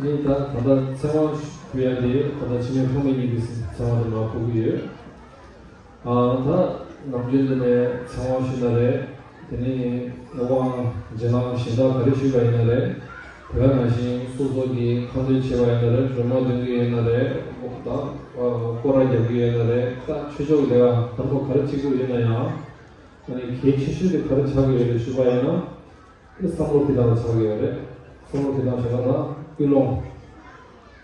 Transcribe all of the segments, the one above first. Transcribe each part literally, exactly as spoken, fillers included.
ནི་ད་ད་ལྟ་ཚེ་དབང་ཞུ་ཡ་དེ་ད་ལྟ་འཆི་མེད་ཕ་མ་གཉིས་ཀྱི་ཚེ་དབང་དུ་མ་ཕོག་གི་ཡོད། ཨ་ད་ནམ་རྒྱུན་འདི་ནས་ཚེ་དབང་ཞུ་ན་རེད། དེ་ནས་དབང་རྗེས་གནང་གཞན་དག་ག་རེ་ཞུས་པ་ཡིན་ན་རེད། དེ་ག་ནང་བཞིན་སོ་སོ་གི་ཁ་འདོན་བྱས་པ་ཡིན་ན་རེད། སྒྲོལ་མ་འདོན་གྱི་ཡིན་ན་རེད། ད་སྐོར་ར་རྒྱབ་ཀྱི་ཡིན་ན་རེད། ད་ཆོས་ཕྱོགས་ཀྱི་ལས་ཀ་དང་པོ་ག་རེ་བྱེད་དགོས་ཡོད་ན་ཡང་། ཨ་ནི་གལ་ཆེ་ཤོས་དེ་ག་རེ་ཆགས་ཀྱི་ཡོད་རེད་ཞུས་པ་ཡིན་ན། དེ་བསམ་བློ་འཁྱེར་སྟངས་ལ་ཆགས་ཀྱི་ཡོད་རེད། བསམ་བློ་འཁྱེར་སྟངས་བྱས་ན་ད་ཀུན་སློང་།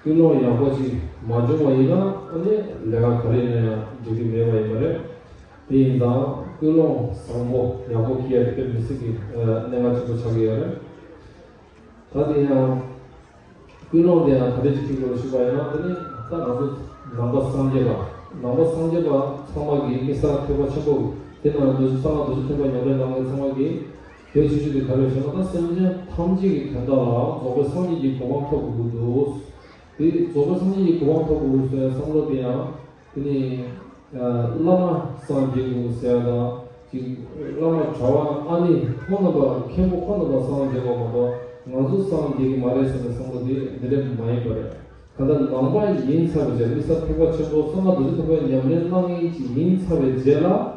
ཀུན་སློང་ཡག་པོ་ཅིག་མ་བྱུང་བ་ཡིན་ན་ཨ་ནི་ལས་ཀ་ག་རེ་ཡིན་ན་ཡང་འགྲིག་གི་མེད་པ་ཡིན་པ་རེད། དེ་ཡིན་ཙང་ཀུན་སློང་བཟང་པོ་ཡག་པོ་འཁྱེར་ཡ་དེ་དཔེ་མི་སྲིད་ཀྱི་གནད་འགག་ཆེན་པོ་ཆགས་ཀྱི་ཡོད་རེད། ད་དེ་ཡང་། ཀུན་སློང་དེ་ཡང་ག་འདྲ་ཅིག་ཅིག་ལ་ཞུས་པ་ཡིན་ན། དེ་ནི་ད་ང་ཚོ་ནང་པ་སངས་རྒྱས་པ། ནང་པ་སངས་རྒྱས་པ་ཚང་མ་གིས་དམིགས་བསལ་ཐེག་པ་ཆེན་པོ་དེ་ནང་རྡོ་རྗེ་གསང་སྔགས་རྡོ་རྗེ་ཐེག་པ་ཉམས་ལེན་གནང་མཁན་ཚང་མ་གིས་གལ་ཆེ་ཤོས་དེ་ག་རེ་ཞུ་ན། ད་སེམས་ཅན་ཐམས་ཅད་ཀྱི་དོན་དག་ལ་རྫོགས་པའི་སངས་རྒྱས་ཀྱི་གོ་འཕང་ཐོབ་དགོས་ཀྱི་འདུག་དེ་རྫོགས་པའི་སངས་རྒྱས་ཀྱི་གོ་འཕང་ཐོབ་དགོས་ཟེར་བསམ་བློ་དེ་ཡང་། དེ་ནི་བླ་མ་སངས་རྒྱས་དགོས་ཟེར་ཡ་དང་། ཅིག་བླ་མ་གྲྭ་པ་ཨ་ནི་ཁོང་རྣམ་པ་མཁན་པོ་ཁོང་རྣམ་པ་སངས་རྒྱས་པ་མ་གཏོགས་ང་ཚོ་སངས་རྒྱས་ཀྱི་མ་རེད་ཟེར་ནས་བསམ་བློ་དེ་འདི་འདྲ་མ་ཡིན་པ་རེད། གང་ལྟར་ནང་པ་ཡིན་ཚར་བའི་རྗེས། དམིགས་བསལ་ཐེག་པ་ཆེན་པོ་གསང་སྔགས་རྡོ་རྗེ་ཐེག་པ་ཉམས་ལེན་གནང་མཁན་ཅིག་ཡིན་ཚར་བའི་རྗེས་ལ།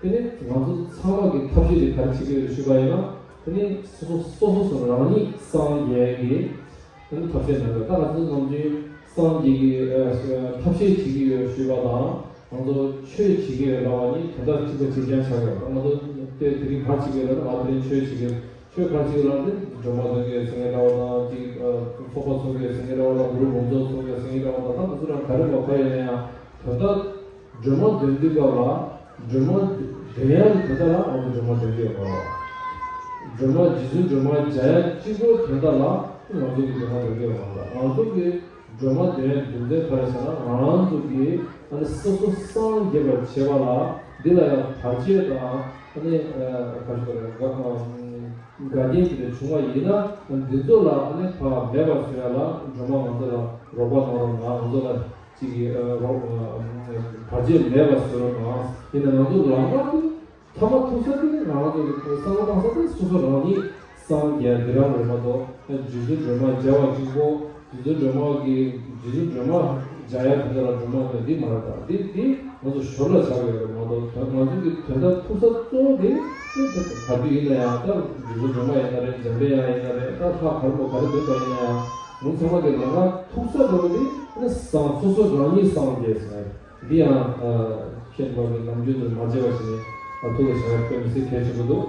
དེ་ནི་ང་ཚོ་ཚང་མ་གི་ཐབས་ཤེས་དེ་ག་རེ་བྱེད་ཀྱི་ཡོད་ཞུས་པ་ཡིན་ན། དེ་ནི་སོ་སོ་སོ་སོ་རང་ཉིད་སངས་རྒྱས་ཀྱི་དེ་ནི་ཐབས་ཤེས་གནང་དགོས། ད་ང་ཚོ་ནམ་རྒྱུན་སངས་རྒྱས་ཀྱི་ཨ་ཐབས་ཤེས་བྱེད་ཀྱི་ཡོད་ཞུས་པ་དང་། ང་ཚོ་ཆོས་བྱེད་ཀྱི་ཡོད་ལབ་པ་གཉིས་དོན་དག་གཅིག་པ་གཅིག་རྐྱང་ཆགས་ཡོད། ད་ང་ཚོ་དེ་དེ་རིང་བར་བྱེད་ཀྱི་ཡོད་ལབ་ན། ང་དེ་རིང་ཆོས་བྱེད་ཀྱི་ཡོད། ཆོས་ག་རེ་བྱེད་ཀྱི་ཡོད་ལབ་ན། དེ་སྒྲོལ་མ་འདོན་གྱི་ཡོད་ཟེར་མཁན་འདྲ་བོ་དང་། ཅིག་ཚོགས་པ་ཚོགས་ཀྱི་ཡོད་ཟེར་མཁན་འདྲ་བོ་དང་། གུ་རུ་སྒོམ་ཚོགས་ཚོགས་ཀྱི་ཡོད་ཟེར་མཁན་འདྲ་བོ་དང་། ད་ང་ཚོ་རང་ག་རེ་མ་ག་ཡིན་ན་ཡང་དོན་དག་སྒྲོལ་མ་འདོན་དུས་སྐབས་ལ། སྒྲོལ་མ་འདོན་ཡག་གི་དོན་དག་ལ་ང་ཚོ་སྒྲོལ་མ་འདོན་གྱི་ཡོད་མ་རེད། སྒྲོལ་མ་རྗེ་བཙུན་སྒྲོལ་མ་མཇལ་ཡག་གཅིག་པོའི་དོན་དག་ལ་ང་ཚོ་གི་སྒྲོལ་མ་འདོན་གྱི་ཡོད་མ་རེད། ང་ཚོ་གི་སྒྲོལ་མ་འདོན་ཡག་རྒྱུ་མཚན་ག་རེ་ཟེར་ན། ང་རང་ཚོ་གི་ཨ་ནི་སོ་སོ་སངས་རྒྱས་པར་བྱེད་པ་ལ། འདི་ལ་ཡང་བར་ཆད་དང་། ཨ་ནི་ག་ཞུ་དགོས་རེད། འགལ་རྐྱེན་དེ་འདྲ་བྱུང་བ་ཡིན་ན། འདི་ཚོ་ལ་ཨ་ནི་ཕར་མེད་པར་བཟོ་ཡག་ལ་སྒྲོལ་མ་ང་ཚོ་ལ་རོགས་པ་གནང་རོགས་གནང་། ང་ཚོ་ལ་ཅིག་གི་ཨ་རོགས་ཨ་བར་ཆད་མེད་པ་བཟོ་རོགས་གནང་། ཡིན་ན་ང་ཚོ་ལམ་ཁ་དེ་ཐ་མ་ཐུག་ས་དེ་ང་ཚོ་གི་བསམ་བློ་བཏང་ས་དེ་སོ་སོ་རང་ཉིད་སངས་རྒྱས་འདི་རང་རེད་མ་གཏོགས། རྗེ་བཙུན་སྒྲོལ་མ་མཇལ་བ་གཅིག་པོ། རྗེ་བཙུན་སྒྲོལ་མ་གི་རྗེ་བཙུན་སྒྲོལ་མ་མཇལ་ཡག་དེ་འདྲ་ལ་སྒྲོལ་མ་དེ་འདི་མ་རེད། ད་འདི་འདི་ང་ཚོ་ཞོར་ལ་ཆགས་ཡོད་རེད་མ་གཏོགས། ང་ཚོ་གི་དོན་དག་ཐུག་ས་གཙོ་བོ་དེ་ནི་ག་དུས་ཡིན་ན་ཡང་། ད་རྗེ་བཙུན་སྒྲོལ་མ་ཡིན་ན་རེད། འཇམ་དཔལ་དབྱངས་ཡིན་ན་རེད། ད་ལྷ་ག་རེ་མོ་ག་རེ་འདོན་པ་ཡིན་ན་ཡང་། ང་ཚང་མ་གི་ལམ་ཁ་ཐུག་ས་འདྲ་བོ་དེ་ནི་སངས་སོ་སོ་རང་ཉིད་སངས་རྒྱས་ཟེར། འདི་ཡང་ཨ་ཁྱེད་འབའ་གི་ནམ་རྒྱུན་དུ་མ་བརྗེད་པ་ཞིག་ནི་ཨ་ཐུགས་ལ་བཞག་ཡག་དཔེ་མི་སྲིད་གལ་ཆེན་པོ་འདུག་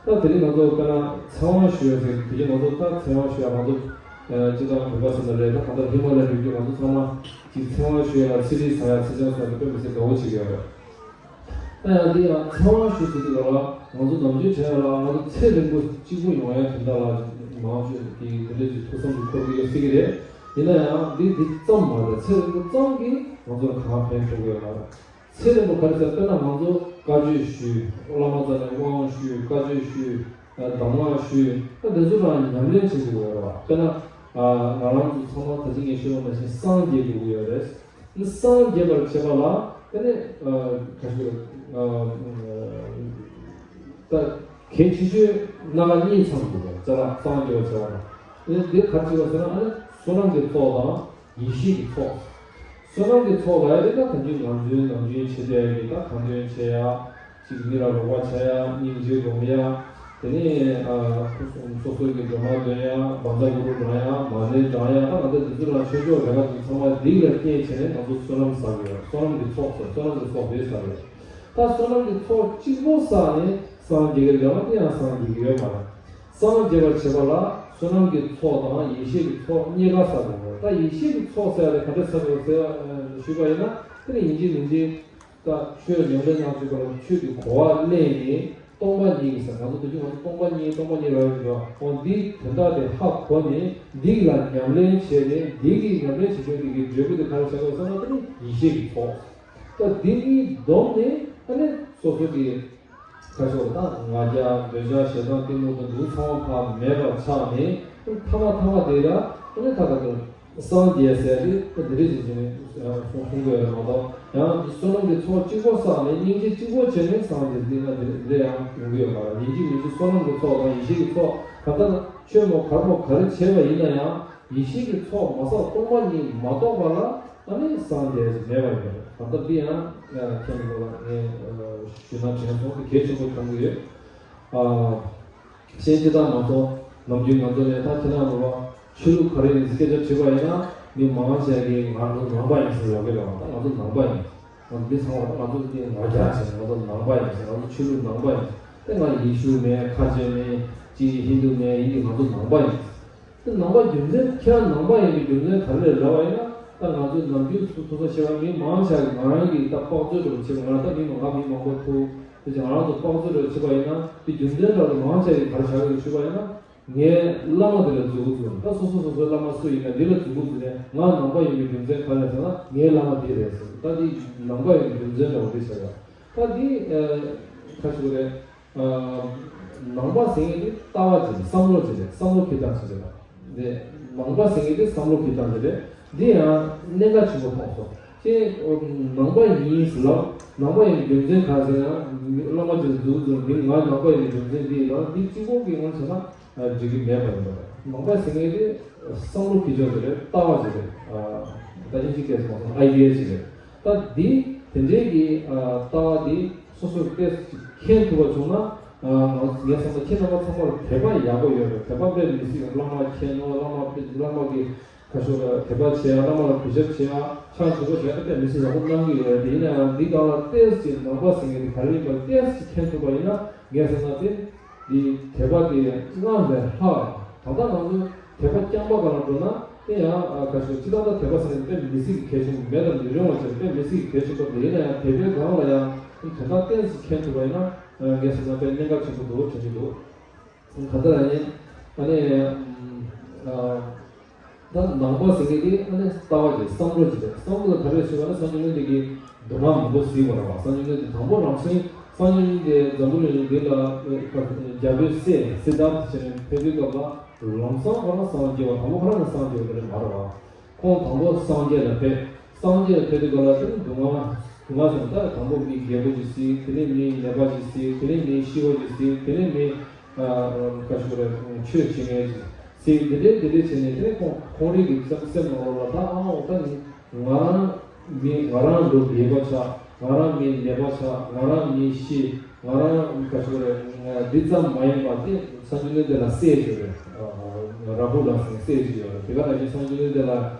ད་དེ་རིང་ང་ཚོ་དཔེར་ན་ཚེ་དབང་ཞུ་ཡག་ཟེར་དུས་ཀྱི་ང་ཚོ་ད་ཚེ་དབང་ཞུ་ཡག་ང་ཚོ་ཨ་སྤྱིར་བཏང་བོད་པ་ཟེར་ན་རེད། ད་གང་ལྟར་ཧི་མ་ལ་ཡའི་རི་རྒྱུད་ང་ཚོ་ཚང་མ་ཅིག་ཚེ་དབང་ཞུ་ཡག་ལ་ཚེ་རིལ་ཟ་ཡག་ཚེ་ཆང་ཟ་ཡག་དཔེ་མི་སྲིད་དགའ་བོ་བྱེད་ཀྱི་ཡོད་རེད། ད་ཡང་འདི་ཡང་ཚེ་དབང་ཞུ་ཟེར་དུས་སྐབས་ལ་ང་ཚོ་ནམ་རྒྱུན་དྲན་ཡག་ལ་ང་ཚོ་ཚེ་རིང་པོ་གཅིག་པུ་ཡོང་ཡག་དོན་དག་ལ་མང་ཤོས་ཀྱིས་དེ་འདྲ་ཅིག་ཐུགས་བསམ་ཅིག་འཁོར་གྱི་ཡོད་སྲིད་ཀྱི་རེད། ཡིན་ན་ཡང་འདི་འདི་ཙམ་མ་རེད། ཚེ་རིང་པོ་ཙམ་གྱིས་ང་ཚོར་གང་ཕན་ཐོགས་ཀྱི་ཡོད་མ་རེད། ཚེ་རིང་པོ་ག་རེ་ཟེར། དཔེར་ན་ང་ཚོ་བཀའ་ཆོས་ཞུས། བླ་མ་རྩ་ནས་དབང་ཞུས། བཀའ་ཆོས་ཞུས། གདམས་ངག་ཞུས། ད་འདི་ཚོ་རང་ཉམས་ལེན་བྱེད་དགོས་ཡོད་རེད་བ། དཔེར་ན་ང་རང་ཚོ་ཚང་མ་ད་ཅི་ངས་ཞུས་པ་ནང་བཞིན་སངས་རྒྱས་དགོས་ཀྱི་ཡོད་རེད། སངས་རྒྱས་པར་བྱེད་པ་ལ་དེ་ནི་ཨ་ག་ཞིག་རེད། ཨ་ད་གལ་ཆེ་ཤོས་སྣ་ཁ་གཉིས་ཚང་དགོས་པ་རྩ་ལ་སངས་རྒྱས་པར་བྱེད་པ་ལ། དེ་ནི་དེ་ག་རེ་བྱེད་པ་ཟེར་ན། ཨ་ནི་བསོད་ནམས་ཀྱི་ཚོགས་དང་ཡེ་ཤེས་ཀྱི་ཚོགས། བསོད་ནམས་ཀྱི་ཚོགས་ལ་ཡ་དེ་ད་ད་གིན་ང་ཚོའི་ནམ་རྒྱུན་བྱེད་བསྡད་ཡག་གི་ད་ཁ་འདོན་བྱེད་ཡག་ཅིག་མི་ལ་རོགས་པ་བྱ་ཡག་སྙིང་རྗེ་སྒོམ་ཡག་དེ་ནས་ཨ་སོ་སོ་གི་སྒྲོལ་མ་འདོན་ཡག་བཛྲ་གུ་རུ་བགྲང་ཡག་མ་ཎི་བགྲང་ཡག་ད་ང་ཚོ་འདི་ཚོ་རང་ཆོས་ཕྱོགས་ལས་ཀ་དེ་ཚང་མ་འདི་ལ་བརྟེན་བྱས་ནས་ང་ཚོ་བསོད་ནམས་བསགས་ཡོད། བསོད་ནམས་ཀྱི་ཚོགས་ཟེར། བསོད་ནམས་ཀྱི་ཚོགས་དེ་བསགས་ཡོད། ད་བསོད་ནམས་ཀྱི་ཚོགས་གཅིག་པོ་བསགས་ནས་སངས་རྒྱས་ཀྱི་ལས་ཀ་དེ་ཡང་སངས་རྒྱས་ཀྱི་ཡོད་མ་རེད། སངས་རྒྱས་པར་བྱེད་པ་ལ་བསོད་ནམས་ཀྱི་ཚོགས་དང་ཡེ་ཤེས་ཀྱི་ཚོགས་གཉིས་ཀ་བསགས་དགོས། ད་ཡེ་ཤེས་ཀྱི་ཚོགས་ཟེར་ཡག་དེ་ག་འདྲ་བསགས་དགོས་ཟེར་ཞུས་པ་ཡིན་ན། དེ་ནི་ཡིན་གཅིག་མིན་གཅིག་ད་ཆོས་ཉམས་ལེན་གནང་དུས་སྐབས་ལ་ཆོས་ཀྱི་གོ་བ་ལེན་ནས་སྟོང་པ་ཉིད་ཀྱི་ཟེར། ང་ཚོ་དུས་རྒྱུན་ང་ཚོ་སྟོང་པ་ཉིད་སྟོང་པ་ཉིད་ལབ་ཡོད་རེད་བ། འོ་འདིའི་དོན་དག་དེ་ཧ་གོ་ནས་འདི་ལ་ཉམས་ལེན་བྱས་ནས་འདི་གི་ཉམས་ལེན་བྱེད་ཆོག་འདི་གི་འབྲས་བུ་དེ་ག་རེ་བྱ་དགོས་ཟེར་ན། དེ་ནི་ཡེ་ཤེས་ཀྱི་ཚོགས། ད་འདི་གཉིས་བསྡོམས་ནས་ཨ་ནི་སོ་སོ་གི་ཁ་ཕྱོགས་དང་ང་རྒྱལ་འདོད་ཆགས་ཞེ་སྡང་གཏི་མུག་དང་འདུག་ཚང་མ་ཕར་མེད་པར་ཆགས་ནས། ཐ་མ་ཐ་མ་དེ་ལ་ཨ་ནི་ད་ག་དུ་སངས་རྒྱས་ཟེར་ཏེ་ད་འདི་རིགས་ཀྱི་ཅི་ནས་གསུང་གསུང་དགོས་ཡོད་མ་གཏོགས། ཡང་བསོད་ནམས་ཀྱི་ཚོགས་གཅིག་པོ་བསགས་ནས་སྙིང་རྗེ་གཅིག་པོ་བྱས་ནས་སངས་རྒྱས་ཟེར་ན་འདི་འདི་ཡང་ཡོང་གི་ཡོད་མ་རེད། ཡིན་གཅིག་མིན་གཅིག་བསོད་ནམས་ཀྱི་ཚོགས་དང་ཡེ་ཤེས་ཀྱི་ཚོགས་ག་ད་ཆོས་མོ་གར་མོ་ག་རེ་བྱས་པ་ཡིན་ན་ཡང་། ཡེ་ཤེས་ཀྱི་ཚོགས་མ་བསགས་སྟོང་པ་ཉིད་མ་རྟོགས་པ་ལ་ཨ་ནི་སངས་རྒྱས་ཞེས་མེད་པ་ཡིན་པ་རེད། ད་ལྟ་འདི་ཡང་ཁྱེད་ཚོ་ལ་ངས་ཞུ་ན་དྲན་སོང་། དེ་གལ་ཆེན་པོ་མཐོང་གི་ཡོད། ཨ། གཞན་སྤྱིར་བཏང་མ་གཏོགས་ནམ་རྒྱུན་ང་ཚོ་ནས་ད་ཁྱེད་རང་ལ་ཆོས་ལུགས་ག་རེ་ཡིན་ཟེར་སྐད་ཆ་དྲིས་པ་ཡིན་ན། མི་མང་ཆེ་གིས་ང་ཚོ་ནང་པ་ཡིན་ཟེར་ཡོང་གི་རེད་བ། ད་ང་ཚོ་ནང་པ་ཡིན། ང་ཚོ་མི་ཚང་མ་ད་ང་ཚོ་འདི་ང་རྒྱལ་ཟེར། ང་ཚོ་ནང་པ་ཡིན་ཟེར། ང་ཚོ་ཆོས་ལུགས་ནང་པ་ཡིན་ཟེར། དེ་ང་ཡེ་ཤུ་མེད། ཁ་ཆེ་མེད། ཅི་ཧིན་དུ་མེད། ཡིན་གྱི་ང་ཚོ་ནང་པ་ཡིན། དེ་ནང་པ་རྒྱུ་མཚན། ཁྱེད་རང་ནང་པ་ཡིན་པའི་རྒྱུ་མཚན་ག་རེ་རེད་ལབ་པ་ཡིན་ན། ད་ང་ཚོ་ནམ་རྒྱུན་ཐུགས་ཐུགས་བསམ་བཞེས་པ། མི་མང་ཆེ་གིས་ང་རང་གིས་ད་དཔག་ཚོད་འདྲ་པོ་བྱེད་པ། ང་རང་ད་མི་མང་ང་མི་མང་པོ་ཐུག་དེ་ཅི་ང་རང་ཚོ་དཔག་ཚོད་འདྲ་པོ་བྱེད་པ་ཡིན་ན། དེ་རྒྱུ་མཚན་འདྲ་པོ་མང་ཆེ་གིས་ག་རེ་བྱ་གི་ཡོད་ཞུས་པ་ཡིན་ན། ངའི་བླ་མ་དེ་ལ་མཛུབ་གུ་བཙུགས། ད་སོ་སོ་སོ་སོའི་བླ་མ་སུ་ཡིན་ན་དེ་ལ་མཛུབ་གུ་བཙུགས་ནས། ང་ནང་པ་ཡིན་པའི་རྒྱུ་མཚན་ག་རེ་ཟེར་ན་ངའི་བླ་མ་དེ་རེད་ཟེར། ད་དེ་ནང་པ་ཡིན་པའི་རྒྱུ་མཚན་འདྲ་པོ་དེ་བྱས་ཡ། ད་དེ་ཁ་ཤུ་རེད། ནང་པ་ཟེར་མཁན་དེ་ལྟ་བ་ཅིག་རེད། བསམ་བློ་ཅིག་རེད། བསམ་བློ་འཁྱེར་སྟངས་ཅིག་རེད། དེ་ནང་པ་ཟེར་མཁན་དེ་བསམ་བློ་འཁྱེར་སྟངས་ཅིག་རེད། འདི་ཡང་གནད་འགག་ཆེན་པོ་མཐོང་སོང་། ཁྱེད་ནང་པ་ཡིན་ཟེར་ལབ། ནང་པ་ཡིན་རྒྱུ་མཚན་ག་ཟེར་ན། བླ་མ་ཅིག་ལ་མཛུབ་གུ་བཙུགས། འདི་ང་ནང་པ་ཡིན་རྒྱུ་མཚན་འདི་ཡིན་ལབ། འདི་གཅིག་པོ་གི་ངོས་བྱས་ན་འགྲིག་གི་མེད་པ་ཡིན་པ་རེད། ནང་པ་ཟེར་མཁན་དེ་བསམ་བློ་འཁྱེར་ཕྱོགས་ཅིག་རེད། ལྟ་བ་ཅིག་རེད། ད་ཨིན་ཇིའི་སྐད་ཟེར་མ་སོང་ན་ཨའི་ཌི་ཡ་ཅིག་རེད། ད་འདི་དེ་འདྲའི་གི་ལྟ་བ་འདི་སོ་སོར་ཏོག་ཙམ་མཁྱེན་ཐུབ་པ་བྱུང་ན། ང་ངས་བསམ་ན་ཁྱེད་རྣམ་པ་ཚང་མར་དད་པ་ཡག་པོ་ཡོད་རེད། དད་པ་དཔེ་མི་སྲིད། བླ་མ་མཁྱེན་ནོ། བླ་མ་དཔེ་བླ་མ་གི་ཁ་ཤོར་དད་པ་བྱེད་ཡ། བླ་མ་ལ་གུས་ཞབས་བྱེད་ཡ། ཕྱག་མཆོད་པ་བྱེད་ཡ་དཔེ་མི་སྲིད་ཡག་པོ་གནང་གི་ཡོད་རེད། དེ་ཡིན་ན་ཡང་འདི་སྒང་ལ་ཏོག་ཙམ་ནང་པ་ཟེར་མཁན་དེ་ག་རེ་ཡིན་པ་ཏོག་ཙམ་མཁྱེན་ཐུབ་པ་ཡིན་ན། ངས་བསམ་ན་དེ་འདི་དད་པ་དེ་སྔར་ལས་ལྷག་ད་ལྟ་ང་ཚོ་དད་པ་རྐྱང་པ་སྒང་ལ་འགྲོ་ན་དེ་ཡང་ཁ་ཤོར། སྤྱིར་བཏང་ད་དད་པ་ཟེར་མཁན་དཔེ་མི་སྲིད་ཀྱི་གལ་ཆེན་པོ། མེད་དང་མི་རུང་བ་ཅིག་རེད། དཔེ་མི་སྲིད་ཀྱི་གལ་ཆེན་པོ་རེད། ཡིན་ན་ཡང་དད་པའི་སྒང་ལ་ཡང་དོན་དག་ཏོག་ཙམ་མཁྱེན་ཐུབ་པ་ཡིན་ན། ངས་བསམ་ན་དཔེ་གནད་འགག་ཆེན་པོ་འདུག་དྲན་གྱི་འདུག་གང་ལྟར་ཡིན། ཨ་ནི། ད་ནང་པ་ཟེར་མཁན་དེ་ཨ་ནི་ལྟ་བ་ཅིག་བསམ་བློ་ཅིག་རེད། བསམ་བློ་ག་རེ་ཞུ་བ་ན། སངས་རྒྱས་བསྟན་པ་འདི་གི་སྡུག་བསྔལ་མང་པོ་གཟིགས་པ་རེད་བ། སངས་རྒྱས་བསྟན་པ་འདི་དང་པོ་རང་བཞིན། སངས་རྒྱས་བསྟན་པ་འདི་འཛམ་བུ་གླིང་འདི་ལ་རྒྱལ་པོའི་སྲས་སིད་དྷརྠ་ཟེར་ནས་ཕེབས་དུས་སྐབས་ལ་ལམ་སང་ཁོ་རང་སངས་རྒྱས་པ། དང་པོ་ཁོ་རང་ནས་སངས་རྒྱས་པ་རེད་མ་རེད་བ། ཁོང་དང་པོ་སངས་རྒྱས་ལ་ཕེབས། སངས་རྒྱས་ལ་ཕེབས་དུས་སྐབས་ལ་དེ་ནི་སྡུག་བསྔལ་སྡུག་བསྔལ་སོང་། ད་དང་པོ་མི་རྒྱལ་པོ་ཅིག་གཟིགས། དེ་ནས་མི་ནད་པ་ཅིག་གཟིགས། དེ་ནས་མི་ཤི་བ་ཅིག་གཟིགས། དེ་ནས་མི་ཁ་ཤོར་ཆོས་བྱེད་མཁན་ཅིག་གཟིགས། དེ་འདྲའི་དེ་འདྲའི་བྱས་ནས་དེ་ནས་ཁོང་ཁོང་རང་གི་སེམས་སེམས་ནང་ལོགས་ལ་ད་ཨ་འོ་ད་ནི་ང་རང་མི་ང་རང་ལོ་རྒས་པ་ཆགས། ང་རང་མི་ནད་པ་ཆགས། ང་རང་མི་ཤི། ང་རང་ཁ་ཤོར་འདི་ཙམ་མ་ཡིན་པ་དེ་སངས་རྒྱས་བསྟན་པ་འདི་ལ་སྲས་ཅིག་ཡོད་རེད། རཱ་ཧུ་ལ་ཟེར་སྲས་ཅིག་ཡོད་རེད། དེ་ག་ནང་བཞིན་སངས་རྒྱས་བསྟན་པ་འདི་ལ་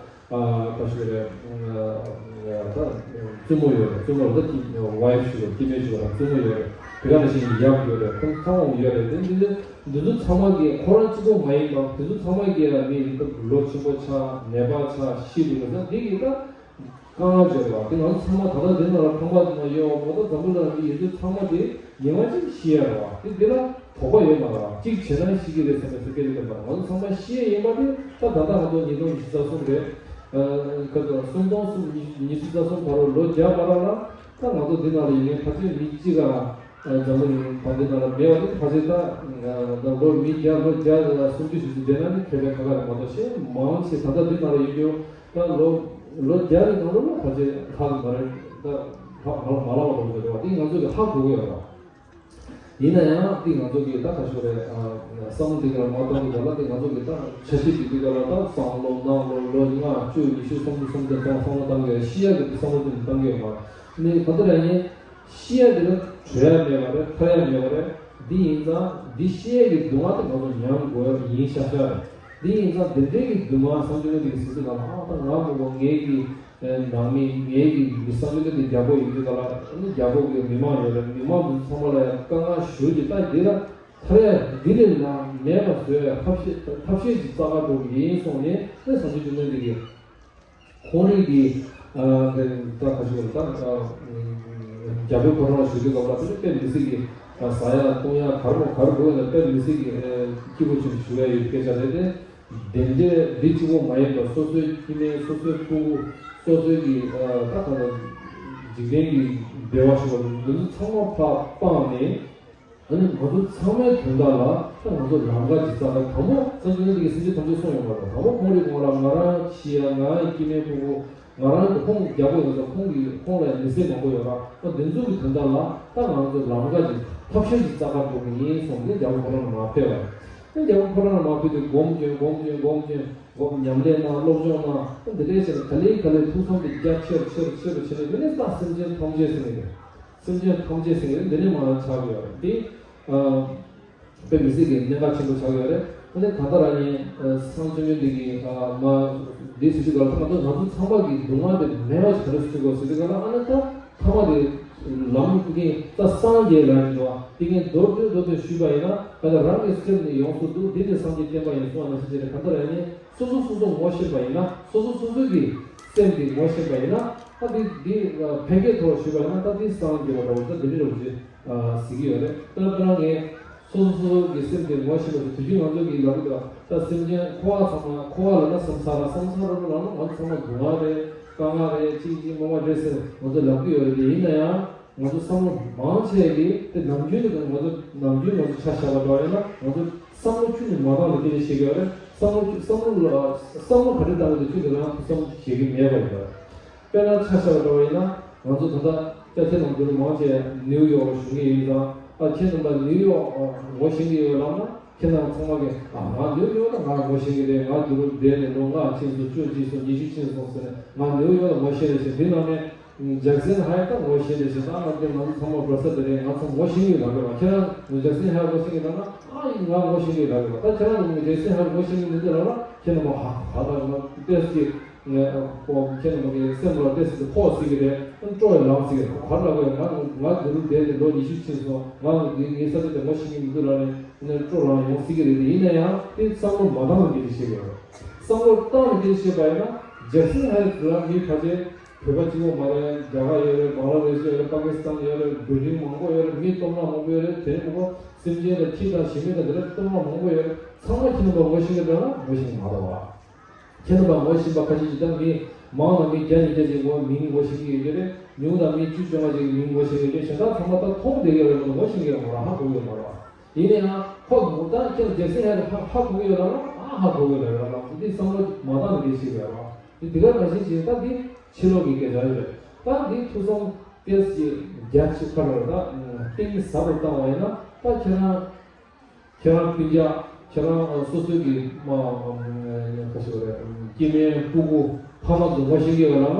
ཨ་ཁ་ཤོར་རེད། ད་བཙུན་མོ་ཡོད་རེད། བཙུན་མོ་རེད། ད་ཀྱི་ཝའི་ཕི་ཞུ་རེད། སྐྱེ་དམན་ཞུ་རེད། བཙུན་མོ་ཡོད་རེད། དེ་ག་ནང་བཞིན་ཡབ་ཡོད་རེད། ཁོང་ཚང་མ་ཡོད་རེད། དེ་འདི་འདི་འདི་ཚོ་ཚང་མ་གིས་ཁོ་རང་གཅིག་པོ་མ་ཡིན་པ། དེ་ཚོ་ཚང་མ་གིས་མི་ལོ་ཆེན་པོ་ཆགས། ནད་པ་ཆགས། ཤི་འདུག་ན་འདི་གི་ད་དཀའ་ངལ་ཅིག་རེད་བ། དེ་ང་ཚོ་ཚང་མ་ད་ལྟ་འདི་ནང་ལ་ཕངས་པ་དེ་མ་ཡོད་པ། མ་གཏོགས་འཛམ་བུ་གླིང་ལ་ཡོད་དུས་ཚང་མ་དེ་ཉི་མ་གཅིག་ཤི་ཡ་རེད་བ། དེ་འདི་ལ་དོགས་པ་ཡོད་མ་རེད་བ། གཅིག་བྱས་ན་ཤི་གི་རེད་བསམ་པའི་སེམས་སྐད་ཅིག་ཡོད་མ་རེད། ང་ཚོ་ཚང་མ་ཤི་ཡ་ཡིན་པ་དེ་ད་ད་ལྟ་ང་ཚོ་ཉིས་སྟོང་ཉི་ཤུ་རྩ་གསུམ་རེད། ཨ་ཁ་ཚོ་སུམ་སྟོང་གསུམ་ཉི་ཉི་ཤུ་རྩ་གསུམ་བར་དུ་ལོ་བརྒྱ་བར་ལ་ད་ང་ཚོ་འདི་ནང་ལ་ཡོད་མཁན་ཕལ་ཆེར་མི་གཅིག་ག་འཛམ་བུ་གླིང་བར་འདི་ནང་ལ་མེད་པ་དེ་ཕལ་ཆེར་ད་ད་ལོ་མི་བརྒྱ་ལོ་བརྒྱ་སུམ་ཅུ་ཞིག་ཅིག་བསྡད་ན་ནི་ཁེ་ཕན་ཁ་ཁ་རེད་མ་གཏོགས། གཞན་མང་ཆེ་ད་ལྟ་འདི་ནང་ལ་ཡོད་རྒྱུ་ད་ལོ་ལོ་བརྒྱ་རེ་ནང་ལོ་ལ་ཕལ་ཆེར་ལྷག་གི་མ་རེད། ད་ལྷག་མ་མ་ལྷག་པ་འགྲོ་གི་རེད་བ། དེ་ང་ཚོ་གི་ཧ་གོ་གི་ཡོད་རེད། ཡིན་ན་ཡང་དེ་ང་ཚོ་གི་ད་ཁ་ཤོར་རེད། བསམ་བློ་དེ་ག་ལ་མ་བཏང་གི་ག་ལ་དེ་ང་ཚོ་གི་ད་འཆར་གཞི་དེ་དེ་ག་ལ་ད་སང་ལོ་གནངས་ལོ་ལོ་ལྔ་བཅུ་ཉི་ཤུ་སུམ་ཅུ་སུམ་ཅུ་བཏང་བསམ་བློ་བཏང་གི་ཤི་ཡ་གི་བསམ་བློ་དེ་བཏང་གི་ཡོད་མ་རེད། ནི་ག་ད་ར་ཡིན། ཤི་ཡ་དེ་ལ་བྲོས་ཡ་མེད་པ་རེད། ཐར་ཡ་མེད་པ་རེད། འདི་ཡིན་ཙང་འདི་ཤི་ཡ་གི་སྡུག་བསྔལ་དེ་ང་ཚོ་མྱང་དགོས་ཡ་ཡིན་ཤག་ཤག་རེད། འདི་ཡིན་ཙང་དེ་འདྲའི་གི་སྡུག་བསྔལ་སངས་རྒྱས་བསྟན་པ་འདི་གི་སྲིད་དུ་ལ་ཨ་ད་ང་མི་གོ་ངའི་གི་ནང་མི་ངའི་གི་མི་སངས་རྒྱས་བསྟན་པ་འདི་རྒྱལ་པོ་ཡིན་དུས་ག་ལ་ཨ་ནི་རྒྱལ་པོ་གི་མི་མང་ཡོད་རེད། མི་མང་འདི་ཚང་མ་ལ་ཡ་དཀའ་ངལ་ཞུ་རྒྱུ་ད་འདི་ལ་ཐར་ཡ་འདི་ལས་ལ་མེད་པ་བཟོ་ཡ་ཐབས་ཤེས་ཐབས་ཤེས་ཅིག་བཙལ་ག་འགྲོ་གི་ཡིན་གསུངས་ནས་ཨ་སངས་རྒྱས་བསྟན་པ་འདི་གི་ཁོང་རང་གི་ཨ་ད་ཁ་ཤོར་ད་རྒྱལ་པོ་ཁོ་རང་ལ་ཞུ་རྒྱུ་ལབ་ལ་དེ་ནི་དཔེ་མི་སྲིད་ཀྱི་ཟ་ཡ་བཏུང་ཡ་ག་རེ་མོ་ག་རེ་དགོས་ཡོད་ན་དཔེ་མི་སྲིད་ཀྱི་སྐྱིད་པོ་བྱུང་ཞུ་ཡ་ཡོད་སྐད་ཆ་རེད་དེ། དེ་འདྲའི་འདི་གཅིག་པོ་མ་ཡིན་པར་སོ་སོའི་སྐྱེ་དམན་སོ་སོའི་ཕྲུ་གུ་སོ་སོའི་གི་ད་ག་ལ་འཇིག་རྟེན་གྱི་བདེ་བ་ཞུ་བ་འདི་ཚོ་ཚང་མ་ཕར་སྤངས་ནས། ཨ་ནི་ང་ཚོ་ཚང་མའི་དོན་དག་ལ་ད་ང་ཚོ་ལམ་ཁ་ཅིག་བཙལ་ན། དང་པོ་སངས་རྒྱས་བསྟན་པའི་སྲིད་ཇུས་ཐམས་ཅད་གསུངས་ཡོད་མ་རེད། དང་པོ་ཁོང་རའི་ངོ་ལ་ང་རང་ཤི་ཡ་ང་རང་སྐྱེ་དམན་ཕྲུ་གུ་ང་རང་གི་ཁོང་རྒྱལ་པོ་ཡིན་ཙང་ཁོང་གི་ཁོང་ལ་མི་ཚེ་མང་པོ་ཡོད་ར། ད་འདི་ཚོ་གི་དོན་དག་ལ་ད་ང་ཚོ་ལམ་ཁ་ཅིག་ཐབས་ཤེས་ཅིག་བཙལ་ག་འགྲོ་གི་ཡིན་གསུངས་ནས་རྒྱལ་པོ་ཁོ་རང་ལ་མར་ཕེབས་པ་རེད། རྒྱལ་པོ་ཁོ་རང་ལ་མར་ཕུལ་ཏེ་སྒོམ་སྐྱོན་སྒོམ་སྐྱོན་སྒོམ་སྐྱོན་སྒོམ་ཉམས་ལེན་གནང་སློབ་སྦྱོང་གནང་། འདི་འདྲའི་བྱས་ནས་ག་ལེ་ག་ལེ་ཐུགས་བསམ་དེ་རྒྱ་ཆེ་རུ་ཆེ་རུ་ཆེ་རུ་བྱས་ནས་དེ་ནས་ད་སེམས་ཅན་ཐམས་ཅད་ཟེར་ནས་རེད། སེམས་ཅན་ཐམས་ཅད་ཟེར་ནས་འདི་ནས་མར་ཆགས་ཡོད་རེད་འདི། དཔེ་མི་སྲིད་ཀྱི་གནད་འགག་ཆེན་པོ་ཆགས་ཡོད་རེད། ཨ་ནི་ད་ལྟ་རང་ཉིད་སངས་ཆོས་མིན་འདི་གི་མ་འདི་སུ་ཞིག་ག་ལ་ཐ་ན་ང་ཚོ་ཚང་མ་གི་སྡུག་བསྔལ་དེ་མེད་པ་ཞིག་ག་རེ་སུ་དགོས་ཟེར་དུས་ག་ལ། ཨ་ནི་ད་ཐ་མ་དེ་ལམ་དེ་གི་ད་སངས་རྒྱས་ལ་ཡིན་འདུག་དེ་གི་མདོར་བསྡུས་མདོར་བསྡུས་ཞུས་པ་ཡིན་ན་ད་ལྟ་རང་གི་སེམས་ནི་ཡོངས་སུ་འདུལ། འདི་ནི་སངས་རྒྱས་བསྟན་པ་ཡིན་གསུངས་པ་ནང་བཞིན་བྱས་ནས་ག་ད་རང་ཉིད་སོ་སོ་སོ་སོ་ངོ་ཤེས་པ་ཡིན་ན། སོ་སོ་སོ་སོ་གི་སེམས་དེ་ངོ་ཤེས་པ་ཡིན་ན། ད་འདི་འདི་ཕལ་སྐད་ཐོག་ཞུས་པ་ཡིན་ན་ད་འདི་སངས་རྒྱས་པ་འདྲ་བོ་ད་འདི་འདྲ་རོ་ཅིག་ཟེར་གྱི་ཡོད་རེད། ད་དཔེར་ན་ངས་སོ་སོ་སོ་སོ་གི་སེམས་དེ་ངོ་ཤེས་པ་དེ་དུས་རྒྱུན་ང་ཚོ་གི་ལབ་ཀྱི་འདུག་ད་སེམས་ཅན་འཁོར་བ་ཚང་མ་འཁོར་བ་ལབ་ན་སམ་ས་ར་སམ་ས་ར་ལབ་ན་ང་ཚོ་ཚང་མ་སྡུག་བསྔལ་རེད། དཀའ་ངལ་རེད། ཅིག་ཅིག་མ་མ་རེད་ཟེར་ང་ཚོ་ལབ་ཀྱི་ཡོད་རེད། དེ་ཡིན་ན་ཡང་ང་ཚོ་བསམ་བློ་མང་ཆེ་གི་དེ་ནམ་རྒྱུན་དུ་ང་ཚོ་ནམ་རྒྱུན་ང་ཚོ་ཆ་བཞག་པ་འདྲ་བ་ཡིན་ན་ང་ཚོ་བསམ་བློ་ཁྱོན་ནས་མ་བཏང་བའི་སྐད་ཆ་བཤད་ཀྱི་ཡོད་རེད། བསམ་བློ་བསམ་བློ་ལ་བསམ་བློ་ག་རེ་བཏང་གི་འདུག་ཁྱོན་ནས་རང་ཐུགས་བསམ་བཞེས་ཀྱི་མེད་པ་ཡིན་པ། དཔེར་ན་ཆ་བཞག་པ་འདྲ་བ་ཡིན་ན་ང་ཚོ་ད་ལྟ་ཅ་ཆས་ནང་འདུག་མང་ཆེ་ནིའུ་ཡོག་ལ་བཞུགས་ཀྱི་ཡིན་ཙང་། ཨ་ཁྱེད་རྣམ་པ་ནིའུ་ཡོག་ངོ་ཤེས་ཀྱི་ཡོད་ལབ་ན་ཁྱེད་རྣམ་ཚང་མ་གིས་ཨ་ང་ནིའུ་ཡོག་ལ་ང་ངོ་ཤེས་ཀྱི་རེད། ང་འདི་རུ་བསྡད་ནས་ལོ་ལྔ་ཕྱིན་སོང་བཅུ་ཕྱིན་སོང་ཉི་ཤུ་ཕྱིན་སོང་ཟེར་ནས་ང་ནིའུ་ཡོག་ལ་ངོ་ཤེས་རེད་ཟེར། འདི་ནང་ནས་ཇག་སན་ཧའེ་ད་ངོ་ཤེས་རེད་ཟེར། ད་ང་འདི་ང་ཚོ་ཚང་མ་བྷ་ར་སལ་དེ་རེད། ང་ཚོ་ངོ་ཤེས་ཀྱི་ཡོད་ལབ་དགོས་པ། ཁྱེད་རང་ཇག་སན་ཧའེ་ངོ་ཤེས་ཀྱི་ལབ་ན་ཨ་ཡིན་ང་ངོ་ཤེས་ཀྱི་ཡོད་ལབ་དགོས་པ། ད་ཁྱེད་རང་ཇག་སན་ཧའེ་ངོ་ཤེས་ཀྱི་མི་འདུག་ལབ་ན་ཁྱེད་རྣམ་པ་ཧ་ཧ་ད་ང་ཏེས་ཀྱི། ཁོ་ཁྱེད་རྣམ་པ་གི་སེམས་ལ་ཏོག་ཙམ་ཕོག་སྲིད་ཀྱི་རེད། སྤྲོ་བའི་ལམ་ཟེར་གྱི་རེད། ག་རེ་ལབ་དགོས་ཡོད། ང་ང་འདི་རུ་བསྡད་ནས་ལོ་ཉི་ཤུ་ཕྱིན་སོང་། ང་ངའི་ངའི་ས་ཆ་དེ་ངོ་ཤེས་ཀྱི་མི་འདུག་ལབ་ནས་ནས་སྤྲོ་ལངས་ཡོང་སྲིད་ཀྱི་རེད། ཡིན་ན་ཡང་དེ་བསམ་བློ་མ་བཏང་བའི་སྐད་ཆ་བཤད་ཀྱི་ཡོད་རེད། བསམ་བློ་བཏང་བའི་སྐད་ཆ་བཤད་པ་ཡིན་ན་ཇག་སན་ཧའེ་ལ་མི་ཕལ་ཆེར་བོད་པ་གཅིག་པོ་མ་རེད། རྒྱ་གར་ཡོད་རེད། བང་ལ་དེ་ཤི་ཡོད་རེད། པ་ཀི་སི་ཐན་ཡོད་རེད། བོད་རིགས་མང་པོ་ཡོད་རེད། མི་སྟོང་ཕྲག་མང་པོ་ཡོད་རེད། དེ་རིང་མང་པོ་སེམས་ཅན་ལ་ཁྱི་དང་ཞི་མི་དང་དེ་འདྲ་སྟོང་ཕྲག་མང་པོ་ཡོད་རེད། ཚང་མ་ཁྱི་རྣམ་པ་ངོ་ཤེས་ཀྱི་འདུག་ན་ངོ་ཤེས་ཀྱི་མ་རེད་བ། ཁྱེད་རྣམ་པ་ངོ་ཤེས་པ་ཁ་ཤས་ཤིག་དང་མི་མང་ལ་མི་བརྒྱ་ཉིས་བརྒྱ་ཅིག་ངོ་མིང་ངོ་ཤེས་ཀྱི་ཡོད་ཀྱི་རེད། ཉུང་དང་མི་བཅུ་བཅོ་ལྔ་ཅིག་མིང་ངོ་ཤེས་ཀྱི་ཡོད་ཀྱི་རེད། གཞན་དག་ཚང་མ་ད་མཐོང་བསྡད་ཀྱི་ཡོད་རེད་མ་གཏོགས་ངོ་ཤེས་ཀྱི་ཡོད་མ་རེད། ཧ་གོ་གི་ཡོད་མ་རེད། ཡིན་ན་ཡང་ཁོ་ངོ་ད་ཁྱེད་རྒྱལ་སྲས་ཧ་ཧ་ཧ་གོ་གི་ཡོད་ལ་ཨ་ཧ་གོ་གི་ཡོད་ལ་རེད་ལ་འདི་བསམ་བློ་མ་བཏང་ནས་འདི་ཤེས་ཀྱི་ཡོད་རེད། འདི་དེ་ག་ནང་བཞིན་བྱས་ད་འདི་ཕྱི་ལོགས་ཀྱི་སྐད་ཆ་རེད། ད་འདི་ཐུགས་བསམ་ཏོག་ཙམ་རྒྱ་ཆེ་ཁ་རེད། ད་གཏིང་ཟབ་རུ་བཏང་བ་ཡིན་ན་ད་ཁྱེད་རང་། ཁྱེད་རང་སྤུན་ཀྱག་ཁྱེད་རང་སོ་སོའི་གི་མ་ཁ་ཤས་རེད། སྐྱེ་དམན་སྤུ་གུ་ཕ་མ་ཚོ་ངོ་ཤེས་ཀྱི་ཡོད་ལབ་ན།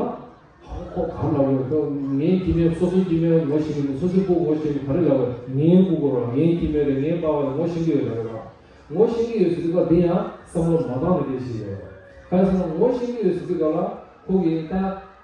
ཁོ་ག་ལབ་ཡོད། ཁོ་ངའི་སྐྱེ་དམན་སོ་སོའི་སྐྱེ་དམན་ངོ་ཤེས་ཀྱི་མི་སོ་སོའི་སྤུ་གུ་ངོ་ཤེས་ཀྱི་ག་རེ་ལབ་ཡོད། ངའི་སྤུ་གུ་རེད། ངའི་སྐྱེ་དམན་རེད། ངའི་པ་ཕ་རེད། ངོ་ཤེས་ཀྱི་ཡོད་ལབ་ཡོད། ངོ་ཤེས་ཀྱི་ཡོད་ཟེར་དུས་སྐབས་འདི་ཡང་བསམ་བློ་མ་བཏང་ནས་དེ་ཞིག་ཡོད། གང་ཡིན་ཟེར་ན་ངོ་ཤེས་ཀྱི་ཡོད་ཟེར་དུས་སྐབས་ལ་ཁོ་གི་ད་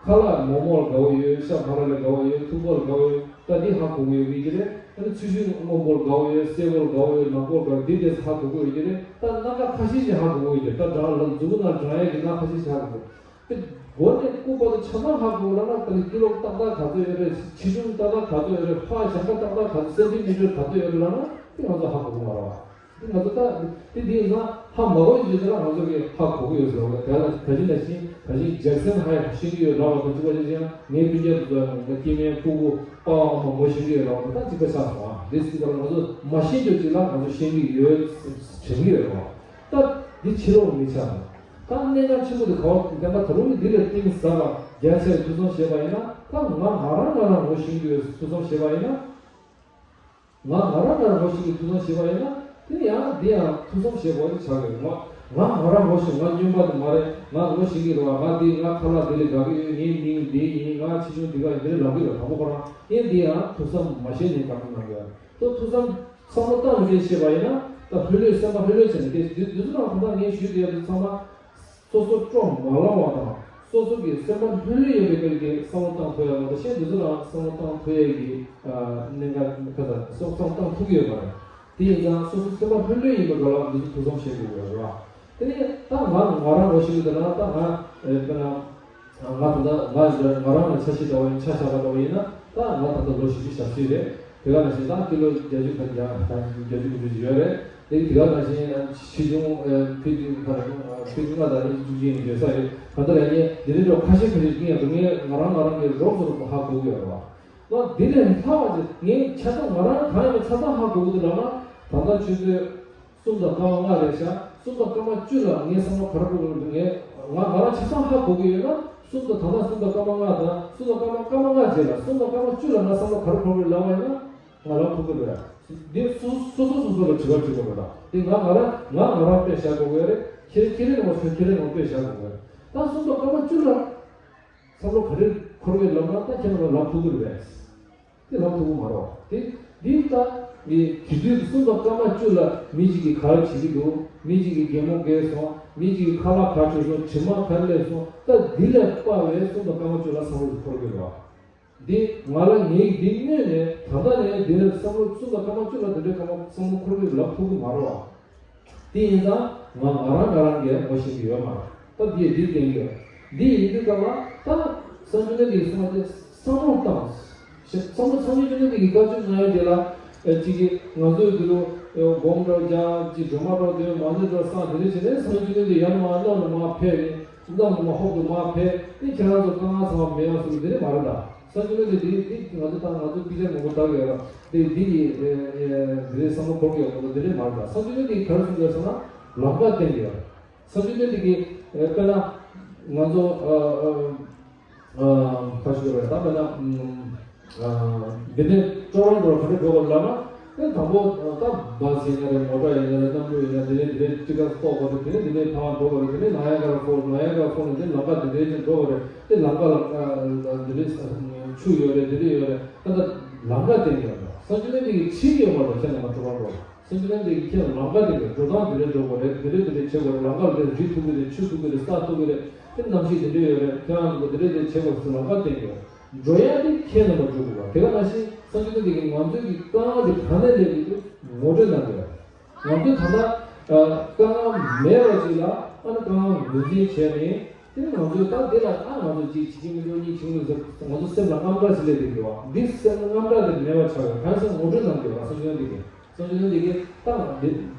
ཁ་ལག་མོག་མོག་ལ་དགའ་བོ་ཡོད། ཤ་མ་ར་ལ་དགའ་བོ་ཡོད། ཐུག་པ་ལ་དགའ་བོ་ཡོད། ད་འདི་ཧ་གོ་གི་ཡོད་མི་གི་རེད། ཨ་ནི་ཚུལ་ཤུལ་སྔོན་པོར་དགའ་བོ་ཡོད། སེར་པོར་དགའ་བོ་ཡོད། ནག་པོར་དགའ་བོ་འདི་དེ་ཧ་གོ་གི་ཡོད་ཀྱི་རེད། ད་སྣ་ཁ་ཁ་ཤས་ཤིག་ཧ་གོ་གི་ཡོད་ཀྱི་རེད། ད་སྦྲང་ལ་མཛུ་གུ་ནང་སྦྲང་ཡས་ཀྱི་སྣ་ཁ་ཤས་ཤིག་ཧ་གོ་གི་རེད། དེ་མགོ་ནས་རྐུབ་བར་དུ་ཆ་ཚང་ཧ་གོ་ལབ་ན་ད་ནི་ཀི་ལོ་ཏག་ཏག་ག་ཚོད་ཡོད་རེད། ཆེ་ཆུང་ཏག་ཏག་ག་ཚོད་ཡོད་རེད། ཕར་གཞན་པ་ཏག་ཏག་ག་ཚོད་སེན་ཏི་མི་ཊར་ག་ཚོད་ཡོད་རེད་ལབ་ན་དེ་ང་ཚོ་ཧ་གོ་གི་མ་རེད་བ། དེ་ང་ཚོ་ད་དེ་དེ་ཡིན་ཙང་ཧ་མ་གོ་ཡོད་ཙང་ང་ཚོ་གི་ཧ་གོ་གི་ཡོད་ཟེར་བ་དེ་ལ་ད་གིན་ནང་བཞིན་ད་གིན་ཇེག་སན་ཧའེ་ཤེས་ཀྱི་ཡོད་ལབ་པ་དང་གཅིག་པ་ཅིག་ཡང་ངའི་སྤུན་ཀྱག་ཚོ་ང་སྐྱེ་དམན་ཕྲུ་གུ་པ་ཕ་ཨ་མ་ངོ་ཤེས་ཀྱི་ཡོད་ལབ་པ་དང་གཅིག་པ་ཆགས་སོང་ཨ། དེ་སྲིད་ད་ང་ཚོ་མ་ཤེས་རྒྱུ་ཅིག་ལ་ང་ཚོ་ཤེས་ཀྱི་ཡོད་དྲན་གྱི་ཡོད་རེད་བ། ད་འདི་ཕྱི་ལོགས་མི་ཆགས་ན་ད་གནད་འགག་ཆེན་པོ་དེ་ག་བ་བསྟན་པ་ད་རུང་གི་འདི་ལས་གཏིང་ཟབ་པ་རྒྱ་ཆེར་ཐུགས་བསམ་བཞེས་པ་ཡིན་ན་ད་ང་ང་རང་ང་རང་ངོ་ཤེས་ཀྱི་ཡོད་ཐུགས་བསམ་བཞེས་པ་ཡིན་ན། ང་ང་རང་ང་རང་ངོ་ཤེས་ཀྱི་ཐུགས་བསམ་བཞེས་པ་ཡིན་ན་དེ་ཡང་འདི་ཡང་ཐུགས་བསམ་བཞེས་པ་ཆགས་ཡོད། ང་ང་ང་རང་ངོ་ཤེས། ང་སྨྱོན་པ་དེ་མ་རེད། ང་ངོ་ཤེས་ཀྱི་རེད་བ། ང་འདི་ང་ཁ་ལག་འདི་ལས་དགའ་གི་ཡོད། ངའི་མིང་འདི་ཡིན། ང་ཆེ་ཆུང་འདི་ག་ཡིན། འདི་ལས་ལབ་ཀྱི་རེད། དང་པོ་ཁོ་རང་ཡིན་འདི་ཡང་ཐུགས་བསམ་མ་བཞེས་ནས་ག་རེ་གནང་གི་ཡོད། ད་ཐུགས་བསམ་བསམ་བློ་བཏང་ནས་བཤད་པ་ཡིན་ན་ད་ལྷོད་ལྷོད་སེམས་པ་ལྷོད་ལྷོད་བྱས་ནས་བལྟས། དུས་དུས་ཚོད་རང་ད་ལྟ་ངས་ཞུས་བསྡད་ཡ་དེ་ཚང་མ། སོ་སོ་སྤྲོ་མ་ལངས་པ་དང་སོ་སོ་གི་སེམས་པ་ལྷོད་ལྷོད་ཡོད་པའི་སྐབས་ཀྱི་བསམ་བློ་བཏང་ཐུབ་ཡ་མ་གཏོགས་གཞན་དེ་ཚོ་ལ་བསམ་བློ་བཏང་ཐུབ་ཡ་གི་གནད་འགག་ཁ་ཚ་སོགས་བསམ་བློ་བཏང་ཐུབ་ཀྱི་ཡོད་མ་རེད། དེ་ཡིན་ཙང་སོ་སོ་སེམས་པ་ལྷོད་ལྷོད་ཡིན་པའི་སྐབས་ལ་འདི་ཚོ་ཐུགས་བསམ་བཞེས་དགོས་ཀྱི་ཡོད་རེད་བ། དེ་ནས་ད་ང་ང་རང་ངོ་ཤེས་ཀྱི་འདུག་ན་ད་ང་དཔེར་ན་ང་ད་ལྟ་ང་ང་རང་ལ་ཆ་ཤས་འདྲ་བ་ཡིན་ཆ་བཞག་པ་འདྲ་བ་ཡིན་ན་ད་ང་ད་ལྟ་ལོ་བཞི་བཅུ་ཞེ་བཞི་རེད། དེ་ག་ནང་བཞིན་ད་ཀི་ལོ་བརྒྱད་ཅུ་དང་བརྒྱ་དང་བརྒྱད་ཅུ་དགུ་བཅུ་ཅིག་ཡོད་རེད། དེ་དེ་ག་ནང་བཞིན་ཆེ་ཆུང་ཕི་ཏི་ཕ་ར་ཕི་ཏི་ལྔ་དང་ཨིན་ཅི་ཅུ་ཅི་ཡིན་བརྗོད་ས་རེད། ག་འདི་ལ་ཡིན་འདི་རིགས་འགྲོ་ཁ་ཤས་ཁ་ཤས་ཀྱིས་ཡང་དུ་ངས་ང་རང་ང་རང་གི་རོགས་ཚོ་རོགས་ཧ་གོ་གི་ཡོད་རེད་བ། ལོ་འདི་ལས་ལྷག་པ་ཅིག་ངས་ཆ་ཚང་ང་རང་གང་ཡིན་པ་ཆ་ཚང་ཧ་གོ་གི་འདུག་ལབ་ན་ད་ལྟ་ཆུ་ཚོད་གསུམ་དང་སྐར་མ་ལྔ་རེད་ཤག་གསུམ་དང་སྐར་མ་བཅུ་ལ་ངས་བསམ་བློ་ག་རེ་འཁོར་གི་ཡོད་ངས་ང་ང་རང་ཆ་ཚང་ཧ་གོ་གི་ཡོད་ན་གསུམ་དང་ད་ལྟ་གསུམ་དང་སྐར་མ་ལྔ་དང་གསུམ་དང་སྐར་མ་སྐར་མ་ལྔ་རྗེས་ལ་གསུམ་དང་སྐར་མ་བཅུ་ལ་ང་བསམ་བློ་ག་རེ་འཁོར་གི་ཡོད་ལབ་པ་ཡིན་ན་ང་ལབ་ཐུབ་ཀྱི་རེད། འདི་སོ་སོ་སོ་སོ་ལ་དྲི་བ་དྲི་དགོས་པ་དང་། འདི་ང་ང་རང་ང་ང་རང་དཔེ་བཞག་དགོས་ཀྱི་རེད། ཁྱེད་ཁྱེད་རང་ངོ་ཁྱེད་རང་ངོ་དཔེ་བཞག་དགོས་ཀྱི་རེད། ད་གསུམ་པ་སྐར་མ་བཅུ་ལ་བསམ་བློ་ག་རེ་འཁོར་གྱི་ལབ་ན། ད་ཁྱེད་རང་ལ་ལབ་ཐུབ་ཀྱི་རེད་པས། དེ་ལབ་ཐུབ་ཀྱི་མ་རེད་པ། དེ་འདི་ལྟ་བུའི་དུས་ཚོད་གསུམ་པ་སྐར་མ་བཅུ་ལ་མི་གཅིག་གིས་ག་རེ་བྱེད་ཀྱི་འདུག་མི་གཅིག་གིས་གད་མོ་བགད་སོང་། མི་གཅིག་གིས་ཁ་ལག་ག་བྱས་སོང་། དྲི་མ་ག་རེ་སླེབས་སོང་། ད་འདི་ལས་དཔག་པའི་གསུམ་པ་སྐར་མ་བཅུ་ལ་བསམ་བློ་འཁོར་གྱི་རེད་པ། འདི་ང་ལ་ངས་འདི་སྔོན་ནས་ད་ལྟ་ནས་འདི་ལ་བསམ་བློ་གསུམ་པ་སྐར་མ་བཅུ་ལ་འདི་འདྲའི་སྐར་མ་བསམ་བློ་འཁོར་གྱི་ལབ་ཐུབ་ཀྱི་མ་རེད་པ། དེ་ཡིན་ཙང་ང་ང་རང་ང་རང་གིས་ངོ་ཤེས་ཀྱི་ཡོད་མ་རེད། ད་འདི་འདི་བསྟན་གྱི་ཡོད། འདི་ཡིན་དུས་སྐབས་ལ་ད་སངས་རྒྱས་བསྟན་པའི་གསུང་བ་དེ་བསམ་བློ་བཏང་། བསམ་བློ་བཏང་། སངས་རྒྱས་བསྟན་པའི་གསུང་བ་དེ་བཀའ་ཆོས་གནང་ཡོད་དེ་ལ་ཨེ་གཅིག་གིས་ང་ཚོའི་འདི་ལོ་སྒོམ་འགྲོ་རྒྱག་ཅིག་སྒྲོལ་མ་འགྲོ་འདོན་མ་འདོན་འགྲོ་བསམ་དེ་འདྲ་བྱས་ནས་སངས་རྒྱས་བསྟན་པའི་ཡར་མར་གནམ་ལ་མར་ཕེབས་ནས། གནམ་ལ་མར་ཧོབ་ཏེ་མར་ཕེབས་ཏེ་ཁྱེད་རང་ཚོ་དཀའ་ངལ་ཚང་མ་མེད་པ་བཟོ་གི་འདི་རེད་མ་རེད་ད། སངས་རྒྱས་བསྟན་པའི་འདི་འདི་ང་ཚོ་དང་ང་ཚོ་པི་ཅར་མང་པོ་ལྟ་གི་ཡོད་ར། འདི་འདི་ཡི་འདི་རེད་བསམ་བློ་འཁོར་གི་ཡོད་མ་གཏོགས་འདི་རེད་མ་རེད་ད། སངས་རྒྱས་བསྟན་པའི་འདི་ག་རེ་གསུངས་ཡོད་ཟེར་ན་ལམ་ཁ་བསྟན་གི་ཡོད་ར། སངས་རྒྱས་བསྟན་པའི་འདི་གི་དཔེར་ན་ང་ཚོ་ཁ་ཤས་རེད་ད། དཔེར་ན། འདི་ནས་ཀྲོ་རོན་ཀྲོ་ག་འདྲ་འགྲོ་དགོས་ལབ་ན། ཨེ་དང་པོ་ད་བཱས་ཡིན་ན་རེད། མོ་ཊ་ཡིན་ན་རེད། གནམ་གྲུ་ཡིན་ན། དེ་ནས་དེ་ནས་ཊི་ཀེ་ཊི་གཏོང་དགོས་རེད། དེ་ནས་དེ་ནས་ཕར་འགྲོ་དགོས་རེད། དེ་ནས་ནཱ་ཡ་ག་ར་ཕོལ། ནཱ་ཡ་ག་ར་ཕོལ་ནས་དེ་ལམ་ཁ་དེ་འདྲའི་ཅིག་འགྲོ་དགོས་རེད། དེ་ལམ་ཁ་ལ་དེ་འདྲའི་ཆུ་ཡོད་རེད། དེ་འདྲ་ཡོད་རེད། ད་ལྟ་ལམ་ཁ་བསྟན་གྱི་ཡོད་རེད། སངས་རྒྱས་བསྟན་པའི་འདི་ཁྲིད་ཀྱི་ཡོད་མ་རེད། ཁྱེད་རྣམ་པ་ཀྲོ་རོན་ཀྲོ། སངས་རྒྱས་བསྟན་པའི་འདི་ཁྱེད་ལམ་ཁ་དེ་འདྲ་འགྲོ་སྟངས་དེ་འདྲ་འགྲོ་དགོས་རེད། དེ་འདྲ་དེ་འདྲ་བྱེད་དགོས་རེད། ལམ་ཁ་ལ་དེ་རི་ཐུག་གི་རེད། ཆུ་ཐུག་གི་རེད། ས་ཐུག་གི་རེད། དེ་གནམ་གཤིས་དེ་འདྲ་ཡོད་རེད། ཁྱེད་རང་ཚོ་དེ་འདྲ་དེ་བྱེད་དགོས་ཟེར་ལམ་ཁ་བསྟན་གྱི་ཡོད་རེད། འགྲོ་ཡ་དེ་ཁྱེད་རྣམ་པ་འགྲོ་དགོས་པ། དེ་ག་ནང་བཞིན་སངས་རྒྱས་བསྟན་པའི་འདི་གིས་ང་ཚོའི་གི་དཀའ་ངལ་དེ་ག་ནས་སླེབས་ཀྱི་འདུག་ངོ་སྤྲོད་གནང་གི་ཡོད་རེད། ང་ཚོས་ད་ལྟ་དཀའ་ངལ་མེད་པ་ཅིག་ལ་ཨ་ནི་དཀའ་ངལ་ངོས་འཛིན་བྱས་ནས། དེ་ནི་ང་ཚོས་ད་འདི་ལ་ཨ་ང་ཚོ་གཅིག་བྱེད་ཀྱི་མི་འདུག་གཉིས་བྱེད་ཀྱི་མི་འདུག་ཟེར་ང་ཚོ་སེམས་ལ་དངངས་སྐྲག་ཞིག་སླེབས་ཀྱི་འདུག་འདི་སེམས་ལ་དངངས་སྐྲག་དེ་མེད་པ་ཆགས་ཡོད། གང་ཟེར་ངོ་སྤྲོད་གནང་གི་ཡོད་རེད། སངས་རྒྱས་བསྟན་པའི་འདི་གིས། སངས་རྒྱས་བསྟན་པའི་འདི་གིས་ད་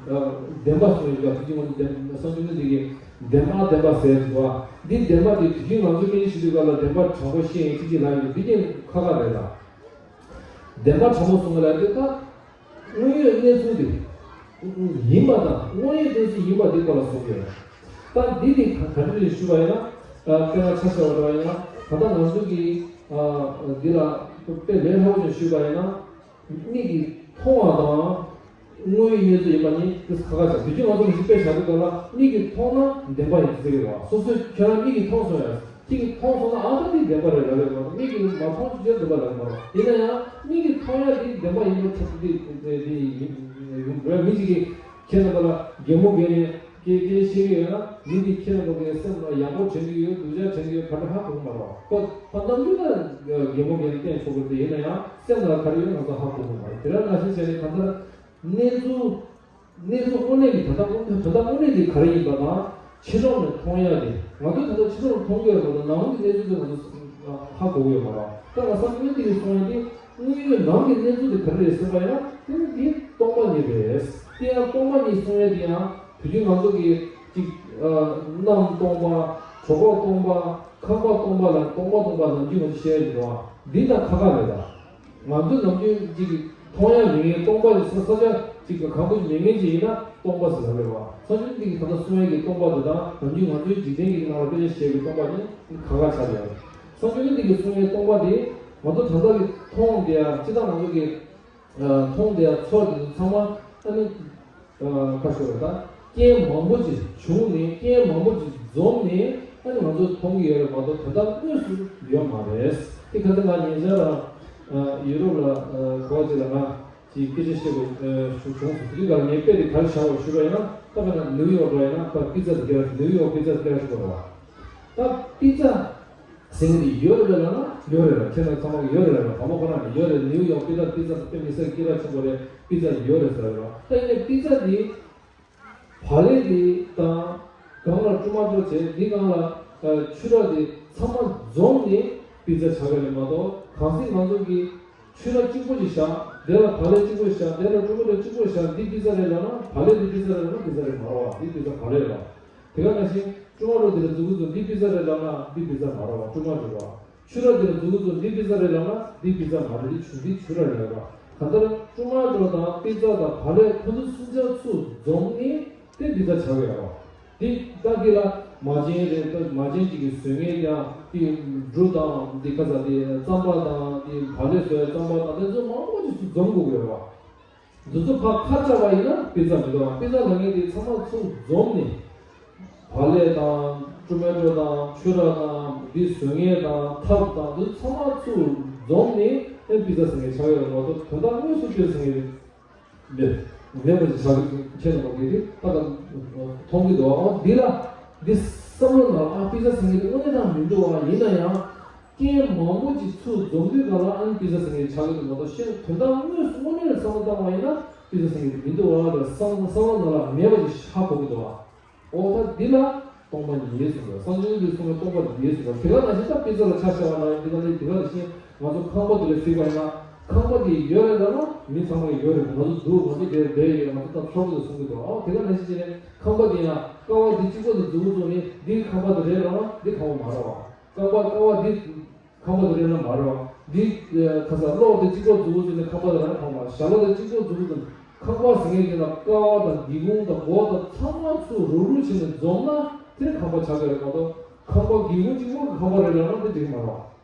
བདེན་པ་གསུངས་ཡོད་ཀྱང་དེ་གི་ང་ཚོ་བདེན། སངས་རྒྱས་བསྟན་པའི་འདི་གིས་བདེན་པ་བདེན་པ་ཟེར་འདུག་འདི་བདེན་པ་དེ་དེ་གི་ང་ཚོ་སྐད་ཆ་བཤད་དུས་སྐབས་ལ་བདེན་པ་དྲང་པོ་བཤད་ཡིན་ཅིག་ཅིག་ལབ་ཡོད། འདི་གི་ཁ་ཁ་རེད་ད། བདེན་པ་དྲང་པོ་གསུང་གི་ལབ་དུས་ད། དངོས་ཡོད་གནས་ཚུལ་དེ་ཡིན་པ་དང་། དངོས་ཡོད་གནས་ཚུལ་ཡིན་པ་དེ་སྐོར་ལ་གསུང་གི་ཡོད། ད་འདི་དེ་ག་ག་འདྲ་རེད་ཞུས་པ་ཡིན་ན། དཔེར་ན་ཆ་བཞག་པ་འདྲ་བ་ཡིན་ན། ད་ལྟ་ང་ཚོ་གི་འདི་ལ་དཔེ་ལས་སླ་པོ་ཅིག་ཞུས་པ་ཡིན་ན། མིག་གིས་མཐོང་བ་དང་དངོས་ཡོད་གནས་ཚུལ་ཡིན་པ་གཉིས་དེ་ཁ་ཁ་བྱ། དུས་རྒྱུན་ང་ཚོ་མི་ཞིག་དཔེ་བཞག་དུས་སྐབས་ལ་མིག་གིས་མཐོང་ན་བདེན་པ་ཡིན་ཟེར་གི་རེད་བ། སོ་སོས་ཁྱོད་རང་མིག་གིས་མཐོང་སོང་ཡ། ཁྱེད་ཀྱིས་མཐོང་སོང་ན་ཨ་ད་འདི་བདེན་པ་རེད་ལབ་ཡོད་མ་གཏོགས། མིག་གིས་མ་མཐོང་ཅི་བྱས་བདེན་པ་ལབ་ཡོད་མ་རེད། ཡིན་ན་ཡང་མིག་གིས་མཐོང་ཡ་འདི་བདེན་པ་ཡིན་པ་ཆགས་འདི་འདི་འདི་ཡིན་ཡིན་འགྲོ་ཡ། མི་ཞིག་གིས་ཁྱེད་རྣམ་པ་ལ་གད་མོ་བགད་ནས་སྐད་སྐད་བཤད་ཀྱི་ཡོད་ན། མི་འདི་ཁྱེད་རྣམ་པ་གི་སེམས་ལ་ཡག་པོ་དྲན་གྱི་ཡོད། སྡུག་ཅག་དྲན་གྱི་ཡོད། ག་འདྲ་ཧ་གོ་གི་མ་རེད། ཁོ་ཁོ་རྣམ་འགྱུར་ལ་གད་མོ་བགད་ནས་བསྟན་ཆོག་གི་རེད། ཡིན་ན་ཡང་སེམས་ལ་ག་རེ་ཡོད་ང་ཚོ་ཧ་གོ་གི་མ་རེད། དེ་རང་ནང་བཞིན་བྱས་ནས་གང་ལྟར་གནས་ཚུལ། གནས་ཚུལ་དངོས་གནས་ཀྱི་ད་ལྟ་དངོས་ད་ལྟ་དངོས་གནས་ཀྱི་ག་རེ་ཡིན་པ་དང་། ཕྱི་ལོགས་ནས་མཐོང་ཡ་དེ། ང་ཚོས་ད་ལྟ་ཕྱི་ལོགས་ནས་མཐོང་གི་ཡོད་པ་དང་། ནང་གི་གནས་ཚུལ་དེ་ང་ཚོ་ཧ་གོ་གི་ཡོད་མ་རེད། ད་ང་བསམ་ཡོད་དེ་གི་གསུང་ཡ་དེ། དངོས་ཡོད་ནང་གི་གནས་ཚུལ་དེ་ག་རེ་རེད་ཟེར་བ་ཡིན་ན། དེ་ནི་འདི་སྟོང་པ་ཉིད་རེད། དེ་ཡང་སྟོང་པ་ཉིད་གསུང་ཡ་དེ་ཡང་དུས་རྒྱུན་ང་ཚོ་གི་ཅིག་གནམ་སྟོང་པ། གྲོད་ཁོག་སྟོང་པ། ཁང་པ་སྟོང་པ་ལ་སྟོང་པ་སྟོང་པ་ནམ་རྒྱུན་ང་ཚོ་བཤད་ཡ་ཡིན་རེད་བ། འདི་དང་ཁ་ཁ་རེད་ད། ང་ཚོས་ནམ་རྒྱུན་ཅིག་མཐོང་ཡ་མེད་མཁན་སྟོང་པ་ཞིག་ས་ས་ཆ་ཅིག་གི་གང་པོ་ཞིག་མེད་མཁན་ཅིག་ཡིན་ན་སྟོང་པ་ཟེར་ལབ་རེད་བ། སངས་རྒྱས་བསྟན་པའི་འདི་གིས་ད་ལྟ་གསུང་ཡ་གི་སྟོང་པ་དེ་དང་ནམ་རྒྱུན་ང་ཚོའི་འཇིག་རྟེན་གྱི་ནང་ལ་དཔེ་ཆ་བཤད་ཀྱི་སྟོང་པ་དེ་ཁ་ཁ་ཆགས་ཡོད། སངས་རྒྱས་བསྟན་པའི་འདི་གིས་གསུང་ཡ་སྟོང་པ་དེ་ང་ཚོ་ད་ལྟ་གི་མཐོང་བསྡད་ཡ་སྤྱིར་བཏང་ང་ཚོ་གི་མཐོང་བསྡད་ཡ་ཚོར་བསྡད་ཡ་ཚང་མ་ཨ་ནི། ཁ་ཤོར་བ་དང་རྐྱེན་མང་པོ་ཅིག་བྱུང་ནས། རྐྱེན་མང་པོ་ཅིག་འཛོམས་ནས་ཨ་ནི་ང་ཚོ་མཐོང་གི་ཡོད་རེད་མ་གཏོགས་དེ་ལྟར་དངོས་སུ་ཡོད་མ་རེད། དེ་ག་ཚོད་ང་ཉེ་ཆར་རང་ཡུ་རོབ་ལ་ག་བ་ཅིག་ལ་ང་ཅིག་སྐད་ཆ་བཤད་དགོས་བྱུང་སོང་། དེ་དུས་ཀ་ངས་དཔེ་དེ་ག་རེ་བཞག་པ་ཞུས་པ་ཡིན་ན། ད་དཔེར་ན་ནིའུ་ཡོག་འདྲ་ཡིན་ན། ད་པི་ཙ་དེ་སྐད་ར། ནིའུ་ཡོག་པི་ཙ་དེ་སྐད་ར་ཞུ་དགོས་རེད་བ། ད་པི་ཙ་ཟེར་མཁན་དེ་ཡོད་རེད་ལབ་ན་ཡོད་རེད་ལ། ཁྱེད་རང་ཚང་མ་གིས་ཡོད་རེད་ལབ་ན། དང་པོ་ཁོ་རང་གིས་ཡོད་རེད། ནིའུ་ཡོག་པི་ཙ། པི་ཙ་དཔེ་མི་སྲིད་སྐད་གྲགས་ཆེན་པོ་རེད། པི་ཙ་ཡོད་རེད་ཟེར་རེད་ལ། ད་ཡིན་ནའི་པི་ཙ་དེ་བག་ལེབ་དེ་དང་། སྒང་ལ་ཊོ་མ་ཊོ་བྱས། འདི་སྒང་ལ་ཨ་ཕྱུར་ར་དེ་ཚང་མ་འཛོམས་ནས་པི་ཙ་ཆགས་ཀྱི་རེད་མ་གཏོགས། གལ་སྲིད་ང་ཚོ་གིས་ཕྱུར་ར་གཅིག་པོ་ཞིག་བཞག་དེ་ལ་བག་ལེབ་གཅིག་པོ་ཞིག་བཞག་དེ་ལ་ཊོ་མ་ཊོ་གཅིག་པོ་ཞིག་བཞག་འདི་པི་ཙ་རེད་ལབ་ན། བག་ལེབ་འདི་པི་ཙ་རེད་ལབ་ན་པི་ཙ་རེད་མ་རེད་བ། འདི་པི་ཙ་བག་ལེབ་རེད་བ། དེ་ག་ནང་བཞིན་ཊོ་མ་ཊོ་དེ་ལ་མཛུབ་གུ་བཙུགས། འདི་པི་ཙ་རེད་ལབ་ན་འདི་པི་ཙ་མ་རེད་བ། ཊོ་མ་ཊོ་རེད་བ། ཕྱུར་ར་དེ་ལ་མཛུབ་གུ་བཙུགས། འདི་པི་ཙ་རེད་ལབ་ན་འདི་པི་ཙ་མ་རེད། འདི་ཕྱུ་འདི་ཕྱུར་ར་རེད་བ། གང་ལྟར་ཊོ་མ་ཊོ་དང་པི་ཙ་དང་བག་ལེབ་ཁོ་ཚོ་གསུམ་ཆ་ཚུར་འཛོམས་ནས་དེ་པི་ཙ་ཆགས་ཀྱི་ཡོད་རེད་བ། དེ་ད་འདི་ལ་མ་བྱན་རེད། ད་མ་བྱན་གཅིག་གི་བཟོ་མཁན་ཀྱང་དེ་འབྲུ་དང་། དེ་ག་ས་དེ་རྩམ་པ་དང་། དེ་བག་ལེབ་བཟོ་ཡ་རྩམ་པ་དང་། དེ་ཚོ་མང་པོ་ཅིག་ཚུར་འཛོམས་དགོས་ཀྱི་ཡོད་རེད་བ། འདི་ཚོ་ཕར་ཁ་བཅག་པ་ཡིན་ན་པི་ཛ་མི་འདུག་ཨ། པི་ཛ་ལབ་མཁན་དེ་ཚང་མ་ཚུར་འཛོམས་ནས། བག་ལེབ་དང་ཊོ་མེ་ཊོ་དང་ཕྱུར་ར་དང་འདི་བཟོ་མཁན་དང་ཐབ་དང་འདི་ཚང་མ་ཚུར་འཛོམས་ནས་ཨེ་པི་ཛ་ཟེར་མཁན་ཆགས་ཡོད་རེད་མ་གཏོགས། དོན་དག་དངོས་སུ་པི་ཛ་ཟེར་མཁན་དེ་མེད། མེད་པ་ཅིག་ཆགས་ཀྱི་ཁྱེད་རྣམ་པ་གིས་དེ་ད་ལྟ་མཐོང་གི་འདུག་ཨ། འོ་འདི་ལ་འདི་བསམ་བློ་ནང་ཨ་པི་ཛ་ཟེར་མཁན་དེ་དངོས་གནས་དྲང་མི་འདུག་ཨ། ཡིན་ན་ཡང་རྐྱེན་མང་པོ་ཅིག་ཚུར་འཛོམས་དུས་ག་ལ་ཨ་ནི་པི་ཛ་ཟེར་མཁན་ཆགས་ཀྱི་འདུག་མ་གཏོགས། ཤེས་དོན་དག་དངོས་སུ་དངོས་གནས་ལ་བསམ་བློ་བཏང་བ་ཡིན་ན་པི་ཛ་ཟེར་མཁན་དེ་མི་འདུག་ཨ་ལ་བསམ་བསམ་བློ་ནང་ལ་མེད་པ་ཅིག་ཧ་གོ་གི་འདུག་ཨ། འོ་ད་འདི་ལ་སྟོང་པ་ཉིད་ཟེར་བ། སངས་རྒྱས་ཀྱིས་གསུངས་པའི་སྟོང་པ་ཉིད་ཟེར་བ། དེ་ག་ནང་བཞིན་ད་པི་ཛ་ལ་ཆ་བཞག་པ་ན་འདི་ག་ནས་དེ་ག་ནང་བཞིན་ང་ཚོ་ཁང་པ་དེ་ལ་གཟིགས་པ་ཡིན་ན། ཁང་པ་དེ་ཡོད་རེད་ལབ་ན་མི་ཚང་མ་ཡོད་རེད། ང་ཚོ་འདུག་ང་ཚོ་དེར་བསྡད་ཡོད། ང་ཚོ་ད་ཚོགས་འདུ་གསུང་གི་འདུག་ཨོ་དེ་ག་ནང་བཞིན་བྱས་ནས་ཁང་པ་དེ་ཡང་ཀ་བ་འདི་གཅིག་པོ་དེ་འཛུགས་འཛུགས་ནས་འདི་ཁང་པ་དེ་རེད་ལབ་ན་འདི་ཁང་པ་མ་རེད་བ། ཀ་བ་ཀ་བ་འདི་ཁང་པ་དེ་རེད་ལབ་ན་མ་རེད་བ། འདི་ཁ་ས་གློག་དེ་གཅིག་པོ་འཛུགས་འཛུགས་ནས་ཁང་པ་དེ་རང་ཁང་པ། ཞྭ་ལོ་དེ་གཅིག་པོ་འཛུགས་འཛུགས་ནས། ཁང་པ་ཟེར་མཁན་དེ་ལ་ཀ་བ་དང་སྒེའུ་ཁུང་དང་སྒོ་དང་ཚང་མ་ཚུར་རུག་རུག་བྱས་ནས་འཛོམས་ན་དེ་ཁང་པ་ཆགས་ཀྱི་རེད་མ་གཏོགས། ཁང་པ་སྒེའུ་ཁུང་གཅིག་པོ་གི་ཁང་པ་རེད་ལབ་ན་དེ་འགྲིག་གི་མ་རེད་བ།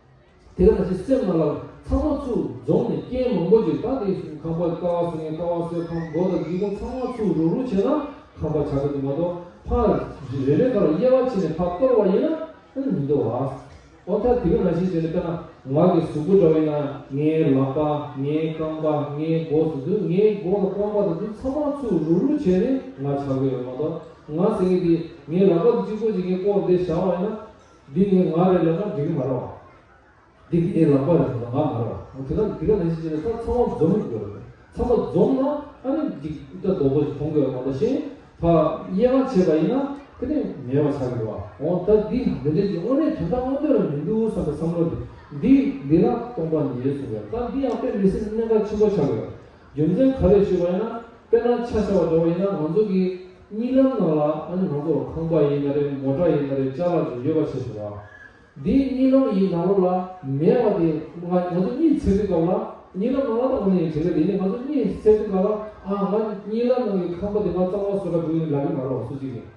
དེ་ག་ནང་བཞིན་སེམས་ནང་ལ་ཚང་མ་ཚུར་འཛོམས་ནས་རྐྱེན་མང་པོ་ཅིག་ད་དེ་ཁང་པ་ཀ་བ་ཟེར་མཁན་ཀ་བ་ཟེར། ཁང་སྒོ་དང་སྒེའུ་ཁུང་ཚང་མ་ཚུར་རུག་རུག་བྱས་ན་ཁང་པ་ཆགས་ཀྱི་འདུག་མ་གཏོགས། ཕར་རེ་རེ་ཁ་ལ་དབྱེ་བ་ཕྱེ་ནས་ཕར་གཏོར་བ་ཡིན་ན་ཨ་ནི་མི་འདུག་བ། འོ་ད་དེ་ག་ནང་བཞིན་བྱས་ནས་དཔེར་ན་ང་གི་གཟུགས་པོ་འདྲ་བ་ཡིན་ན་ངའི་ལག་པ། ངའི་རྐང་པ། ངའི་མགོ་ཟེར་དུས་ངའི་མགོ་དང་རྐང་པ་དང་དེ་ཚང་མ་ཚུར་རུག་རུག་བྱས་ནས་ང་ཆགས་ཀྱི་ཡོད་མ་གཏོགས། ང་ཟེར་མཁན་དེ་ངའི་ལག་པ་དེ་གཅིག་པོ་ཅིག་ངས་ལྐོག་འདི་བཞག་པ་ཡིན་ན་འདི་ངའི་ང་རེད་ལབ་ན་འགྲིག་གི་མ་རེད་བ། འདི་ངའི་ལག་པ་རེད་ཟེར་ན་ང་མ་རེད་བ། དེ་ག་དེ་ག་ནང་བཞིན་བྱས་ནས་ད་ཚང་མ་འཛོམས་དགོས་རེད། ཚང་མ་འཛོམས་ན་ཨ་ནི་འཇིག་ལྟ་རྡོག་པོ་ཞིག་མཐོང་དགོས་མ་གཏོགས་ཤིང་། ཕར་དབྱེ་བ་ཕྱེ་བ་ཡིན་ན་དེ་ནི་མེད་པ་ཆགས་ཀྱི་རེད་བ། འོ་ད་འདི་འདི་འདྲ་ཞིག་དངོས་གནས་དོན་དག་དངོས་དོན་ལ་མི་འདུག་བསམ་པའི་བསམ་བློ་འདི་འདི་འདི་ལ་སྟོང་པ་ཉིད་གསུངས་པས། ད་འདི་ཡང་དཔེ་མི་སྲིད་གནད་འགག་ཆེན་པོ་ཆགས་ཀྱི་རེད། རྒྱུ་མཚན་ག་རེ་ཞུས་པ་ཡིན་ན། དཔེར་ན་ཆ་བཞག་པ་འདྲ་བ་ཡིན་ན་ང་ཚོ་གི་གཉིད་ལམ་ནང་ལ་ཨ་ནི་ང་ཚོ་ཁང་པ་ཡིན་ན་རེད། མོ་ཊ་ཡིན་ན་རེད། ཅ་ལག་ཅིག་ཡོད་པ་བྱས་ཞུ་བ། འདིའི་གཉིད་ལམ་ཡི་ནང་ལོགས་ལ་མེད་པ་དེ་ང་ང་ཚོ་གཉིད་སད་དུས་སྐབས་ལ། གཉིད་ལམ་ནང་ལ་ད་དངོས་གནས་ཡིན་དྲན་གི་རེད། ཡིན་ནའི་ང་ཚོ་གཉིད་སད་དུས་སྐབས་ལ་ཨ་ང་གཉིད་ལམ་ནང་གི་ཁང་པ་དེ་ང་གཙང་མ་བཟོ་གྲྭ་འགྲོ་ཡིན་ལབ་གི་མ་རེད་བ། སུ་གཅིག་གིས།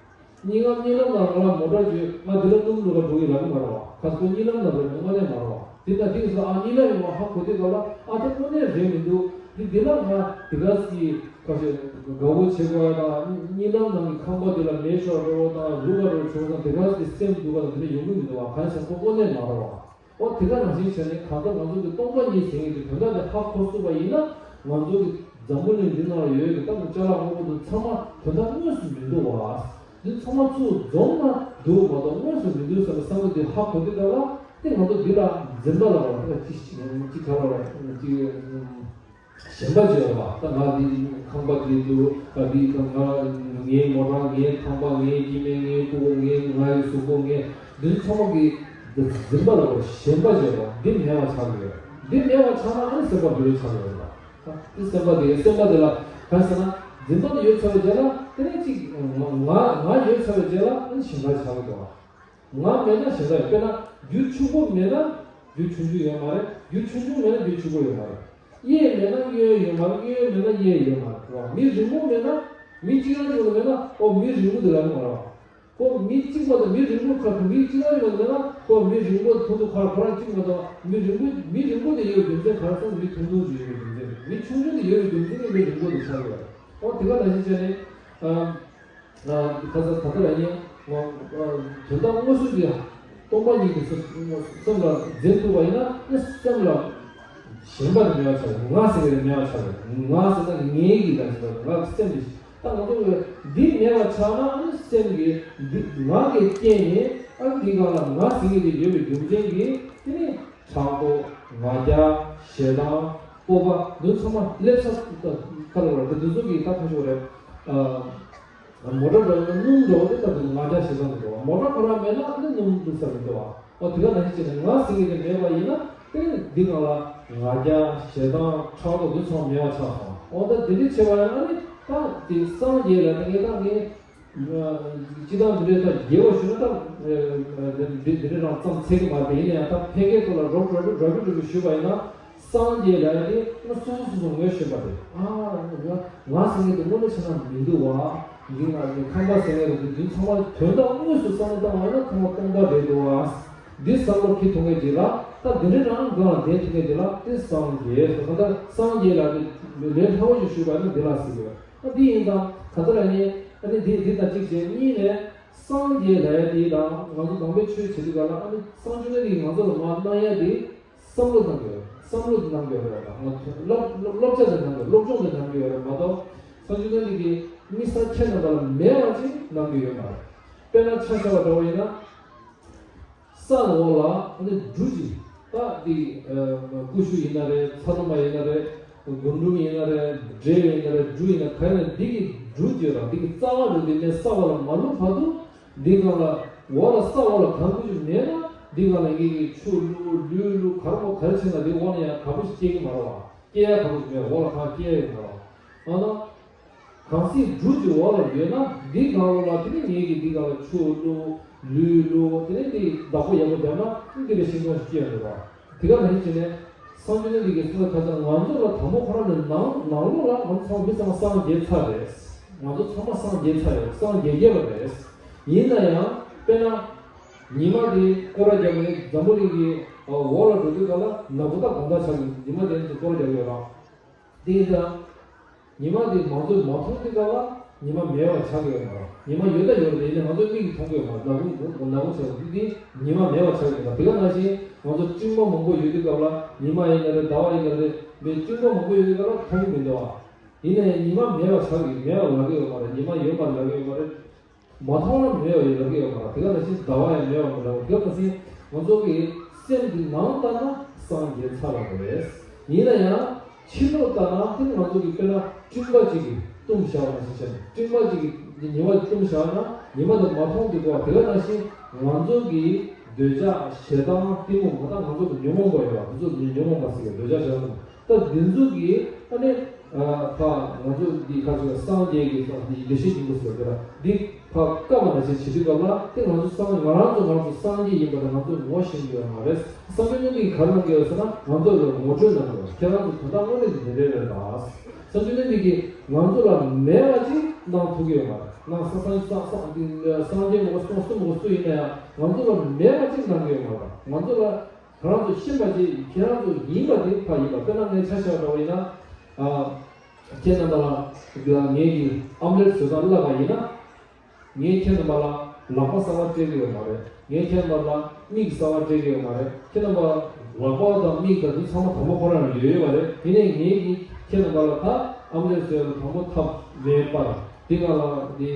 གཉིད་ང་གཉིད་ལམ་ནང་ང་ལ་མོ་ཊ་བརྗོད། ང་འདི་ལ་སྣུམ་བླུག་ག་འགྲོ་གི་ལབ་གི་མ་རེད་བ། ཁ་སང་གཉིད་ལམ་ནང་རེད། དངོས་གནས་མ་རེད་བ། དེ་ལྟ་དེ་ཡིན་ཙང་ཨ་གཉིད་ལམ་ཡིན་པ་ཧ་གོ་དུས་སྐབས་ལ་ཨ་དེ་དངོས་གནས་རེད་མི་འདུག་དེ་དེ་ལ་ང་དེ་ག་སི་ཁ་ཤས་དགའ་བོ་བྱེད་དགོས་ཡ་དང་། གཉིད་ལམ་ནང་གི་ཁང་པ་དེ་ལ་མེ་ཤོར་འགྲོ་བ་དང་། རུལ་བ་འགྲོ་བྱུང་ཙང་དེ་ག་སི་སེམས་སྡུག་པ་དང་དེ་འདྲ་ཡོང་གི་མི་འདུག་བ། གང་ཡིན་ཟེར་ན་ཁོ་དངོས་གནས་མ་རེད་བ། ཨོ་དེ་ག་ནང་བཞིན་བྱས་ནས་གང་ལྟར་ང་ཚོ་གི་སྟོང་པ་ཉིད་ཟེར་མཁན་གྱི་དོན་དག་དེ་ཧ་གོ་ཐུབ་པ་ཡིན་ན། ང་ཚོ་གི་འཛམ་བུ་གླིང་འདི་ནང་ལ་ཡོད་ཀྱི་ལྟ་བུ་ཅ་ལག་དངོས་པོ་དེ་ཚང་མ་དོན་དག་དངོས་སུ་མི་འདུག་བ། འདི་ཚང་མ་ཚུར་འཛོམས་ན་འདུག་མ་གཏོགས་དངོས་སུ་མི་འདུག་བསམ་པའི་བསམ་བློ་དེ་ཧ་གོ་དུས་སྐབས་ལ་དེ་ང་ཚོ་འདི་ལ་འཛིན་པ་ལ་བར་ཐག་ཅི་ཅི་ག་ལ་བར་ཅི། ཞེན་པ་བརྗོད་པ། ད་ང་འདི་ཁང་པ་འདི་འདུག་ད་འདི་ང་ངའི་མོ་ཊ། ངའི་ཁང་པ། ངའི་སྐྱེ་དམན། ངའི་སྤུ་གུ། ངའི་ང་ཡི་གཟུགས་པོ། ངའི་འདི་ཚང་མ་གི་འཛིན་པ་ལ་ཞེན་པ་བརྗོད་པ་འདི་མེད་པ་ཆགས་ཀྱི་ཡོད། འདི་མེད་པ་ཆགས་ན་ཨ་ནི་སེམས་པ་འདུལ་ལེ་ཆགས་ཀྱི་ཡོད་ལ། ད་འདི་སེམས་པ་དེ་སེམས་པ་དེ་ལ་གང་ཟེར་ན་འཛིན་པ་དེ་ཡོད་ཚར་བའི་རྗེས་ལ་དེ་ནས་གཅིག་ང་ང་ང་ཡོད་ཚར་བའི་རྗེས་ལ་ཨ་ནི་ཞེན་པ་ཆགས་ཀྱི་འདུག་ང་མེད་ན་གཞན་དག་ཡོད། དཔེར་ན་རྒྱུ་ཆུང་ཀུ་མེད་ན་རྒྱུ་ཆུང་ཆུང་ཡོད་མ་རེད། རྒྱུ་ཆུང་ཆུང་མེད་ན་རྒྱུ་ཆུང་ཀུ་ཡོད་མ་རེད། གཡས་མེད་ན་གཡོན་ཡོད་མ་རེད། གཡོན་མེད་ན་གཡས་ཡོད་མ་རེད། རེད་བ། མི་རིང་པོ་མེད་ན་མི་གཅིག་རང་ཡོད་མེད་ན་ཨོ་མི་རིང་པོ་དེ་ལབ་ཀྱི་མ་རེད་བ། ཁོ་མི་གཅིག་པོ་དང་མི་རིང་པོ་ཁ་ཁོ་མི་གཅིག་རང་ཡོད་མེད་ན་ཁོ་མི་རིང་པོ་ཐུང་ཐུང་ཁ་ཁོ་རང་གཅིག་མ་གཏོགས། མི་རིང་པོ་མི་རིང་པོ་དེ་ཡོད་རྒྱུ་མཚན་ག་རེ་ཟེར་ན་མི་ཐུང་ཐུང་ཅིག་ཡོད་རྒྱུ་མཚན་རེད། མི་ཆུང་ཆུང་དེ་ཡོད་རྒྱུ་མཚན་གྱིས་མི་རིང་པོ་དེ་ཆགས་ཡོད་རེད། ཨོ་དེ་ག་ནང་བཞིན་བྱས་ནས་ཨ། ཁ་ས་ད་ལྟ་ལ་ཡིན་དོན་དག་དངོས་སུ་ཡ་སྟོང་པ་ཉིད་ཀྱི་སེམས་ལ་འཛིན་ཐུབ་པ་ཡིན་ན་ནི་སེམས་ལ་ཞེན་པ་དེ་མེད་པ་ཆགས། ང་ཟེར་མཁན་དེ་མེད་པ་ཆགས། ང་ཟེར་ན་ངའི་གི་ག་ཟེར་ང་གི་སེམས་དེ་ད་ང་ཚོ་འདི་མེད་པ་ཆགས་ན་ནི་སེམས་ཀྱི་འདི་ང་གི་རྐྱེན་ནས་ཨ་འདི་གང་ལ་ང་ཟེར་མཁན་དེ་ཡོད་པའི་རྒྱུ་མཚན་གྱིས་དེ་ནི། ཕྲག་དོག་ང་རྒྱལ། ཞེ་སྡང་། སྤོབས་པ། འདི་ཚང་མ་སླེབས་ས་ཁ་ལ་བར་དུ་འདི་ཚོ་གི་ད་ཁ་ཤོར་རེད། མོ་ཊ་འགྲོ་ཡིན་ན་སྣུམ་འགྲོ་དེ་ལྟ་བུ་ང་རྒྱལ་ཞེ་སྡང་དུ་འགྲོ་བ། མོ་ཊ་ཁོ་རང་མེད་ན་ཨ་ནི་སྣུམ་བླུགས་ས་མི་འགྲོ་བ། ཨོ་དེ་ག་ནང་བཞིན་བྱས་ནས་ང་ཟེར་མཁན་དེ་མེད་པ་ཡིན་ན་དེ་འདི་གང་ལ་ང་རྒྱལ་ཞེ་སྡང་ཕྲག་དོག་འདི་ཚང་མ་མེད་པ་ཆགས་སོང་། ཨོ་ད་དེ་འདྲ་བྱས་པ་ཡིན་ན་ཨ་ནི་ད་དེ་སངས་རྒྱས་ལ་དེ་ངས་ད་ངས། སྤྱི་བཏང་འདི་འདྲའི་ད་རྒྱས་པ་ཞུ་ན་ད་འདི་འདི་འདྲའི་རང་ཙམ་ཚད་ཀྱི་མ་རེད། ཡིན་ན་ཡང་ད་ཕལ་སྐད་ཐོག་ལ་རོབ་རོབ་རོབ་རོབ་ཞུས་པ་ཡིན་ན་སངས་རྒྱས་ལ་ཡང་དེ་སོ་སོ་སོ་སོ་ངོས་ཤེས་པ་རེད། ཨ་ང་ང་ཟེར་མཁན་དེ་དངོས་གནས་བྱས་ན་མི་འདུག་བ། འདི་ང་ཚོའི་ཁང་པ་ཟེར་མཁན་རེད། འདི་འདི་ཚང་མ་དོན་དག་དངོས་སུ་བསམ་བློ་བཏང་བ་ན་ཁང་པ་སྟོང་པ་རེད་འདུག་བ། འདི་བསམ་བློ་འཁྱེར་ཐུབ་མཁན་ཅིག་ལ། ད་འདི་འདྲའི་རང་སྒང་ལ་བསྡད་ཐུབ་མཁན་དེ་ལ་དེ་སངས་རྒྱས་སོ། ད་ལྟ་སངས་རྒྱས་ལ་དེ་ལས་སླ་བོ་ཞིག་ཞུས་པ་ནི་འདི་ལ་ཟེར་གྱི་ཡོད། ད་འདི་ཡིན་ཙང་ག་ཚོད་ལ་ནི་ཨ་ནི་འདི་འདི་དང་གཅིག་བྱས། གཉིས་ནས་སངས་རྒྱས་ལབ་ཡ་དེ་དང་ང་ཚོ་དམ་པའི་ཆོས་བྱེད་དུས་ག་ལ་ཨ་ནི་བྱང་ཆུབ་སེམས་དེ་ང་ཚོ་ལ་མར་གནང་ཡ་དེ་བསམ་བློ་གནང་དགོས། བསམ་བློ་དེ་གནང་དགོས་རེད། ད་ང་ཚོ་སློབ་སློབ་སློབ་སྦྱོང་དེ་གནང་དགོས། སློབ་སྦྱོང་དེ་གནང་དགོས་རེད་མ་གཏོགས་བྱང་ཆུབ་སེམས་དེ་གི་དམིགས་བསལ་ཁྱེད་རྣམ་པ་ལ་མེད་པ་ཅིག་གནང་དགོས་ཡོད་མ་རེད། དཔེར་ན་ཆ་བཞག་པ་འདྲ་བོ་ཡིན་ན། ས་འོག་ལ་ཨ་ནི་འབྲུ་གཅིག་ད་འདི་ཀུ་ཤུ་ཡིན་ན་རེད། ཚ་ལུ་མ་ཡིན་ན་རེད། རྒུན་འབྲུམ་ཡིན་ན་རེད། འབྲས་ཡིན་ན་རེད། འབྲུ་ཡིན་ན་ག་ཡིན་ན་འདི་གི་འབྲུ་བརྗོད་ར་འདི་གི་རྩ་བ་རུ་འདི་ནས་ས་འོག་ལ་མ་བླུགས་བར་དུ་འདི་སྒང་ལ་འོག་ལ་ས་འོག་ལ་གང་ཀུ་ཤུ་མེད་ན་འདི་སྒང་ལ་ངེད་ཀྱི་ཆུ་བླུགས་ལུད་བླུགས་ག་རེ་མོ་ག་རེ་བྱས་ན་འདི་འོག་ནས་ཡང་ག་པོ་ཞིག་སྐྱེ་གི་མ་རེད་བ། སྐྱེ་ཡ་ག་པོ་ཞིག་མེད། འོག་ལ་གང་སྐྱེ་ཡ་ཡོད་མ་རེད་བ། ཨ་ན། གང་ཟག་འབྲུ་གཅིག་འོག་ལ་ཡོད་ན་འདི་སྒང་ལ་དེ་ནས་ངེད་ཀྱིས་འདི་སྒང་ལ་ཆུ་བླུགས་ལུད་བླུགས་དེ་ནས་འདི་བདག་པོ་ཡག་པོ་བརྒྱབ་ན་འདི་འདི་ལ་ཤིང་སྡོང་ཞིག་སྐྱེ་ཡོང་འདུག་བ། དེ་ག་ནང་བཞིན་བྱས་ནས་བྱང་ཆུབ་སེམས་དེ་གི་སེམས་ལ་ཁ་སང་ང་ཚོ་ལ་དང་པོ་ཁོ་རང་ནས་ནང་ནང་ལོགས་ལ་ང་ཚོ་ཚང་མ་མི་ཚང་མ་སངས་རྒྱས་ཚར་རེད། ང་ཚོ་ཚང་མ་སངས་རྒྱས་ཚར་ཡོད། སངས་རྒྱས་རྒྱས་པ་རེད། ཡིན་ན་ཡང་དཔེར་ན་ཉི་མ་དེ་སྐོར་ར་རྒྱབ་ནས་འཛམ་བུ་གླིང་གི་འོག་ལ་འགྲོ་དུས་ག་ལ་ནག་པོ་དང་དགོང་དག་ཆགས་ཀྱི་ཉི་མ་དེ་ཚོ་སྐོར་ར་རྒྱབ་ཡོད་ར། དེ་ཡིན་ཙང་། ཉི་མ་དེ་མང་ཚོགས་མ་མཐོང་དུས་སྐབས་ལ་ཉི་མ་མེད་པ་ཆགས་ཀྱི་ཡོད་མ་རེད། ཉི་མ་ཡོད་ད་ཡོད་རེད། ཡིན་ནའི་ང་ཚོའི་མིག་གིས་མཐོང་གི་ཡོད་མ་རེད། ནག་པོ་ནག་པོ་ཆགས་ཀྱི་འདུག་དེ་ཉི་མ་མེད་པ་ཆགས་ཀྱི་ཡོད་མ་རེད། དེ་ག་ནང་བཞིན་ང་ཚོ་སྤྲིན་པ་མང་པོ་ཡོད་དུས་སྐབས་ལ་ཉི་མ་ཡིན་ན་རེད། ཟླ་བ་ཡིན་ན་རེད། མི་སྤྲིན་པ་མང་པོ་ཡོད་དུས་སྐབས་ལ་མཐོང་གི་མི་འདུག་ཨ། ཡིན་ནའི་ཉི་མ་མེད་པ་ཆགས་ཀྱི་མེད་པ་ལབ་ཀྱི་ཡོད་མ་རེད། ཉི་མ་ཡོད་མ་ལབ་ཀྱི་ཡོད་མ་རེད། མ་མཐོང་ན་མེད་པ་ཡོད་ལབ་ཀྱི་ཡོད་མ་རེད། དེ་ག་ནང་བཞིན་ཟླ་བ་ཡང་མེད་པ་མ་རེད། དེ་ག་ནང་བཞིན་ང་ཚོ་གི་སེམས་འདི་ནང་ལྟ་ན་སངས་རྒྱས་ཚར་བ་རེད། ཡིན་ན་ཡང་ཕྱི་ལོགས་ལྟ་ན་དེ་ང་ཚོ་གི་དཔེར་ན་སྤྲིན་པ་གཅིག་གིས་བཏུམས་བཞག་པ་ནང་བཞིན་བྱས་ནས་སྤྲིན་པ་གཅིག་གིས་ཉི་མ་བཏུམས་བཞག་ན་ཉི་མ་དེ་མ་མཐོང་དུས་གོ། དེ་ག་ནང་བཞིན་ང་ཚོ་གི་འདོད་ཆགས་ཞེ་སྡང་གཏི་མུག་མ་དང་ང་ཚོ་གི་ཉོན་མོངས་པ་ཡོད་པ། ང་ཚོ་ཉོན་མོངས་པ་ཟེར་གི་འདོད་ཆགས་ཞེ་སྡང་གཏི་མུག་ད་འདི་ཚོ་གི་ཨ་ནི། ཨ་ཕ་ང་ཚོ་འདི་ཁ་ཅིག་ལ་སངས་རྒྱས་ཀྱི་སངས་འདི་བདེ་གཤེགས་སྙིང་པོ་ཟེར་བ་དེ་ལ་འདི་ཕ་བཀའ་མ་ན་ཞེས་བྱེད་དུས་སྐབས་ལ་དེ་ང་ཚོ་སངས་ང་རང་ཚོ་ང་ཚོ་སངས་རྒྱས་ཡིན་པ་དེ་ང་ཚོས་ངོ་ཤེས་ཀྱི་ཡོད་མ་རེད། བྱང་ཆུབ་སེམས་དཔའ་འདི་ག་རེ་གནང་གི་ཡོད་ཟེར་ན་ང་ཚོ་ལ་ངོ་སྤྲོད་གནང་གི་ཡོད། ཁྱེད་རང་ཚོ་དོན་དག་དངོས་གནས་ཀྱི་འདི་འདྲའི་རེད་ད། བྱང་ཆུབ་སེམས་དཔའ་འདི་གིས་ང་ཚོ་ལ་མེད་པ་ཅིག་གནང་ཐུབ་ཀྱི་ཡོད་མ་རེད། ང་ས་སངས་སངས་སངས་འདི་སངས་རྒྱས་མ་གསུང་གསུང་མ་གསུང་ཡིན་ན་ཡང་ང་ཚོ་ལ་མེད་པ་ཅིག་གནང་གི་ཡོད་མ་རེད། ང་ཚོ་ལ། ཁྱེད་རང་ཚོ་ཤེས་པ་ཅིག་ཁྱེད་རང་ཚོ་ཡིན་པ་དེ་ཕ་ཡིན་པ། དཔེར་ན་ངས་ཆ་བཞག་པ་ཡིན་ན། ཨ། ཁྱེད་རྣམ་པ་ལ་ངས་ཀྱི་ཨམ་ལེབ་བཟོ་སྟངས་བསླབ་པ་ཡིན་ན། ངས་ཁྱེད་རྣམ་པ་ལ་ལག་པ་གསར་པ་སྤྲད་ཀྱི་ཡོད་མ་རེད། ངས་ཁྱེད་རྣམ་པ་ལ་མིག་གསར་པ་སྤྲད་ཀྱི་ཡོད་མ་རེད། ཁྱེད་རྣམ་པ་ལག་པ་དང་མིག་དང་འདི་ཚང་མ་དང་པོ་ཁོ་རང་ལ་ཡོད་ཡོད་པ་རེད། དེ་ནས་ངས་ཀྱི་ཁྱེད་རྣམ་པ་ལ་ད་ཨམ་ལེབ་བཟོས་ལ་དང་པོ་ཐབ་མེད་པར། འདི་ག་ལ་འདི་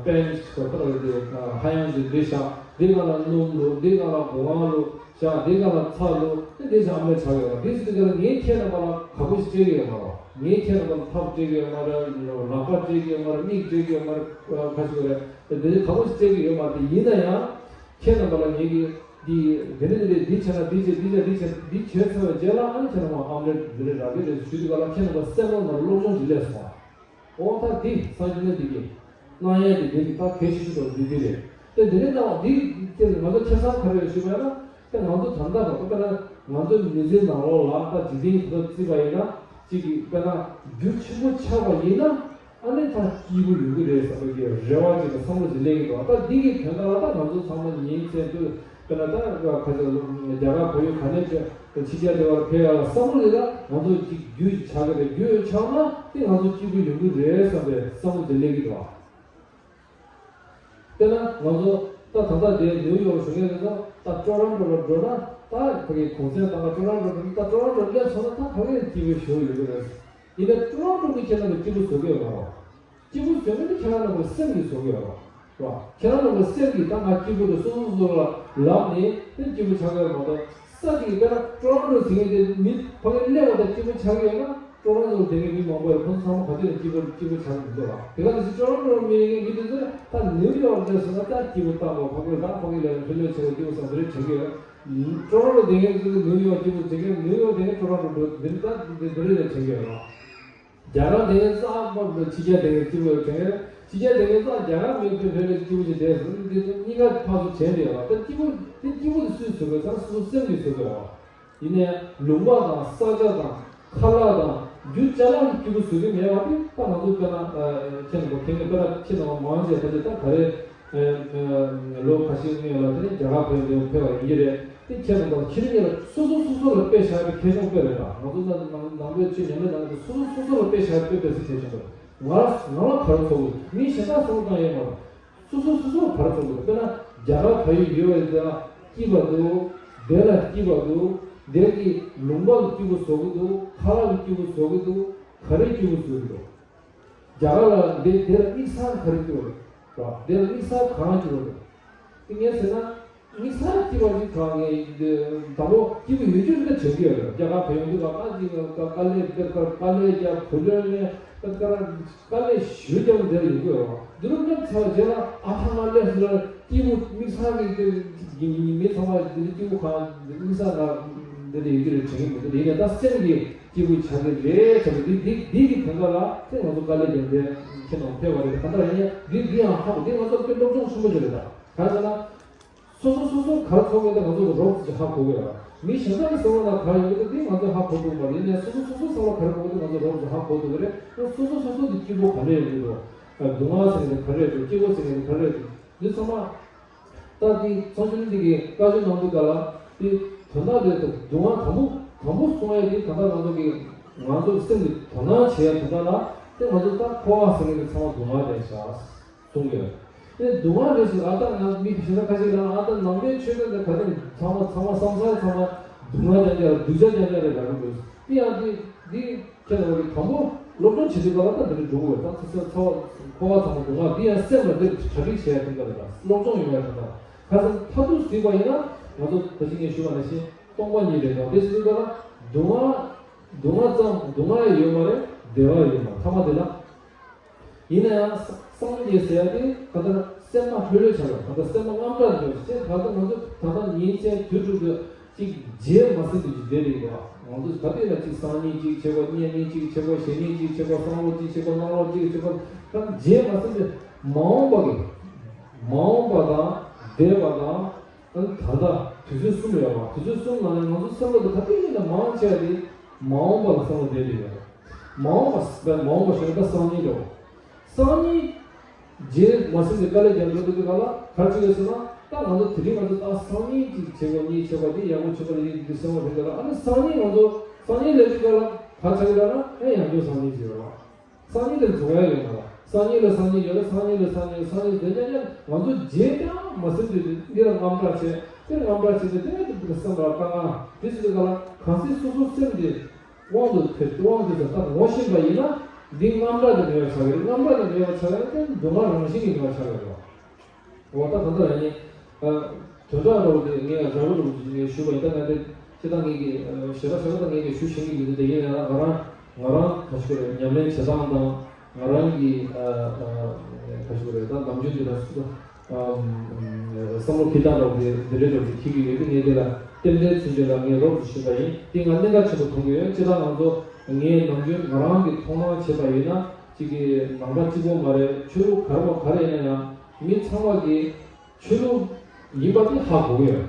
པན་ཞིག་ག་ཐག་རེད། འདི་ཧ་ཡང་འདི་འདི་བཞག་འདི་ག་ལ་སྣུམ་བླུགས། འདི་ག་ལ་སྒོ་ལྔ་བླུགས། བཞག་འདི་ག་ལ་ཚྭ་བླུགས། འདི་བཞག་ཨམ་ལེབ་ཆགས་ཡོད་ར། འདི་ཟེར་དུས་ཀ་ལ་ངས་ཁྱེད་རྣམ་པ་ལ་ག་པོ་ཞིག་སྤྲད་ཀྱི་ཡོད་མ་རེད། ངས་ཁྱེད་རྣམ་པ་ལ་ཐབ་སྤྲད་ཀྱི་ཡོད་མ་རེད། ལག་པ་སྤྲད་ཀྱི་ཡོད་མ་རེད། མིག་སྤྲད་ཀྱི་ཡོད་མ་རེད། ཁ་ཤས་རེད། འདི་ག་པོ་ཞིག་སྤྲད་ཀྱི་ཡོད་མ་རེད། ཡིན་ན་ཡང་ཁྱེད་རྣམ་པ་ལ་ངས་ཀྱི་འདི་འདི་འདི་འདི་འདི་བྱས་ན་འདི་བྱས་འདི་བྱས་འདི་བྱས་འདི་བྱས་ཚར་བའི་རྗེས་ལ་ཨ་ནི་ཁྱེད་རྣམ་པ་ཨམ་ལེབ་འདི་འདྲ་རག་གི་རེད་ཞུ་དུས་ཀ་ལ་ཁྱེད་རྣམ་པ་སེམས་ནང་ལ་སློབ་སྦྱོང་ཞིག་སླེབས་སོང་ཨ། འོ་ད་འདི་སངས་རྒྱས་ནས་འདི་གི་གནང་ཡས་དེ་འདི་ད་གལ་ཆེ་ཤོས་དང་འདི་འདི་རེད། དེ་འདི་ནས་ད་འདི་དེ་ང་ཚོ་ཁེ་བཟང་ག་རེ་ཡོད་ཞུས་པ་ཡིན་ན་དེ་ང་ཚོ་ད་ལྟ་བ་དཔེར་ན་ང་ཚོ་མི་ཚེ་ནང་ལོགས་ལ་ད་འཇིག་རྟེན་གྱི་ཁོ་བརྩིས་པ་ཡིན་ན་གཅིག་གི་དཔེར་ན་རྒྱུ་ཆེན་པོ་ཆགས་པ་ཡིན་ན་ཨ་ནི་ད་སྐྱིད་པོ་ཡོང་གི་རེད་བསམ་པའི་གི་རེ་བ་ཅིག་དང་བསམ་བློ་ཅིག་སླེབས་ཀྱི་འདུག་ད་འདི་གི་དོན་དག་ལ་ད་ང་ཚོ་ཚང་མ་ཉིན་མཚན་དུས། དཔེར་ན་ད་ཁ་ཆེ་རྒྱ་གར་བོད་ཡུལ་ག་ནས་ཕྱིན་ཕྱི་རྒྱལ་དེ་བར་ཕེབས་ཡག་ལ་བསམ་བློ་ཡོད་ན་ང་ཚོ་གཅིག་རྒྱུས་ཆགས་ཀྱི་རེད། རྒྱུས་ཆགས་ན་དེ་ང་ཚོ་སྐྱིད་པོ་ཡོང་གི་རེད་བསམ་པའི་བསམ་བློ་དེ་སླེབས་ཀྱི་འདུག་དཔེར་ན་ང་ཚོ་ད་ད་ལྟ་དེ་ནིའུ་ཡོག་བཞུགས་མཁན་རེད་ན་ད་ཊོ་རོན་ཊོ་ལ་འགྲོ་ན་ད་ཕ་གི་གུང་སེང་བཏང་ག་ཊོ་རོན་ཊོ་འགྲོ་ན་ད་ཊོ་རོན་ཊོ་སླེབས་སོང་ན་ད་ཕ་གི་སྐྱིད་པོ་ཞེ་པོ་ཡོང་གི་རེད། ཡིན་ནའི་ཊོ་རོན་ཊོ་གི་ཁྱེད་རང་ལ་སྐྱིད་པོ་བཟོ་གི་ཡོད་མ་རེད། སྐྱིད་པོ་བཟོ་མཁན་དེ་ཁྱེད་རང་རྣམ་པའི་སེམས་ཀྱིས་བཟོ་གི་ཡོད་རེད་བ། ཁྱེད་རང་རྣམ་པའི་སེམས་ཀྱིས་ད་ང་སྐྱིད་པོ་རེད་སོ་སོ་སོ་ལ་ལབ་ནས་དེ་སྐྱིད་པོ་ཆགས་ཀྱི་ཡོད་མ་གཏོགས་ས་ཅིག་གིས་དཔེར་ན་ཊོ་རོན་ཊོ་ཟེར་མཁན་དེ་མི་ཕ་གིར་སླེབས་པ་དང་སྐྱིད་པོ་ཆགས་ཀྱི་ཡོད་ན་ཊོ་རོན་ཊོ་ལ་བསྡད་མཁན་མི་མང་པོ་ཡོད་རེད། ཁོང་ཚོ་ཚང་མ་ག་དུས་ཡང་སྐྱིད་པོ་སྐྱིད་པོ་ཆགས་ཀྱི་མི་འདུག་བ། དེ་ག་ནང་བཞིན་ཊོ་རོན་ཊོ་ལ་མི་ཡོད་མཁན་མི་དེ་ཚོས་ད་ནིའུ་ཡོག་སླེབས་སོང་ན་ད་སྐྱིད་པོ་བཏང་དགོས། ཕ་གིར་ད་ཕ་གིར་སླེབས་ནས་ཕྱི་ལོགས་ཆེ་བ་སྐྱིད་པོ་བསམ་དེ་རེད་དྲན་གྱི་ཡོད། ཊོ་རོན་ཊོ་བསྡད་མཁན་ཚོས་ནིའུ་ཡོག་སྐྱིད་པོ་བྱེད་མཁན། ནིའུ་ཡོག་བསྡད་མཁན་ཊོ་རོན་ཊོ་འགྲོ་འདི་འདྲ་ད་འདི་འདི་རེད་ལས་དྲན་གྱི་ཡོད་རེད་བ། རྒྱ་གར་དེ་གའི་ས་ཕྱི་རྒྱལ་དེ་གའི་སྐྱིད་པོ་དྲན། ཕྱི་རྒྱལ་དེ་གའི་ས་རྒྱ་གར་མི་བོད་ལས་སྐྱིད་པོ་ཞིག་བསྡད་སོང་། འདི་ཚོ་གཉིས་ཀ་ཕར་ཚུར་བྱས་འདི་ཡོད་ལ། ད་སྐྱིད་པོ་དེ་སྐྱིད་པོ་དེ་སུས་བཟོ་དགོས་ཟེར་ན་སོ་སོ་སེམས་ཀྱིས་བཟོ་དགོས་བ། ཡིན་ནའི་ལུང་པ་དང་ས་ཆ་དང་ཁ་ལག་དང་རྒྱུ་ཅ་ལག་གིས་སྐྱིད་པོ་བཟོ་གི་མེད་པ་དེ་ད་ང་ཚོ་དཔེར་ན་ཁྱེད་རྣམ་པ་ཁྱེད་ནི་དཔེར་ན་ཁྱེད་རྣམ་པ་མང་ཆེ་ད་ཆ་ད་ག་རེ་ལོ་ཁ་ཤས་སྔོན་ལ་དེ་ནས་རྒྱ་གར་བོད་ལ་ཕེབས་པ་ཡིན་གྱི་རེད། དེ་ཁྱེད་རང་ཚོ་ཕྱི་རིགས་ལ་སོ་སོ་སོ་སོ་ལ་དཔེ་བཞག་པའི་ཁེ་གྲགས་དཔེ་རེད་ད། ང་ཚོ་ནང་ནང་པའི་ཆོས་ཉམས་ལེན་གནང་གི་སོ་སོ་སོ་སོ་ལ་དཔེ་བཞག་པའི་དཔེ་ཟེར་ཁྱེད་ཆོས་རེད། ང་ང་ལ་ག་རེ་ཚོར་གི་མི་གཞན་དག་བསམ་བློ་བཏང་ཡས་མ་རེད། སོ་སོ་སོ་སོ་ག་རེ་ཚོར་གི་རེད། དཔེར་ན་རྒྱ་གར་བལ་ཡུལ་ཡོད་པའི་དེ་ལ་སྐྱིད་པ་འདུག་དེ་ལ་སྐྱིད་པ་འདུག་དེ་གི་ལུང་པ་ལ་སྐྱིད་པོ་བཟོ་གི་འདུག་ཁ་ལག་ལ་སྐྱིད་པོ་བཟོ་གི་འདུག་ག་རེ་སྐྱིད་པོ་བཟོ་གི་འདུག་རྒྱ་གར་ལ་འདི་དེ་ལ་དམིགས་བསལ་ག་རེ་སྐྱིད་པོ་རེད། དེ་ལ་དམིགས་བསལ་གང་སྐྱིད་པོ་རེད། དེ་ངས་ཟེར་ན། དམིགས་བསལ་སྐྱིད་པ་ཞིག་གང་ངས་དང་པོ་སྐྱིད་པོ་ཡོད་རྒྱུ་འདི་དྲན་གྱི་ཡོད་རེད། རྒྱ་གར་བལ་ཡུལ་འདི་ལ་ཨ་ཅིག་དཀའ་ལས་དཀའ་ལས་རྒྱག་བུ་ལོན་ནས་དཀའ་ལས་ཞུ་རྒྱག་འདིར་ཡོང་གི་ཡོད། འདི་རུ་སླེབས་ཚར་རྗེས་ལ་ཨ་ཧ་ང་སླེབས་ཟེར་ལ་སྐྱིད་པོ་དམིགས་བསལ་གྱི་མི་ཚང་མ་འདི་སྐྱིད་པོ་གང་འདི་དམིགས་བསལ་ང་འདི་འདྲ་ཡོད་རྒྱུ་རེད་དྲན་གྱི་མི་འདུག་ཡིན་ནའི་ད་སེམས་ཀྱི་སྐྱིད་པོ་ཆགས་ཀྱི་རེད་བྱས་པ་འདི་འདི་འདི་གི་དོན་དག་ལ་དེ་ང་ཚོ་དཀའ་ལས་རྒྱག་འདི་ཁྱེད་རྣམས་ཕེབས་པ་རེད། གང་ལྟར་ཡིན་ཡང་འདི་འདི་ཡང་ཧ་གོ་འདི་ང་ཚོ་དཔེ་སློབ་སྦྱོང་ཆེན་པོ་ཞིག་རེད་ད། གང་ཟེར་ན། སོ་སོ་སོ་སོ་ག་རེ་ཚོར་གི་འདུག་ང་ཚོ་རོབ་ཙམ་ཧ་གོ་གི་ཡོད་རེད། མི་གཞན་དག་གི་བསམ་བློ་ནང་ག་རེ་ཡོད་གི་འདུག་འདི་ང་ཚོས་ཧ་གོ་ཐུབ་པ་རེད། ཡིན་ནའི་སོ་སོ་སོ་སོ་བསམ་བློ་ག་རེ་གཏོང་གི་འདུག་ང་ཚོ་རོབ་ཙམ་ཧ་གོ་ཐུབ་ཀྱི་རེད། སོ་སོ་སོ་སོ་གི་སྐྱིད་པོ་ག་འདྲ་ཡོད་གི་འདུག་སྡུག་བསྔལ་ཟེར་མཁན་དེ་ག་རེ་རེད། སྐྱིད་པོ་ཟེར་མཁན་དེ་ག་རེ་རེད། འདི་ཚང་མ་ད་འདི་ཚོགས་ཆུང་འདི་གི་བཀའ་ཆོས་གནང་དུས་ག་ལ་འདི་དོན་དག་རེད་དོ། སྡུག་བསྔལ་དང་པོ་དང་པོ་གསུང་ཡས་འདི་ད་ལྟ་ང་ཚོ་གི་ང་ཚོ་གི་སེམས་ཀྱི་དོ་སྣང་བྱེད་ཡས་དོན་དག་ལ་དེ་ང་ཚོ་ད་འཁོར་བ་ཟེར་མཁན་དེ་ཚང་མ་སྡུག་བསྔལ་རེད་ཤག་གསུང་གི་ཡོད། དེ་སྡུག་བསྔལ་རེད་ཟེར། ཨ་ད་ང་མི་གཞན་དག་ཁ་ཤས་ལ་ཨ་ད་ནང་པའི་ཆོས་དོན་དེ་ག་དེ་ཚང་མ་ཚང་མ་བསམ་སར་ཚང་མ་སྡུག་བསྔལ་རྐྱང་རྐྱང་སྡུག་ཅག་རྐྱང་རྐྱང་རེད་ལབ་ཀྱི་འདུག་དེ་ཡང་དེ་འདི་ཁྱེད་རང་གི་དང་པོ་སློབ་སྦྱོང་བྱེད་དུས་ག་ལ་ད་འདི་འདྲ་འགྲོ་གི་ཡོད། ད་ཚ་ཚ་ཚ་བ་འཁོར་བ་ཚང་མ་སྡུག་བསྔལ་འདི་ཡང་སེམས་ལ་འདིར་གྲ་སྒྲིག་བྱས་ཡ་དེ་འདྲ་རེད། ད་སློབ་སྦྱོང་ཡོང་ཡ་དེ་འདྲ། ཁ་སང་མཐར་ཐུག་གཟིགས་པ་ཡིན་ན་ང་ཚོ་ད་ཅི་ངས་ཞུས་པ་ནང་བཞིན་སྟོང་པ་ཉིད་རེད། ད་དེ་ཟེར་དུས་ག་ལ་སྡུག་བསྔལ་སྡུག་བསྔལ་ཙམ་སྡུག་བསྔལ་ཡོད་མ་རེད། བདེ་བ་ཡོད་མ་རེད། ཐ་མ་དེ་ལ། ཡིན་ན་ཡང་སངས་རྒྱས་ཟེར་ཡ་དེ་གང་ལྟར་སེམས་མ་ལྷོད་ལྷོད་ཆགས་པ། གང་ལྟར་སེམས་མ་དངངས་སྐྲག་འདུག་ཅེས། གང་ལྟར་ང་ཚོ་ད་ལྟ་ཉིན་མཚན་དུས་དྲུག་ཏུ་གཅིག་བརྗེད་མ་ཟིན་དུ་ཅིག་བསྡད་རེད་པ། ང་ཚོ་ག་དུས་ལ་གཅིག་སང་ཉིན་གཅིག་བྱེད་དགོས། གཉིས་ཉིན་གཅིག་བྱེད་དགོས། གཞེས་ཉིན་གཅིག་བྱེད་དགོས། བསམ་བློ་གཅིག་བྱེད་དགོས། སྣང་རོགས་གཅིག་བྱེད་དགོས། གང་བརྗེད་མ་ཟིན་དུ་མ་འོངས་པ་གི་མ་འོངས་པ་དང་འདས་པ་དང་ད་ལྟ་དུས་ཚོད་གསུམ་ཡོད་པ། དུས་ཚོད་གསུམ་ནང་ནས་ང་ཚོ་བསམ་བློ་དེ་ག་དུས་ཡིན་ན་མང་ཆེ་བ་དེ་མ་འོངས་པ་ལ་བསམ་བློ་བསྡད་དེ་ཡོད། མ་འོངས་པ་མ་འོངས་པ་ཞེས་ན་ད་སང་ཉིན་རེད། སང་ཉིན་རྗེས་མ་ཟིན་པའི་དཀའ་ལས་རྒྱག་འགྲོ་དུས་ཀྱི་ག་ལ་ག་ཅི་ཡོད་ཟེར་ན། ད་ང་ཚོ་དེ་རིང་ང་ཚོ་ད་སང་ཉིན་གཅིག་བྱེད་དགོས། གཉིས་བྱེད་དགོས། དེ་ཡག་པོ་བྱེད་དགོས་ལ་ཡིན་འདི་སེམས་པ་དེ་ག་ལ། ཨ་ནི་སང་ཉིན་ང་ཚོ་སང་ཉིན་ལས་དུས་ག་ལ་ག་ཆགས་ཀྱི་ལ་ན་ཨེ་ཡང་བསྐྱར་སང་ཉིན་བྱེད་རོགས། སང་ཉིན་དེ་རྫོགས་ཡ་ཡོད་མ་རེད། སང་ཉིན་ལ་སང་ཉིན་ཡོད་ལ་སང་ཉིན་ལ་སང་ཉིན་སང་ཉིན་དེ་ཉག་ཉག་ང་ཚོ་རྗེས་ཀྱང་མ་ཟིན་དུས་འདི་ལ་དངངས་སྐྲག་བྱས། དེ་དངངས་སྐྲག་བྱས་ཏེ་དེ་ནས་དེ་སེམས་ལ་དཀའ་ངལ་དེ་བྱེད་དུས་ག་ལ་གང་སྲིད་སོ་སོ་སེམས་དེ། དབང་དུ་ཐལ། དབང་དུ་ཐལ། ད་ངོ་ཤེས་པ་ཡིན་ན་འདི་དངངས་སྐྲག་དེ་མེད་པ་ཆགས་ཀྱི་རེད། དངངས་སྐྲག་དེ་མེད་པ་ཆགས་ཀྱི་རེད། དེ་སྡུག་བསྔལ་རང་བཞིན་གྱིས་མེད་པ་ཆགས་ཀྱི་རེད། འོ་ད་ད་ལྟ་ཡིན། ཨ། དོན་དག་རོགས་དེ་ངས་ར་བ་རུ་ངས་ཞུས་པ་ཡིན། ད་ང་དེ་ཁྱེད་དང་ངས་ཀྱི་ཞེ་དྲག་ཞེ་དྲག་ད་ངས་ཀྱི་ཞུ་ཤེས་ཀྱི་མི་འདུག་དེ་ཡིན་ཡང་ང་རང་ང་རང་ག་ཞུ་རེད། ཉམས་ལེན་བྱེད་སྟངས་དང་ང་རང་གི་ཨ་ཨ་ག་ཞུ་རེད། ད་ནམ་རྒྱུན་དེ་ལ་སུ། བསམ་བློ་འཁྱེར་སྟངས་རོགས་དེ་འདི་འདྲའི་རོགས་དེ་འཁྱེར་གྱི་ཡོད་དེ། ངས་དེ་ལ་རྟེན་འབྲེལ་ཚུན་ཆད་ལ་ངས་རོགས་སུ་ཞུས་པ་ཡིན། དེ་ང་གནད་འགག་ཆེན་པོ་མཐོང་གི་ཡོད། སྤྱིར་བཏང་ང་ཚོ་ངས་ནམ་རྒྱུན་ང་རང་གི་མཐོང་སྣང་བྱས་པ་ཡིན་ན་གཅིག་གི་ནང་པ་གཅིག་པོ་མ་རེད། ཆོས་ལུགས་ག་རེ་བ་ག་རེ་ཡིན་ན་ཡང་མི་ཚང་མ་གི་ཆོས་ལུགས་ཡིན་པ་དེ་ཧ་གོ་གི་ཡོད།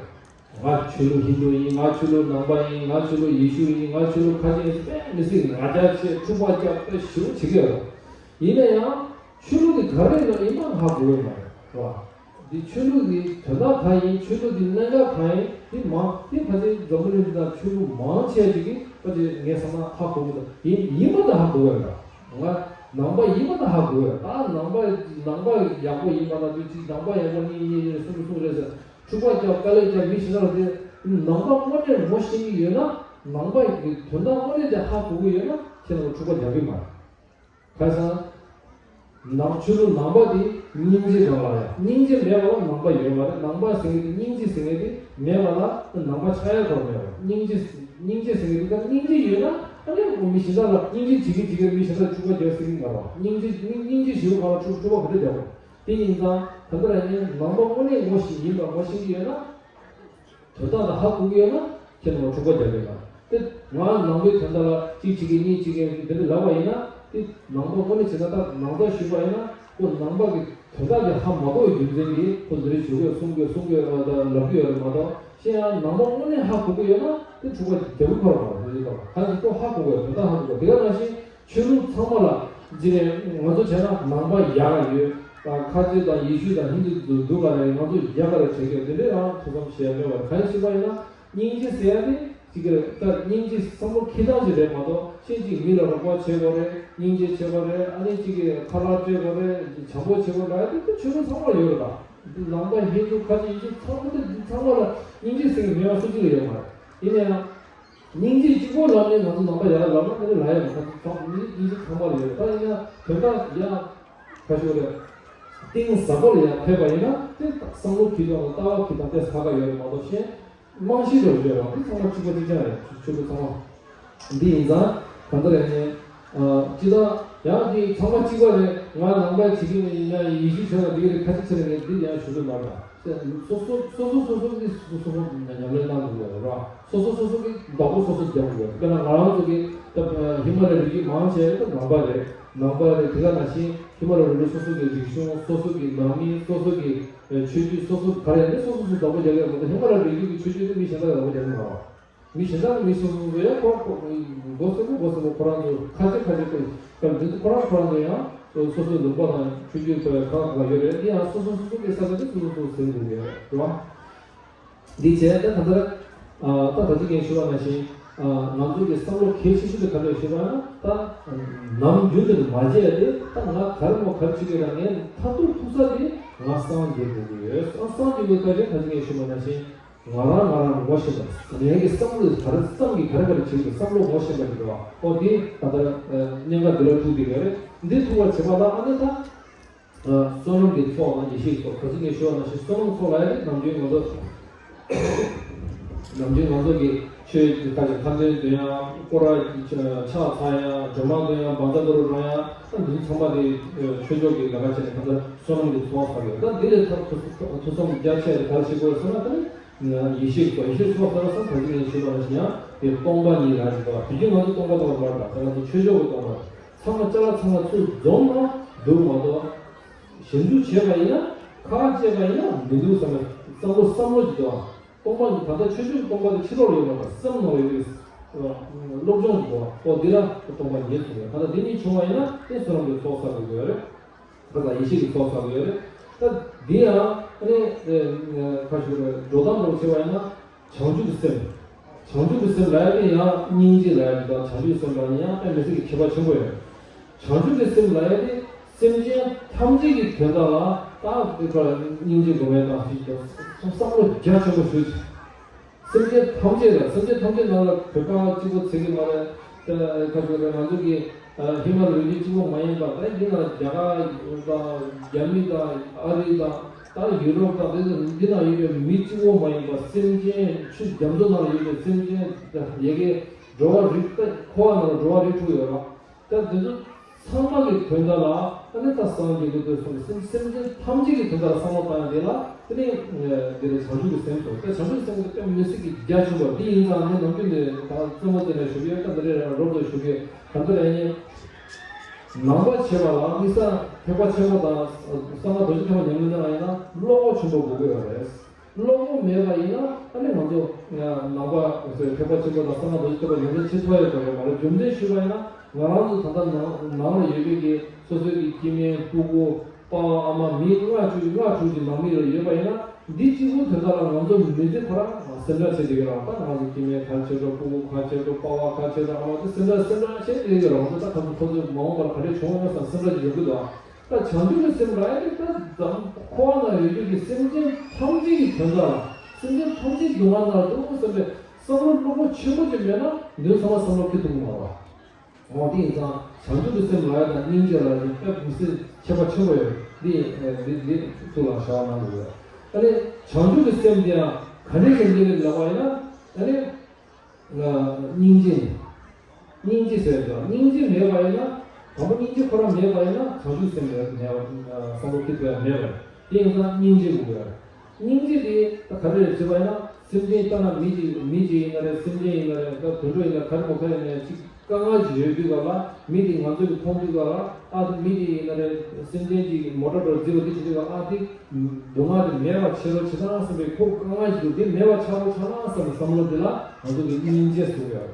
ང་ཆོས་ལུགས་ཧིན་དུ་ཡིན། ང་ཆོས་ལུགས་ནང་པ་ཡིན། ང་ཆོས་ལུགས་ཡེ་ཤུ་ཡིན། ང་ཆོས་ལུགས་ཁ་ཆེ་ཡིན་ཟེར་དཔེ་མི་སྲིད་ང་རྒྱལ་ཆེ་འཁྲུག་པ་རྒྱག་དཔེ་ཞེ་པོ་བྱེད་ཀྱི་ཡོད་རེད། ཡིན་ན་ཡང་ཆོས་ལུགས་དེ་ག་རེ་ཡིན་ན་ཡིན་པ་ཧ་གོ་གི་མ་རེད་བ། འདི་ཆོས་ལུགས་ཀྱི་དོན་དག་གང་ཡིན། ཆོས་ལུགས་ཀྱི་གནད་འགག་གང་ཡིན། འདི་མང་འདི་ཕལ་ཆེར་འཛམ་བུ་གླིང་འདི་ན་ཆོས་ལུགས་མང་ཆེ་ཅིག་གིས་ཕལ་ཆེར་ངས་བསམ་ན་ཧ་གོ་གི་འདུག་ཡིན་ཡིན་པ་དེ་ཧ་གོ་གི་རེད། ང་ནང་པ་ཡིན་པ་དེ་ཧ་གོ་གི་རེད། ད་ནང་པ་ནང་པ་ཡག་པོ་ཡིན་པ་ན་དུས་གཅིག་ནང་པ་ཡག་པོ་གཉིས་གཉིས་གཉིས་གསུམ་གསུམ་རེད་ཟེར། འཁྲུག་པ་རྒྱག་དཀའ་ལས་རྒྱག་མི་ཞེ་དྲག་དེ་ནང་པ་དངོས་གནས་ངོ་ཤེས་ཀྱི་ཡོད་ན། ནང་པ་ཡི་དོན་དག་དངོས་གནས་དེ་ཧ་གོ་གི་ཡོད་ན་ཁྱེད་རང་འཁྲུག་པ་རྒྱག་གི་མ་རེད། ཁ་སང་། ནང་ཆོས་ལུགས་ནང་པ་དེ་སྙིང་རྗེ་རང་ལ་ཡ། སྙིང་རྗེ་མེད་པ་ལ་ནང་པ་ཡོད་མ་རེད། ནང་པ་ཟེར་མཁན་དེ་སྙིང་རྗེ་ཟེར་མཁན་དེ་མེད་པ་ལ་ནང་པ་ཆགས་ཡ་གོ་མེད་པ། སྙིང་རྗེ་སྙིང་རྗེ་ཟེར་མཁན་དེ་ད་སྙིང་རྗེ་ཡོད་ན་ཨ་ནི་མི་གཞན་དག་ལ་སྙིང་རྗེ་བྱེད་ཀྱི་བྱེད་ཀྱི་མི་གཞན་དག་འཁྲུག་པ་རྒྱག་སྲིད་ཀྱི་མ་རེད། སྙིང་རྗེ་སྙིང་རྗེ་ཞེ་པོ་གང་ལ་འཁྲུག་འཁྲུག་པ་ག་འདྲ་རྒྱག་དགོས། དེ་ཡིན་ཙང་ད་ལྟ་རང་ཉིད་ནང་པ་དངོས་གནས་ངོ་ཤེས་ཡིན་པ་ངོ་ཤེས་ཀྱི་ཡོད་ན། དོན་དག་ལ་ཧ་གོ་གི་ཡོད་ན་ཁྱེད་རང་ལ་འཁྲུག་པ་རྒྱག་གི་ཡོད་ན། དེ་ང་ནང་པའི་དོན་དག་ལ་གཅིག་བྱེད་ཀྱི་གཉིས་བྱེད་ཀྱི་འདི་འདྲ་ལབ་པ་ཡིན་ན། དེ་ནང་པ་དངོས་གནས་བྱས་ན་ད་ནང་པ་ཞུས་པ་ཡིན་ན་ཁོ་ནང་པ་གི་དོན་དག་དེ་ཧ་མ་གོ་བའི་རྒྱུ་མཚན་གྱིས་ཁོ་འདི་འདྲ་ཞུ་གི་ཡོད་གསུང་གི་ཡོད་གསུང་གི་ཡོད་ལབ་ཀྱི་ཡོད་རེད་མ་གཏོགས། གཞན་ཡང་ནང་པ་དངོས་གནས་ཧ་གོ་གི་ཡོད་ན་དེ་འཁྲུག་པ་རྒྱག་གི་ཁོ་རང་མ་རེད། གང་ཞིག་ཁོ་ཧ་གོ་གི་ཡོད། དོན་དག་ཧ་གོ་གི་ཡོད། དེ་ག་ནང་བཞིན་ཆོས་ལུགས་ཚང་མ་ལ་འདི་ནས་ང་ཚོ་བྱས་ན་ནང་པ་ཡག་ཡོད། དང་ཁ་ཆེ་དང་ཡེ་ཤུ་དང་ཧིན་དུ་འདུག་ག་རེ་ང་ཚོ་རྒྱ་གར་བྱེད་མཁན་དེ་འདྲས་རང་ཐུགས་བསམ་བཞེས་ཡ་མེད་པར། གང་ཞིག་པ་ཡིན་ན་སྙིང་རྗེ་ཟེར་ཡ་དེ་གཅིག་གི་ད་སྙིང་རྗེ་བསམ་བློ་འཁྱེར་སྟངས་ཅིག་རེད་མ་གཏོགས། ཤེས་ཅིག་མི་ལ་རོགས་པ་བྱེད་དགོས་རེད། སྙིང་རྗེ་བྱེད་དགོས་རེད། ཨ་ནི་གཅིག་གི་ཁ་ལག་སྤྲད་དགོས་རེད། བྱམས་པོ་བྱེད་དགོས་རེད། ད་དེ་ཆོས་ལུགས་ཚང་མ་ཡོད་རེད། ད་འདི་ནང་པ་ཧིན་དུ་ཁ་ཆེ་ཡེ་ཤུ་ཚང་མ་དེ་འདི་ཚང་མ་ལ་སྙིང་རྗེ་ཟེར་མཁན་མེད་པ་སུ་གཅིག་ལ་ཡོད་མ་རེད། ཡིན་ན་ཡང་། སྙིང་རྗེ་གཅིག་པོ་ལབ་ནས་ང་ཚོ་ནང་པ་ཡར་ལབ་ན་དེ་ལ་ཡང་ང་ཚོ་ཚང་མི་སྙིང་རྗེ་ཚང་མ་ལ་ཡོད། ད་ཡིན་ན་དོན་དག་ཡང་ཁ་ཤོར་རེད། གཏིང་ཟབ་པོ་ལ་ཡང་ཕེབས་པ་ཡིན་ན་དེ་བསམ་བློ་འཁྱེར་སྟངས་དང་ལྟ་བ་འཁྱེར་སྟངས་དེ་ཧ་ག་ཡོད་རེད་མ་གཏོགས། གཞན་རྨང་གཞི་འདྲ་བོ་ཡོད་རེད་བ། དེ་ཚང་མ་གཅིག་པ་གཅིག་རྐྱང་རེད། ཆོས་ལུགས་ཚང་མ། འདི་ཡིན་ཙང་གང་ལྟར་ཡང་ནས་ཅི་ལྟར་ཡང་དེ་ཚང་མ་གཅིག་པ་རེད། ང་ནང་པ་བྱེད་ཀྱི་མིན་ཡིན་ན་ཡེ་ཤུ་བྱས་ན་འགྲིག་གི་རེད། ཁ་ཆེ་ཆེ་རེད་ངས་འདི་ཡང་ཞུ་གི་མ་རེད། སོ་སོ་སོ་སོ་སོ་སོ་གི་སོ་སོ་ཉམས་ལེན་གནང་དགོས་རེད་བ། སོ་སོ་སོ་སོ་གི་བདག་པོ་སོ་སོ་རྒྱག་དགོས་རེད། དཔེར་ན་ང་རང་ཚོ་གི་ད་ཧི་མ་ལ་ཡའི་རི་རྒྱུད་མང་ཆེ་ད་ནང་པ་རེད། ནང་པ་རེད། དེ་ག་ནང་བཞིན་ཧི་མ་ལ་ཡའི་རི་རྒྱུད་སོ་སོ་གི་རིག་གཞུང་། སོ་སོ་གི་ནང་མི། སོ་སོ་གི་ཆོས་བརྒྱུད། སོ་སོ་ག་རེ་ཡིན་ནའི་སོ་སོ་སོ་བདག་པོ་རྒྱག་ཡག་མ་གཏོགས་ཧི་མ་ལ་ཡའི་རི་རྒྱུད་ཀྱི་ཆོས་བརྒྱུད་དེ་མི་གཞན་དག་གིས་བདག་པོ་རྒྱག་གི་མ་རེད། མི་གཞན་དག་མི་སོ་སོ་སོ་ཡང་ཁོ་ཁོ་མགོ་སེར་པོ་མགོ་སེར་པོ་ཁོ་རང་ཚོ་ཁ་ཆེ་ཁ་ཆེ་ཁོ་ཁོ་འདི་ཚོ་ཁོ་རང་ཁོ་རང་ཚོ་ཡང་སོ་སོའི་ལུང་པ་དང་ཆོས་བརྒྱུད་ཁག་ཁག་ཡོད་རེད། འདི་ཡང་སོ་སོ་སོ་སོ་གི་ས་ཆ་དེ་སོ་སོ་སོ་ཟིན་དགོས་ཀྱི་རེད་བ། འདི་བྱས་ད་ག་ཚར་ད་ད་ཅི་ངས་ཞུ་བ་ནང་བཞིན་ང་ཚོ་གི་བསམ་བློ་གལ་ཆེ་ཤོས་དེ་ག་རེ་ཞུ་བ་ན། ད་ནམ་རྒྱུན་དུ་མ་བརྗེད་དེ་ད་ང་ག་རེ་མོ་ག་རེ་བྱེད་ཀྱི་ར། ངས་མཐར་ཐུག་ཐུག་ས་དེ་ང་སངས་རྒྱས་དགོས་ཀྱི་ཡོད། སངས་རྒྱས་དགོས་ད་ཅི་ད་ཅི་ངས་ཞུ་བ་ནང་བཞིན། ང་རང་ང་རང་ངོ་ཤེས་པ། ངའི་གི་བསམ་བློ་ག་རེ་བསམ་གི་ག་རེ་ག་རེ་བྱེད་ཀྱི་བསམ་བློ་ངོ་ཤེས་པ་ཡིན་པ། ཨོ་དེ་ད་ལྟ་གཉན་ཁ་འདི་ལ་ཐུག་གི་ཡོད་རེད། འདི་ཐུག་པ་བྱེད་པ་ལ་ཨ་ནི་ད་བསོད་ནམས་ཀྱི་ཚོགས་དང་ཡེ་ཤེས་ཀྱི་ཚོགས། ག་ཚོད་ངས་ཞུ་བ་ནང་བཞིན་བསོད་ནམས་ཚོགས་ལ་ཡ་ནི་ནམ་རྒྱུན་ང་ཚོ་ནམ་རྒྱུན་ང་ཚོ་གི་ཆོས་ཀྱི་ཁ་ཅིག་ཁ་འདོན་འདོན་ཡ། སྐོར་ར་ཕྱག་འཚལ་ཡ། སྒྲོལ་མ་འདོན་ཡ། བཛྲ་གུ་རུ་འདོན་ཡ། ད་འདི་ཚང་མ་དེ་ཆོས་ཕྱོགས་ཀྱི་ལས་ཀ་བྱས་ནས་ད་ལྟ་བསོད་ནམས་ཀྱི་ཚོགས་བསགས་ཡོད། ད་འདི་ལས་ཐར་ཐུབ་ཐུབ་ཐུབ་ཙམ་རྒྱ་ཆེ་བ་ག་རེ་བྱེད་དགོས་ཟེར་ན། ད་ནི་ཡེ་ཤེས་ཀྱི་ཚོགས། ཡེ་ཤེས་ཚོགས་ཟེར་བ་སང་ད་ཅི་ངས་ཞུས་པ་ནང་བཞིན་ཡང་དེ་སྟོང་པ་ཉིད་ལ་རེད་པ། དེ་བཞིན་ང་ཚོ་སྟོང་པ་སྟོང་པ་མ་རེད་པ། དེ་ང་ཚོ་ཆོས་ཕྱོགས་ཀྱི་སྟོང་པ་རེད། ཚང་མ་ཅ་ལག་ཚང་མ་ཚུར་འཛོམས་ན་འདུག་མ་གཏོགས། ཞིབ་འཇུག་བྱས་པ་ཡིན་ན་ཁ་བཅད་པ་ཡིན་ན་མི་འདུག་བསམ་པའི་བསམ་བློ་བསམ་བློ་ཅིག་འདུག་ཨ། སྟོང་པ་ཉིད་ད་ལྟ་ཆོས་ཕྱོགས་ཀྱི་སྟོང་པ་དེ་ཕྱི་ལོགས་ལ་ཡོད་མ་རེད། སེམས་ནང་ལ་ཡོད་པའི་སློབ་སྦྱོང་གི་སྒོ་ཨོ་འདི་ལ་སྟོང་པ་ཉིད་ཟེར་བས། ད་ལྟ་འདི་གཉིས་བྱུང་བ་ཡིན་ན་དེ་བསོད་ནམས་ཀྱི་ཚོགས་བསགས་དགོས་ཀྱི་ཡོད་རེད། ད་ལྟ་ཡེ་ཤེས་ཀྱི་ཚོགས་བསགས་དགོས་ཀྱི་ཡོད་རེད། ད་འདི་ཡང་ཨ་ནི་ཁ་ཤུ་རེད། འགྲོ་སྟངས་འདྲ་བོ་བྱས་པ་ཡིན་ན་བྱང་ཆུབ་ཀྱི་སེམས། བྱང་ཆུབ་ཀྱི་སེམས་ལ་ཡ་དེ་ཡང་སྙིང་རྗེ་ལ་ཡ་དེ་དང་། བྱང་ཆུབ་ཀྱི་སེམས་ལ་ཡང་དཔེ་མི་སྲིད་ཀྱི་ཁྱད་པར་ཆེན་པོ་ཡོད། བྱང་ཆུབ་ཀྱི་སེམས་ལབ་ཡ་དེ་སེམས་ཅན་ཐམས་ཅད་ཀྱི་དོན་དག་ལ་ད་དེ་ཁར་སྙིང་རྗེ་སྒོམ་ཡ་དང་ཞིག་ཀྱང་བསམ་བློ་རྒྱ་ཆེན་པོ་ཞུ། སེམས་ཅན་ཐམས་ཅད་ལ། སེམས་ཅན་ཐམས་ཅད་ནང་ལ་བོད་པ་གཅིག་པོ་ཚད་ཀྱི་མ་རེད། ད་ཁ་ཤོ་རེད། ང་ཚོ་གི་ཧི་མ་ལ་ཡའི་གཅིག་པོ་མ་ཡིན་པ། ད་འདི་ན་རྒྱ་གར་དང་རྒྱ་མི་དང་ཨ་རི་དང་ད་ཡུ་རོབ་དང་། དེ་ཚོ་འདི་ན་ཡོད་པའི་མི་གཅིག་པོ་མ་ཡིན་པ། སེམས་ཅན་ཆུ་རྒྱ་མཚོ་ནང་ལ་ཡོད་པའི་སེམས་ཅན་ཡ་གི་འགྲོ་བ་རིགས། ད་འཁོར་བ་ནང་ལ་འགྲོ་བ་རིགས་དྲུག་ཡོད་རེད། ད་དེ་ཚོ་ཚང་མ་གི་དོན་དག་ལ་ཨ་ནི་ད་སངས་རྒྱས་དགོས་འདུག་གསུངས། སེམས་སེམས་ཅན་ཐམས་ཅད་ཀྱི་དོན་དག་ལ་བསམ་བློ་བཏང་ཡ་དེ་ལ་དེ་ནི་དེ་ནི་བྱང་ཆུབ་ཀྱི་སེམས་སོ། ད་བྱང་ཆུབ་ཀྱི་སེམས་དེ་དཔེ་མི་སྲིད་ཀྱི་རྒྱ་ཆེན་པོ་འདི་ཡིན་ཙང་། ངས་ནམ་རྒྱུན་ནས་ད་རྩེད་མོ་རྩེ་ནས་ཞུ་གི་ཡོད། ད་འདི་རེད་ར་རོབ་ཙམ་ཞུ་གི་ཡོད། ད་འདི་རེད་ཡིན། ནང་པ་བྱེད་པ་ལ་དམིགས་བསལ་ཐེག་པ་ཆེན་པོ་དང་གསང་སྔགས་རྡོ་རྗེ་ཐེག་པ་ཉམས་ལེན་གནང་ཡིན་ན་བློ་ཁོག་ཆེན་པོ་དགོས་ཀྱི་ཡོད་རེད། བློ་ཁོག་མེད་པ་ཡིན་ན་ཨ་ནི་ང་ཚོ་ནང་པ་ཐེག་པ་ཆེན་པོ་དང་གསང་སྔགས་རྡོ་རྗེ་ཐེག་པ་ཉམས་ལེན་བྱེད་ཐུབ་ཡོད་པ་རེད་མ་རེད། རྒྱུ་མཚན་ཞུས་པ་ཡིན་ན་ང་རང་ཚོ་ད་ལྟ་ནང་ནང་ལ་ཡོད་པའི་གི་སོ་སོའི་གི་སྐྱེ་དམན་སྤུ་གུ་པ་ཕ་ཨ་མ་མི་ལྔ་བཅུ་ལྔ་དྲུག་ཅིག་ནང་མི་ལ་ཡོད་པ་ཡིན་ན་འདི་གཅིག་པུ་དོན་དག་ལ་ང་ཚོ་མི་ཚེ་ཁོ་རང་སེམས་ཁྲལ་བྱེད་བསྡད་ཀྱི་རེད། ད་ང་ཚོ་སྐྱེ་དམན་ག་རེ་བྱེད་འགྲོ། སྤུ་གུ་ག་རེ་བྱེད་འགྲོ། པ་ཕ་ག་རེ་བྱེད་འགྲོ། ཨ་མ་དེ་སེམས་ཁྲལ་སེམས་ཁྲལ་བྱེད་བསྡད་ཀྱི་རེད། ང་ཚོ་ད་ཁ་ཚོ་ཁོ་ཚོའི་མ་འོངས་པར་ག་རེ་བྱུང་ཡོང་བསམ་སེམས་ཁྲལ་ཅིག་ཡོང་གི་འདུག་ད་བྱང་ཆུབ་ཀྱི་སེམས་ལ་ཡ་ནི་ད་འཛམ་འཁོར་བ་ན་ཡོད་རྒྱུ་གི་སེམས་ཅན་ཐམས་ཅད་ཀྱི་དོན་དག་ལ། སེམས་ཅན་ཐམས་ཅད་སྡུག་བསྔལ་ནང་འདུག་བསམ་པའི་བསམ་བློ་རླབས་པོ་ཆེན་པོ་ཅིག་མེད་ན་འདི་ཚང་མ་བསམ་བློ་འཁྱེར་ཐུབ་ཀྱི་མ་རེད། འོ་དེ་ཡིན་ཙང་བྱང་ཆུབ་ཀྱི་སེམས་ལ་ཡ་དང་སྙིང་རྗེ་ལ་ཡ་དཔེ་མི་སྲིད་ཁྱད་པར་ཆེན་པོ་ཡོད། འདི་འདི་འདི་ཐུགས་ལ་བཞག་གནང་དགོས། ཨ་ནི་བྱང་ཆུབ་ཀྱི་སེམས་དེ་ཡང་ག་འདྲ་ཞིག་འདི་ལ་ལབ་པ་ཡིན་ན། ཨ་ནི། སྙིང་རྗེ། སྙིང་རྗེ་ཟེར་དང་སྙིང་རྗེ་མེད་པ་ཡིན་ན། དང་པོ་སྙིང་རྗེ་ཁོ་རང་མེད་པ་ཡིན་ན་བྱང་ཆུབ་སེམས་མེད་མེད་པ་བསམ་བློ་འཁྱེར་ཐུབ་ཡ་མེད་པ་རེད། དེ་ཡིན་ཙང་སྙིང་རྗེ་དགོས་ཡ་རེད། སྙིང་རྗེ་དེ་ད་ག་རེ་རེད་ཟེར་བ་ཡིན་ན་སེམས་ཅན་ལྟ་ན་མི་ཅིག་མི་ཅིག་ཡིན་ན་རེད། སེམས་ཅན་ཡིན་ན་རེད། ད་དུད་འགྲོ་ཡིན་ན་ག་རེ་མོ་ག་རེ་ཡིན་ན་ཅིག་དཀའ་ངལ་ཅིག་ཡོད་དུས་ག་ལ་མི་དེ་ང་ཚོས་མཐོང་དུས་ག་ལ་ཨ་དེ་མི་དེ་ཡིན་ན་རེད། སེམས་ཅན་ཅིག་མོ་ཊ་འགྲོ་རྩིས་པ་དེ་བྱེད་དུས་ག་ཨ་དེ། སྡུག་བསྔལ་དེ་མེད་པ་བྱེད་རོགས་བྱེད་དང་བསམ་པའི་ཁོ་དཀའ་ངལ་ཞིག་འདུག་དེ་མེད་པ་ཆགས་རོགས་བྱ་དང་བསམ་པའི་བསམ་བློ་དེ་ལ་ང་ཚོ་གི་སྙིང་རྗེ་ཟེར་གྱི་ཡོད་རེད།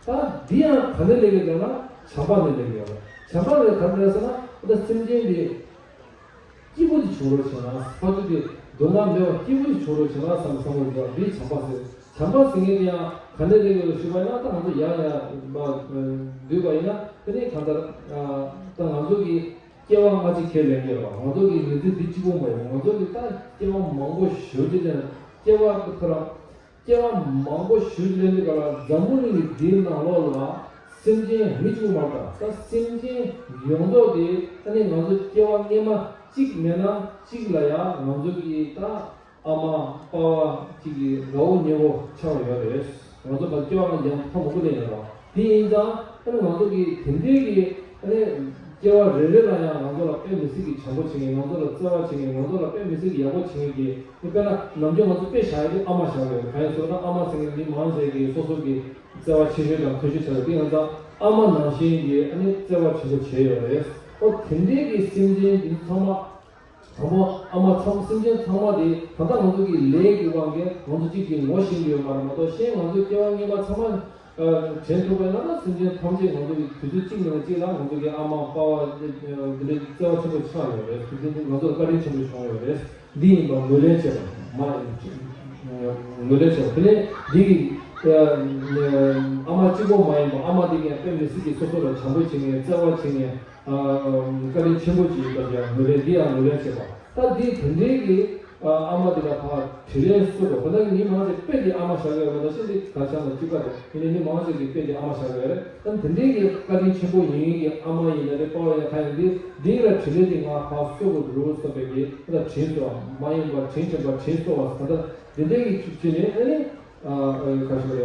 ད་འདི་ཡང་ག་ནས་སླེབས་ཀྱི་ཡོད་ན་བྱམས་པ་ནས་སླེབས་ཀྱི་ཡོད་རེད། བྱམས་པ་ནས་ག་རེ་སླེབས་ཟེར་ན་ད་སེམས་ཅན་དེ་ སྐྱིད་པོ་དེ་བྱུང་རོགས་བྱས་ན། ཕར་ཚུར་དེ་སྡུག་བསྔལ་མེད་པ་སྐྱིད་པོ་དེ་བྱུང་རོགས་བྱས་ན་བསམ་བསམ་བློ་འདི་བྱམས་པ་ཟེར། བྱམས་པ་ཟེར་མཁན་དེ་ཡང་ག་འདྲ་རེད་ཞུས་པ་ཡིན་ན། ད་ང་ཚོ་ཡར་ཡར་མར་བསྡུས་པ་ཡིན་ན། དེ་ནི་གང་ལྟར་ད་ང་ཚོ་གི་སྐྱེ་བ་སྔ་ཕྱི་ཁས་ལེན་གྱི་རེད་བ། ང་ཚོ་གི་མི་ཚེ་འདི་གཅིག་པོ་མ་ཡིན། ང་ཚོ་གི་ད་སྐྱེ་བ་མང་པོ་ཞེ་པོ་ཅིག་ལེན། སྐྱེ་བ་ཁོ་རང་སྐྱེ་བ་མང་པོ་ཞེ་པོ་ཅིག་ལེན་དུས་ག་ལ། འཛམ་བུ་གླིང་གི་འདིའི་ནང་ལོགས་ལ་སེམས་ཅན་མི་གཅིག་པོ་མ་རེད། ད་སེམས་ཅན་ཡོངས་རྫོགས་དེ་ཨ་ནི་ང་ཚོ་སྐྱེ་བ་སྔ་མ་གཅིག་མེད་ན་གཅིག་ལ་ཡང་ང་ཚོ་གི་ད་ཨ་མ་པ་ཕ་གཅིག་གི་དགའ་བོ་ཉེ་བོ་ཆགས་ཡོད་རེད། ང་ཚོ་མ་སྐྱེ་བ་ཡང་ཕ་མང་པོ་ལེན་ཡོད་རེད། དེ་ཡིན་ཙང་ཨ་ནི་ང་ཚོ་གི་དེ་འདྲའི་གི་ཨ་ནི་སྐྱེ་བ་རེ་རེ་ལ་ཡང་ང་ཚོ་ལ་དཔེ་མི་སྲིད་ཀྱི་བྱམས་པོ་བྱེད་མཁན། ང་ཚོ་ལ་བརྩེ་བ་བྱེད་མཁན། ང་ཚོ་ལ་དཔེ་མི་སྲིད་ཀྱི་ཡག་པོ་བྱེད་མཁན་གྱི། དཔེར་ན་ནམ་རྒྱུན་ང་ཚོ་དཔེ་བཞག་ཡ་དེ་ཨ་མ་བཞག་ཡོད། གང་ཡིན་ཟེར་ན་ཨ་མ་ཟེར་མཁན་མི་མང་ཆེ་གིས་སོ་སོ་གི་བརྩེ་བ་ཆེ་ཤོས་དང་མཐོ་ཤོས་བྱ་ཡོད། དེ་ཡང་ད་ཨ་མ་ནང་བཞིན་གྱི་ཨ་ནི་བརྩེ་བ་ཆེན་པོ་བྱས་ཡོད་རེད། ཨོ་དེ་འདྲའི་གི་སེམས་ཅན་འདི་ཚང་མ། དང་པོ་ཨ་མ་ཚང་སེམས་ཅན་ཚང་མ་དེ་ད་ལྟ་ང་ཚོ་གི་ལས་ཀྱི་དབང་གིས་ང་ཚོ་གཅིག་གིས་ངོ་ཤེས་ཀྱི་ཡོད་མ་རེད་མ་གཏོགས། གཞན་ང་ཚོའི་སྐྱེ་བ་སྔོན་མ་ཚང་མ་དྲན་ཐུབ་པ་ཡིན་ན། ད་སེམས་ཅན་ཐམས་ཅད་ང་ཚོ་གི་དུས་ཚོད་གཅིག་ནས་གཅིག་ལ་ང་ཚོ་གི་ཨ་མ་པ་ཕ་འདི་འདྲའི་བརྩེ་བ་ཆེན་པོ་ཆགས་ཡོད་རེད། དེ་ཚོ་ང་ཚོ་ལ་བཀའ་དྲིན་ཆེན་པོ་བྱུང་ཡོད་རེད། འདི་ཡིན་པ་ངོས་ལེན་བྱེད་པ་མ། ངོས་ལེན་བྱེད་པ། དེ་ནས་འདི་གི་ཨ་མ་གཅིག་པོ་མ་ཡིན་པ། ཨ་མ་འདི་གས་དཔེ་མི་སྲིད་ཀྱི་སོ་སོ་ལ་བྱམས་པོ་བྱེད་མཁན། བརྩེ་བ་བྱེད་མཁན། བཀའ་དྲིན་ཆེན་པོ་ཅིག་ཡིན་པ་ཡང་ངོས་ལེན། འདི་ཡང་ངོས་ལེན་བྱེད་པ། ད་འདི་དེ་འདྲའི་གི་ཨ་མ་འདི་ལ་ཕར་དྲིན་ལན་གསོ་དགོས། ད་ལྟ་གི་མི་མང་ཆེ་དཔེ་འདི་ཨ་མ་བཞག་ཡོད་མ་གཏོགས། གཞན་འདི་ག་ཆ་ན་གཅིག་པ་རེད། དེ་ནས་མི་མང་ཆེ་གི་དཔེ་འདི་ཨ་མ་བཞག་ཡོད་རེད། ད་དེ་འདྲའི་གི་བཀའ་དྲིན་ཆེན་པོ་ཡིན་གི་ཨ་མ་ཡིན་ན་རེད། པ་ཕ་ཡིན་ན་རེད། འདི་ལ་དྲིན་ལན་འདི་ང་ཕར་གསོ་དགོས་འདུག་བསམ་པའི་གི། ད་དྲིན་གསོ་བ་མ་ཡིན་པ་དྲིན་ཆེན་པ་དྲིན་གསོ་བ། ད་ལྟ་དེ་འདྲའི་གི་ཅིག་ནས་ཨ་ནི། ཨ་ཨ་ཁ་ཤོ་རེ།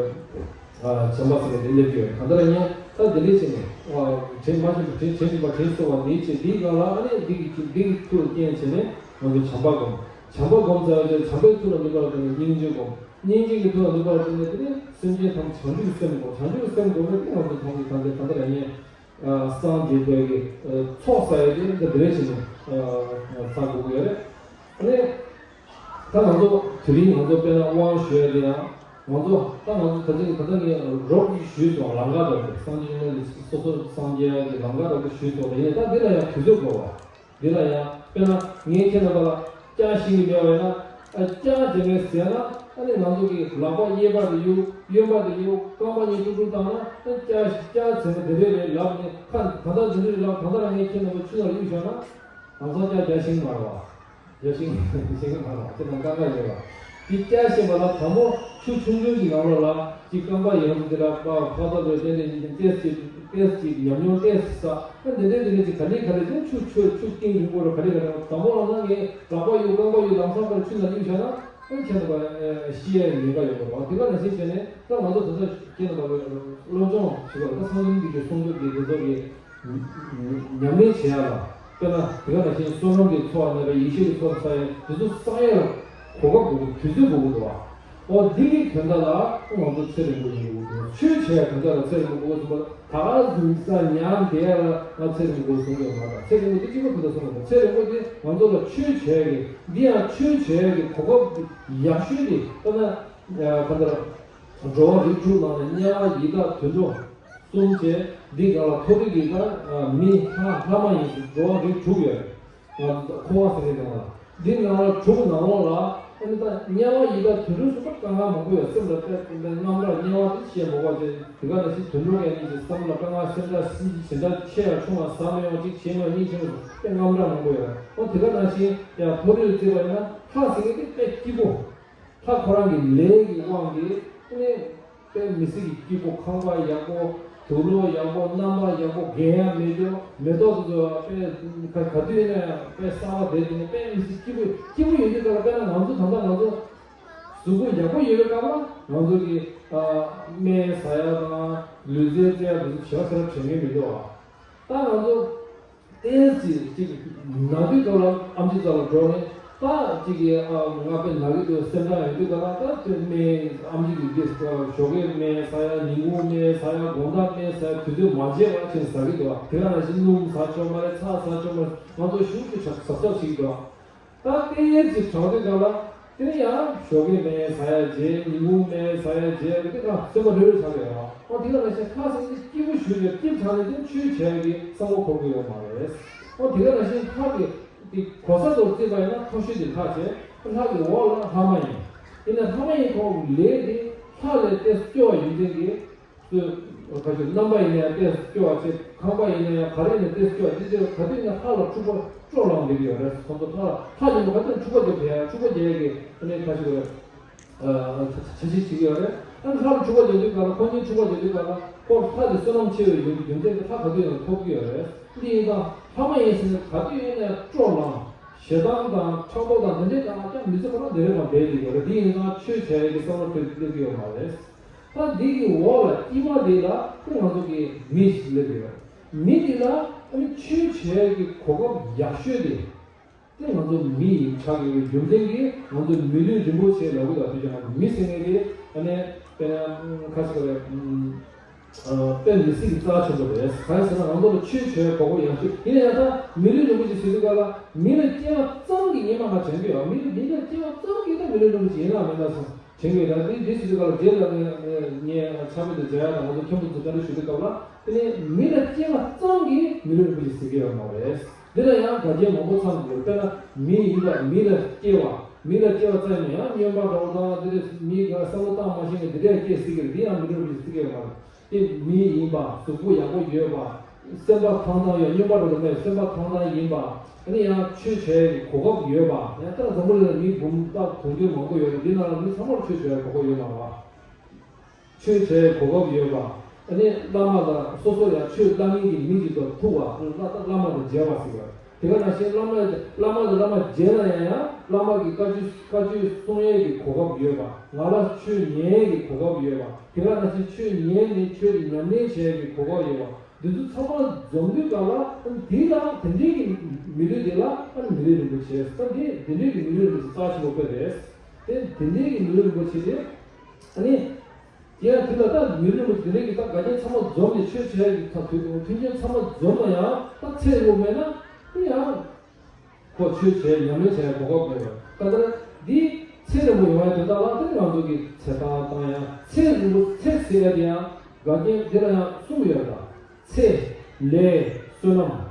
ཨ་བྱམས་པ་ཟེར་ནས་དེ་སླེབས་ཀྱི་ཡོད། གང་ལྟར་ཡིན་ད་དེ་འདྲའི་བྱས་ནས། ཨ་དྲིན་མ་ཆེན་པ་དྲིན་ཆེན་པ་དྲིན་གསོ་བ་འདིའི་ཆེད། འདིའི་སྒང་ལ་ཨ་ནི་འདི་གི་འདི་གི་ཐུགས་རྐྱེན་བྱས་ནས་ང་ཚོ་བྱམས་པ་སྒོམ། བྱམས་པ་སྒོམ་ཟེར་བ་དེ་བྱམས་པའི་ཐུགས་ལ་ནུས་པ་བཏོན་ནས་སྙིང་རྗེ་སྒོམ། སྙིང་རྗེ་གི་ཐུགས་ལ་ནུས་པ་བཏོན་ནས་དེ་ནས་སེམས་ཅན་ཐམས་ཅད་བྱང་ཆུབ་ཀྱི་སེམས་སྒོམ། བྱང་ཆུབ་ཀྱི་སེམས་སྒོམ་ནས་དེ་ང་ཚོ་ཐམས་ཅད་གང་ལྟར་གང་ལྟར་ཡིན། སངས་རྒྱས་པའི་གི་ཚོགས་བསགས་ཡས་དེ་འདི་འདྲ་བྱས་ནས་བསགས་དགོས་ཀྱི་ཡོད་རེད། ཨ་ནི་ད་ང་ཚོ་དེ་རིང་ང་ཚོ་དཔེར་ན་དབང་ཞུ་ཡས་དེ་ཡང་ང་ཚོ་ད་ང་ཚོ་ད་ཐེངས་ད་ལྟ་ངས་རོབ་ཀྱིས་ཞུས་སོང་། ལམ་ཁ་རོབ་ཀྱིས། སངས་རྒྱས་ཀྱི་སོ་སོ་སངས་རྒྱས་ཀྱི་ལམ་ཁ་རོབ་ཀྱིས་ཞུས་སོང་། ཡིན་ནའི་ད་འདི་ལ་ཡང་དུས་ཚོད་དགོས་པ། འདི་ལ་ཡང་དཔེར་ན་ངས་ཁྱེད་རྣམ་པ་ལ་སྐྱ་ཤིང་གི་མེད་པ་ཡིན་ན། ཨ་སྐྱ་དེ་ངས་ཟས་ན། ཨ་ནི་ང་ཚོ་གི་ལག་པ་གཡས་པ་དེ་གཡུག་གཡོན་པ་དེ་གཡུག་རྐང་པ་གཉིས་ཀྲུག་ཀྲུག་བཏང་ན། ཨ་སྐྱ་སྐྱ་ཟས་ན་དེ་འདྲ་རེད་ལབ་ནས། ཁ་ད་ལྟ་དེ་འདྲ་རེད་ལབ། ད་ལྟ་རང་ངས་ཁྱེད་རྣམ་པ་ཆུ་ནང་གཡུག་བཞག་ན། ལམ་སང་སྐྱ་རྒྱ་ཤིང་མ་རེད་བ། རྒྱ་ཤིང་ཤིང་མ་རེད་བ། དེ་དང་དཀའ་ངལ་ཡོད་བ། དེ་སྐྱ་ཤེས་པ་ལ་དང་པོ་ཆུ་ཆུང་ཆུང་ཞིག་ནང་ལོགས་ལ་ཅིག་རྐང་པ་ཡང་དེ་ལ་ཕ་ཕ་ཚ་ལོས་ཏན་ཏན་ཏན་ཏན་ཅིག་ཏན་ཅིག་ཉམས་མྱོང་ཏན་ཅིག་ས། ཨ་འདི་འདྲའི་འདི་འདྲའི་ཅིག་ག་ལེ་ག་ལེ་ཅིག་ཆུ་ཆུ་ཆུ་གཏིང་རིང་པོ་རུ་ག་ལེ་ག་ལེ་དང་པོ་ལ་ན་ངས་ལག་པ་གཡུག་རྐང་པ་གཡུག་ལམ་སང་པར་ཆུ་ནང་གཡུག་བཞག་ན། ཨ་ཁྱེད་རྣམ་པ་ཤི་ཡའི་ཉེན་ཁ་ཡོད་པ་རེད་བ། དེ་ག་ནང་བཞིན་བྱས་ནས་ད་ང་ཚོ་ད་ལྟ་ཁྱེད་རྣམ་པ་སློབ་སྦྱོང་བྱེད་པ་ལ། ད་སངས་རྒྱས་ཀྱི་གི་གསུང་ཆོས་ཀྱི་དེ་ཚོ་གི་ཉམས་ལེན་བྱེད་ཡ་ལ། དཔེར་ན་དེ་ག་ནང་བཞིན་བསོད་ནམས་ཀྱི་ཚོགས་བསགས་པའི་ཡེ་ཤེས་ཀྱི་ཚོགས་བསགས་ཡ་དེ་ཚོ་བསགས་ཡ་ལ་གོ་སྐབས་དགོས་ཀྱི། དུས་ཚོད་དགོས་ཀྱི་འདུག་བ། འོ་འདི་གི་དོན་དག་ལ་ང་ཚོ་ཚེ་རིང་པོ་ཡིན་དགོས་ཀྱི་འདུག། ཆོས་བྱེད་ཡ་དོན་དག་ལ་ཚེ་རིང་པོ་དགོས་ཀྱི་འདུག། ད་གཟུགས་ས་ཉམས་བསྡད་ཡ་ལ་ང་ཚེ་རིང་པོ་དགོས་གསུང་གི་ཡོད་མ་རེད། ཚེ་རིང་པོ་དེ་གཅིག་པ་དེ་འདྲ་གསུང་གི་མེད། ཚེ་རིང་པོ་དེ་ང་ཚོ་ལ་ཆོས་བྱེད་ཡ་གི། འདི་ཡང་ཆོས་བྱེད་ཡ་གི་གོ་སྐབས་ཡག་ཤོས་དེ། དཔེར་ན་གང་ལྟར་འགྲོ་བ་རིགས་དྲུག་ནང་ནས་དམྱལ་བ་ཡི་དྭགས་དུད་འགྲོ་གསུམ་བྱས། འདི་སྒང་ལ་མཐོ་རིས་ཀྱི་ད་མི་ལྷ་ལྷ་མ་ཡིན་ཞིང་འགྲོ་བ་རིགས་དྲུག་ཡོད་རེད། ང་འཁོར་བ་ཟེར་མཁན་དེ་ལ། འདི་ནང་ལ་དྲུག་ནང་ལོགས་ལ་ཨ་ནི་ད་དམྱལ་བ་ཡི་དྭགས་དུད་འགྲོ་སོགས་པ་དཀའ་ངལ་མང་པོ་ཡོད། སེམས་ལ་དཔེ་དངངས་སྐྲག། དམྱལ་བ་དེ་བཤད་མ་དགོས་པ་བྱས། དེ་ག་ནང་བཞིན་དུད་འགྲོ་ག་ཡིན་གྱི་བསམ་ལ་དཀའ་ངལ། སེམས་ཁྲལ། སེམས་ཞེ་དྲག་ཆེ་ཡང་ཆུང་ཡང་ཟ་མི་ཡོང་། གཅིག་བྱེད་མི་ཡོང་། གཉིས་བྱེད་མི་ཡོང་། དཔེ་དངངས་སྐྲག་མང་པོ་ཡོད། ཨོ་དེ་ག་ནང་བཞིན་ཡང་མཐོ་རིས་བརྩིས་པ་ཡིན་ན་ལྷ་ཟེར་མཁན་དེ་དཔེ་སྐྱིད་པོ། ལྷ་ཁོ་རང་གི་ལས་ཀྱི་དབང་གིས་ཨ་ནི་དཔེ་མི་སྲིད་ཀྱི་སྐྱིད་པོ། ཁང་པ་ཡག་པོ། དུག་ལོག་ཡག་པོ། རྣམ་པ་ཡག་པོ། རྒས་ཡ་མེད་རྒྱུ། མེ་ཏོག་དེ་ཚོ་དཔེ་ག་ག་དུས་ཡིན་ན་ཡང་དཔེ་གསར་པ་བསྡད་དེ་ནས་དཔེ་མི་སྲིད་སྐྱིད་པོ། སྐྱིད་པོ་ཡོད་དུས་ད་ལ་དཔེར་ན་ང་ཚོ་ད་ལྟ་ང་ཚོ་གཟུགས་པོ་ཡག་པོ་ཡོད་པའི་སྐབས་ལ་ང་ཚོ་གི་ཨ་སྨན་ཟ་ཡ་དང་ལུས་རྩལ་རྩེ་ཡ་དེ་ཚོ་ཞེ་དྲག་ཞེ་དྲག་དྲན་གྱི་མི་འདུག་ཨ། ད་ང་ཚོ་ཏོག་ཙམ་ཅིག་ན་དུས་ཐོག་ལ་ཨེམ་ཆི་རྩ་ལ་འགྲོ་ནས། ད་ཅིག་གི་ཨ་ང་དཔེ་ན་གི་འདུག། སེམས་ཁྲལ་ཡོང་དུས་ད་ལ་ད་དེ་སྨན་ཨེམ་ཆི་གི་དེ་ཞོགས་ཀའི་སྨན་ཟ་ཡ། ཉིན་གུང་སྨན་ཟ་ཡ། དགོང་དག་སྨན་ཟ་ཡ། དུས་ཚོད་མ་བརྗེད་པ་བྱས་ཟ་གི་འདུག། དེ་ག་ནང་བཞིན་སྣུམ་ཟ་ཆོག་མ་རེད། ཚྭ་ཟ་ཆོག་མ་རེད། ང་ཚོ་ཞུ་ཞུ་གཟབ་གཟབ་བྱེད་ཀྱི་འདུག། ད་ཏོག་ཙམ་དྲག་དུས་སྒང་ལ་དེ་ནས་ཡང་ཞོགས་ཀའི་སྨན་ཟ་ཡ་བརྗེད། ཉིན་གུང་སྨན་ཟ་ཡ་བརྗེད། དེ་ག་སེམས་པ་ལྷོད་ལྷོད་ཆགས་ཡོད། ཨོ་དེ་ག་ནང་བཞིན་ལྷ་ཟེར་མཁན་སྐྱིད་པོ་ཞུ་ཡོད། སྐྱིད་ཆགས་ནས་དེ་ཆོས་བྱ་ཡ་གི་བསམ་བློ་འཁོར་གི་ཡོད་མ་རེད། ཨོ་དེ་ག་ནང་བཞིན་ལྷ་གི་ དེ་གོ་ས་ཐོག་བརྩིས་པ་ཡིན་ན་མཐོ་ཤོས་དེ་ལྷ་བྱས། ལྷ་གི་འོག་ལ་ལྷག་མ་ཡིན། ཡིན་ན་ལྷག་མ་ཡིན་ཐོག་ལས་དེ་ལྷ་ལས་ཏོག་ཙམ་སྐྱོ་བ་ཡོད་མཁན་གྱི་སུ་ག་ཞིག་རྣམ་པ་ཡིན་ན་ཡང་ཏོག་ཙམ་སྐྱོ་བ་བྱས། ཁང་པ་ཡིན་ན་ཡང་ག་རེ་ཡིན་ན་ཏོག་ཙམ་སྐྱོ་བ། དེ་ཚོ་ག་དུས་ཡིན་ན་ལྷ་ལ་འཁྲུག་པ་སྤྲོ་ལངས་བསྡད་ཀྱི་ཡོད་རེད། ཁོང་ཚོ་ལྷ་ལ་ལྷ་ཡིན་པ་ག་དུས་འཁྲུག་པ་རྒྱབ་བསྡད་ཡ། འཁྲུག་པ་རྒྱག་ཡ་གི་ཨ་ནི་ག་ཞིག་རེད། ཨ་ཆ་ཆ་ཤས་བྱེད་ཀྱི་ཡོད་རེད། ཨ་ནི་ལྷ་ལ་འཁྲུག་པ་རྒྱག་དུས་ག་ལ། ཁོ་གཉིས་འཁྲུག་པ་རྒྱག་དུས་ག་ལ། ཁོ་ལྷ་དེ་བསོད་ནམས་ཆེ་བའི་ཡོན་ཡོན་ཏན་གྱི་ལྷ་ག་དུས་ཡང་ཐོབ་ཀྱི་ཡོད་རེད། འདི་ཡིན་ཙང་ལྷ་མ་ཡིན་ཟེར་ནས་ག་དུས་ཡིན་ན་སྤྲོ་ལངས། ཞེ་སྡང་དང་ཕྲག་དོག་དང་འདི་འདྲའི་དང་ཀྱང་མི་ཚེ་ག་ལ་འདི་རེད་མ་བསྡད་ཀྱི་ཡོད་རེད། འདི་ཡིན་ཙང་ཆོས་བྱ་ཡས་ཀྱི་བསམ་བློ་དེ་སླེབས་ཀྱི་ཡོད་མ་རེད། ད་འདི་གི་འོག་ལ་དཀྱིལ་མ་འདི་ལ་ཁོ་ང་ཚོ་གི་མི་ཞིག་སླེབས་ཀྱི་ཡོད་རེད། མི་འདི་ལ་ཨ་ནི་ཆོས་བྱ་ཡས་ཀྱི་གོ་སྐབས་ཡག་ཤོས་དེ། དེ་ང་ཚོ་མི་ཡིན་ཆགས་ཡོད་པའི་རྒྱུ་མཚན་གྱིས་ང་ཚོ་མི་ལུས་རིན་པོ་ཆེ་ལབ་གི་ལ། དེ་ཀྱང་ང་ཚོ་མི་ཟེར་མཁན་དེ་ཨ་ནི་དཔེར་ན་ཁ་ཤས་རེད། དཔེ་མི་སྲིད་ཀྱི་རྩ་ཆེན་པོ་རེད། གང་ཡིན་ཟེར་ན་ང་ཚོ་ལ་ཆོས་བྱེད་གོ་སྐབས་ཡག་ཤོས་ཡིན་ན་ཡང་། ད་མི་ལུས་རིན་པོ་ཆེ་ཟེར་དུས་ག་ལ་མི་ལ་སྐྱེ་བ་ཙམ་གྱིས་སྔོན་མ་ང་དྲན་གྱི་ཡོད། མི་ལ་མི་ལ་སྐྱེ་བ་ཙམ་གྱིས་ད་མི་ལུས་རིན་པོ་ཆེ་ཡིན་ལ་མིན་ལ་སོང་། དྲན་གྱི་ཡོད། ད་འདི་འདི་ཞུ་དུས་སྐབས་ལ་རྗེས་ལ་ངས་ངས་ཚང་མ་དང་མཇལ་ཡག་དང་ང་ཚོ་མཁན་པོ་ཚོ་བཅར་འདྲི་ཞུ་དུས་སྐབས་ལ། དེ་ནས་མི་ལ་སྐྱེ་བ་ཙམ་གྱིས་མི་ལུས་རིན་པོ་ཆེ་ཟེར་གྱི་ཡོད་མ་རེད། འདི་ལ་ཡང་དགག་བྱ་མང་པོ་ཚང་འདུག་དཔེར་ན་མི་ཡིན་པ། མི་ལ་སྐྱེ་བ། མི་ལ་སྐྱེ་བ་ཙམ་ཡིན་ན་ཡང་སྨྱོན་པ་འདྲ་བོ་དང་། འདི་འདྲ་མི་ག་བསམ་བློ་བཏང་མ་ཤེས་མཁན་འདི་འདྲ་སྐྱེ་སྲིད་ཀྱི་རེད། འདི་ཡང་མི་ལུས་རིན་པོ་ཆེ་ཟེར་གྱི་ཡོད་མ་རེད། དེ་མི་ཡིན་པ། གཟུགས་པོ་ཡག་པོ་ཡོད་པ། སེམས་པ་ཐང་ཐང་ཡོད། སྨྱོན་པ་རེད་མེད། སེམས་པ་ཐང་ཐང་ཡིན་པ། ཨ་ནི་ཡང་ཆོས་བྱེད་ཀྱི་གོ་སྐབས་ཡོད་པ། ཡང་ད་འཛམ་བུ་གླིང་ལ་མི་འབུམ་ཕྲག་དུང་ཕྱུར་མང་པོ་ཡོད་རེད། འདི་ནང་ལ་མི་ཚང་མར་ཆོས་བྱེད་ཀྱི་གོ་སྐབས་ཡོད་མ་རེད་པ། ཆོས་བྱེད་ཀྱི་གོ་སྐབས་ཡོད་པ། ཨ་ནི་བླ་མ་དང་སོ་སོ་ཡང་ཆོས་བསླབ་མཁན་གྱི་མི་ཅིག་དང་ཐུག་པ། བླ་བླ་མ་དང་མཇལ་བ་ཟེར་བ། དེ་ག་ནང་བཞིན་བླ་མ་བླ་མ་དང་བླ་མ་མཇལ་ན་ཡང་ཡང་བླ་མ་གི་བཀའ་ཆོས་བཀའ་ཆོས་གསུང་ཡས་ཀྱི་གོ་སྐབས་ཡོད་པ། ང་རང་ཆོས་ཉན་ཡས་ཀྱི་གོ་སྐབས་ཡོད་པ། དེ་ག་ནང་བཞིན་ཆོས་ཉན་ནས་ཆོས་ཀྱི་ཉམས་ལེན་བྱེད་ཡས་ཀྱི་གོ་སྐབས་ཡོད་པ། འདི་ཚོ་ཚང་མ་འཛོམས་དུས་སྐབས་ལ། ཨ་ནི་དེ་ལ་དེ་འདྲའི་གི་མི་ལུས་དེ་ལ་ཨ་ནི་མི་ལུས་རིན་པོ་ཆེ། ད་འདི་དེ་འདྲའི་གི་མི་ལུས་རིན་པོ་ཆེ་རྩ་ཆེན་པོ་དཔེ་རེད། དེ་དེ་འདྲའི་གི་མི་ལུས་རིན་པོ་ཆེ་དེ་ཨ་ནི། དེ་ཡང་དེ་ལ་ད་མི་ལུས་རིན་པོ་ཆེ་དེ་འདྲའི་གི་ད་འགལ་རྐྱེན་ཚང་མ་འཛོམས་ནས་ཆོས་བྱས་ཀྱི་ད་དུས་མཐུན་རྐྱེན་ཚང་མ་འཛོམས་ན་ཡང་ད་ཚེ་རིང་པོ་མེད་ན་དེ་ཡང་ཁོ་ཆོས་བྱས་ཉམས་ལེན་བྱས་གོ་སྐབས་མེད་པ། ད་ལྟ་འདི་ཚེ་རིང་པོ་ཡོང་བའི་དོན་དག་ལ་དེ་ང་ཚོ་གི་ཚེ་ཐར་བཏང་ཡ། ཚེ་རིང་པོ་ཚེ་ཟེར་ཡ་དེ་ཡང་འགལ་རྐྱེན་དེ་ལ་ཡང་གསུམ་ཡོད་ད། ཚེ། ལས། བསོད་ནམས།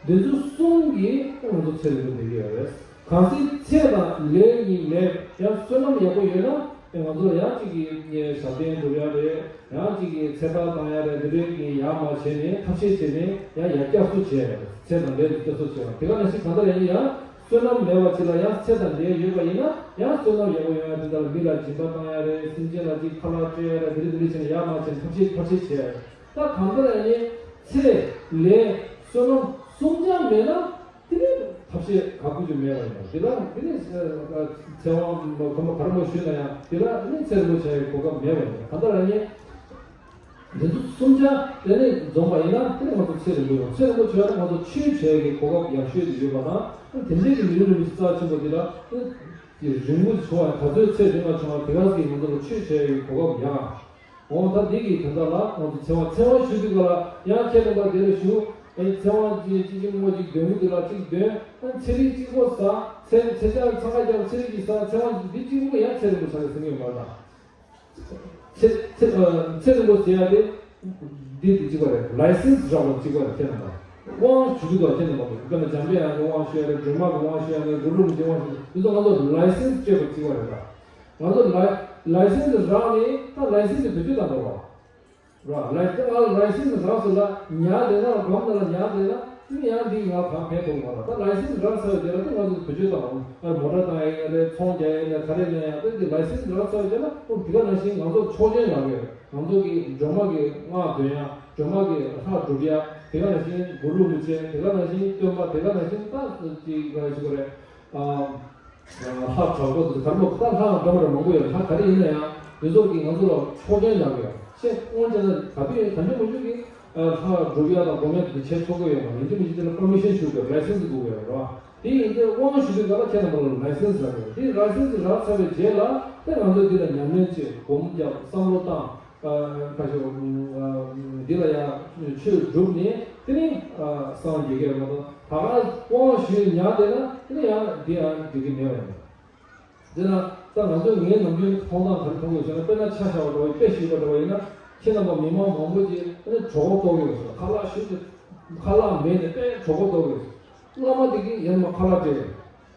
འདི་ཚོ་གསུམ་གྱིས་ང་ཚོ་ཚེ་རིང་པོ་བསྡད་ཀྱི་ཡོད་རེད། གལ་སྲིད་ཚེ་དང་ལས་གཉིས་མེད། ཡང་བསོད་ནམས་ཡག་པོ་ཡོད་ན་ང་ཚོ་ཡང་གཅིག་གིས་ཞབས་བརྟན་སྒྲུབ་ཡ་རེད། ཡང་གཅིག་གིས་ཚེ་ཐར་བཏང་ཡ་རེད། འདི་འདྲའི་གི་ཡར་མར་བྱས་ནས་ཐབས་ཤེས་བྱས་ནས་ཡང་ཡར་བསྐྱར་གསོ་བྱས། ཚེ་དང་ལས་ཀྱི་བསྐྱར་གསོ་བྱས་པ་དེ་ག་ནང་བཞིན་གང་ལྟར་ཡང་ཡང་བསོད་ནམས་མེད་པ་ཅིག་ལ་ཡང་ཚེ་དང་ལས་ཡོད་པ་ཡིན་ན་ཡང་བསོད་ནམས་ཡག་པོ་ཡོང་ཡ་དེ་འདྲ་ལ་མི་ལ་སྦྱིན་པ་བཏང་ཡ་རེད། སེམས་ཅན་ལ་ཅིག་ཁ་ལག་སྤྲད་ཡ་རེད། འདི་འདྲ་འདི་འདྲ་བྱས་ནས་ཡར་མར་བྱས་ནས་ཐབས་ཤེས་ཐབས་ཤེས་བྱས། ད་གང་ལྟར་ཡང་ནི་ཚེ་ལས་བསོད་ནམས་གསུམ་ཆ་མེད་ན་དེ་ནི་ཐབས་ཤེས་ག་ཀུ་ཅུ་མེད་པ་ཡིན། དེ་ལ་དེ་ནི་ཚེ་དབང་གོ་མ་ག་ར་མ་ཞུས་ན་ཡང་དེ་ལ་ནི་ཚེ་རིང་པོ་བྱ་ཡི་གོ་སྐབས་མེད་པ་ཡིན། གང་ལྟར་ཡང་ནི་འདི་ཚོ་གསུམ་ཆ་དེ་ནི་འཛོམས་པ་ཡིན་ན་དེ་ནི་ང་ཚོ་ཚེ་རིང་པོ་ཡོང་། ཚེ་རིང་པོ་བྱུང་ཡ་ན་ང་ཚོ་ཆོས་བྱ་ཡི་གོ་སྐབས་ཡག་ཤོས་དེ་ཡོད་པ་དང་། དེ་འདྲའི་གི་མི་ལུས་རིན་པོ་ཆེ་རྩ་ཆེན་པོ་དེ་ལ་རིང་པོ་བྱུང་བ། ག་ཚོད་ཚེ་རིང་བ་བྱུང་བ་དེ་ག་ཟིག་ང་ཚོ་ལ་ཆོས་བྱ་ཡི་གོ་སྐབས་ཡག་འོ་ད་འདི་གི་དོན་དག་ལ་ང་ཚོ་ཚེ་དབང་ཚེ་དབང་ཞུ་དུས་སྐབས་ལ་ཡང་ཁྱེད་རྣམ་པ་དེ་ལ་ཞུ། ཨེ་ཚེ་དབང་ཅི་ཅི་ཅི་མོ་ཅིག་འདོན་གི་འདུག་ལ་ཅིག་འདོན། ཨ་ཚེ་རིང་གཅིག་པོ་ཟ། ཚེ་ཚེ་ཆང་ཚང་ཁ་རྒྱབ་ཚེ་རིང་གི་ཟ། ཚེ་དབང་འདི་གཅིག་པོ་ཡང་ཚེ་རིང་པོ་ཆགས་ཟིན་ཡོད་མ་རེད། ཚེ་ཚེ་ཨ་ཚེ་རིང་པོ་ཟེར་ཡ་དེ་འདི་དེ་གཅིག་པ་རེད། ལའི་སེན་སི་རག་པ་གཅིག་པ་རེད། ཁྱེད་རྣམ་པ་དབང་ཞུ་དུས་སྐབས་ལ་ཁྱེད་རྣམ་པ་དཔེར་ན་འཇམ་དཔལ་དབྱངས་ཀྱི་དབང་ཞུ་ཡ་རེད། སྒྲོལ་མ་གི་དབང་ཞུ་ཡ་རེད། གུ་རུ་རིན་པོ་ཆེའི་དབང་ཞུ་ཡ་རེད། འདི་ཚོ་ང་ཚོ་ལའི་སེན་སི་སྤྲད་པ་གཅིག་པ་རེད་ད། ང་ཚོ་ལའི་ལའི་སེན་སི་རག་ནས་ད་ལའི་སེན་སི་དེ་བེད་སྤྱོད་བཏང་དགོས་རེད་བ། ར་ལའི་སེན་སི་ང་ལའི་སེན་སི་རག་ཟེར་ལ་ཉར་བསྡད་ན། སྒམ་ནང་ལ་ཉར་བསྡད་ན་ནི་ཡང་འདི་ང་གང་ཕན་ཐོགས་མ་རེད། ད་ལའི་སེན་སི་རག་ཚར་བའི་རྗེས་ལ་ནི་ང་ཚོ་བེད་སྤྱོད་བཏང་། ཨ་མོ་ཊ་བཏང་ཡ་ཡིན་ན་རེད། ཚོང་རྒྱག་ཡ་ཡིན་ན་རེད། ག་རེ་ལེན་ཡ་ད་འདི་ལའི་སེན་སི་རག་ཚར་བའི་རྗེས་ལ་ཨོ་དེ་ག་ནང་བཞིན་ང་ཚོར་ཆོག་མཆན་ཡོང་གི་རེད། ང་ཚོ་གི་སྒྲོལ་མ་གི་སྔགས་འདོན་ཡ། སྒྲོལ་མ་གི་ལྷ་སྒྲུབ་ཡ། དེ་ག་ནང་བཞིན་གུ་རུ་རིན་པོ་ཆེ། དེ་ག་ནང་བཞིན་སྟོན་པ། དེ་ག་ནང་བཞིན་ད་ཅིག་ག་རེ་ཞུ་དགོས་རེད། ཨ། ལྷ་དྲག་པོ་དེ་གར་མོ་ད་ལྷ་འདྲ་མོ་ར་མང་པོ་ཡོད། ལྷ་ག་རེ་ཡིན་ན་ཡང་དེ་ཚོ་གིས་ང་ཚོ་ལ་ཆོག་མཆན་རྒྱག་གི་ཡོད། ཤེས་དབང་བྱས་ན་ག་དུས་ཡིན་གང་བྱུང་མང་བྱུང་གིས་ལྷ་སྒྲུབ་ཡ་དང་སྒོམ་ཡ་དེ་བྱེད་ཆོག་གི་ཡོད་མ་རེད། ཡིན་གཅིག་མིན་གཅིག་དེ་ལ་པར་མི་ཤན་ཞུ་དགོས། ལའི་སེན་སི་དགོས་ཀྱི་ཡོད་རེད་བ། དེ་ཡིན་ཚེ་དབང་ཞུ་དུས་ག་ལ་ཁྱེད་རྣམ་པ་ལ་ལའི་སེན་སི་རག་གི་ཡོད། དེ་ལའི་སེན་སི་རག་ཚར་བའི་རྗེས་ལ་དེ་ང་ཚོ་འདི་ལ་ཉམས་ལེན་བྱེད། སྒོམ་རྒྱབ། བསམ་བློ་བཏང་། ཁ་ཤོ་འདི་ལ་ཡང་ཆོས་སྒྲུབ་ནས་དེ་ནས་སངས་རྒྱས་ཀྱི་མ་གཏོགས་ད་ག་དབང་ཞུས་ཉར་བསྡད་ན་དེ་ནས་ཡང་འདི་ཡང་འགྲིག་གི་མེད་པ་ཡིན། དེ་ན་ད་ང་ཚོས་ངའི་ནམ་རྒྱུན་མཐོང་སྟངས་ག་རེ་མཐོང་དགོས་ཟེར་ན། དཔེར་ན་ཆ་བཞག་པ་འདྲ་བོ་དཔེ་ཞུས་པ་འདྲ་བོ་ཡིན་ན། ཁྱེད་རྣམ་པ་མི་མང་མང་པོ་ཅིག་ཨ་ནི་གྲོད་ཁོག་ལྟོགས་ཡོད་ཟེར། ཁ་ལག་ཞུ་ཁ་ལག་མེད་ནས་དཔེ་གྲོད་ཁོག་ལྟོགས་ཡོད་ཟེར། བླ་མ་དེ་གིས་ཡང་མ་ཁ་ལག་སྤྲད།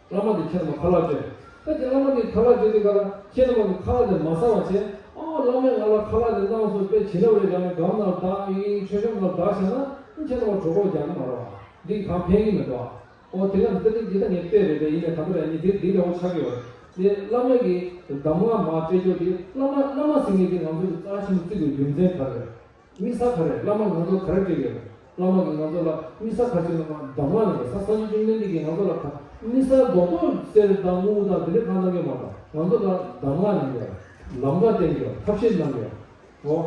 བླ་མ་དེ་ཁྱེད་རང་མ་ཁ་ལག་སྤྲད། ད་དེ་བླ་མ་དེ་ཁ་ལག་སྤྲད་དུས་ག་ལ་ཁྱེད་རང་མ་གི་ཁ་ལག་དེ་མ་ཟ་བ་བྱས། ཨ་བླ་མས་ང་ལ་ཁ་ལག་དེ་གནང་སོང་། དཔེ་བྱིན་རླབས་རེ་རྒྱག་ནས་གང་ན་བདག་ཡིན། མཆོད་བཤམས་ན་བདག་བྱས་ན་ཁྱེད་རང་མ་གྲོད་ཁོག་རྒྱག་གི་མ་རེད་བ། འདི་གང་ཕན་གི་མི་འདུག་བ། ཨོ་དེ་ག་ནི་ད་དེ་འདི་ད་ངས་དཔེ་རེད་དེ། ཡིན་ནའི་གང་ལྟར་ཡིན་ནའི་འདི་འདི་འདྲ་བོ་ཆགས་ཀྱི་ཡོད་རེད། དེ་བླ་མ་གི་གདམས་ངག་མར་སྤྲད་རྒྱུ་དེ། བླ་མ་བླ་མ་ཟེར་མཁན་དེ་ང་ཚོ་གི་རྩ་ཆེན་པོ་བརྩི་དགོས་རྒྱུ་མཚན་ག་རེ་རེད། དམིགས་བསལ་ག་རེ་བླ་མ་ང་ཚོ་ག་རེ་སྤྲད་ཀྱི་ཡོད། བླ་མ་གིས་ང་ཚོ་ལ་དམིགས་བསལ་ག་རེ་བྱས་ན། གདམས་ངག་ནང་ལ་ས་སངས་རྒྱས་བཅོམ་ལྡན་འདས་ཀྱིས་ང་ཚོ་ལ་ག་དམིགས་བསལ་རྡོག་རྡོག་གསེར་དང་དངུལ་དང་དེ་འདྲ་གང་གནང་གི་མ་རེད། ང་ཚོ་ལ་གདམས་ངག་གནང་གི་ཡོད། ལམ་ཁ་བསྟན་གྱི་ཡོད། ཐབས་ཤེས་གནང་གི་ཡོད། འོ།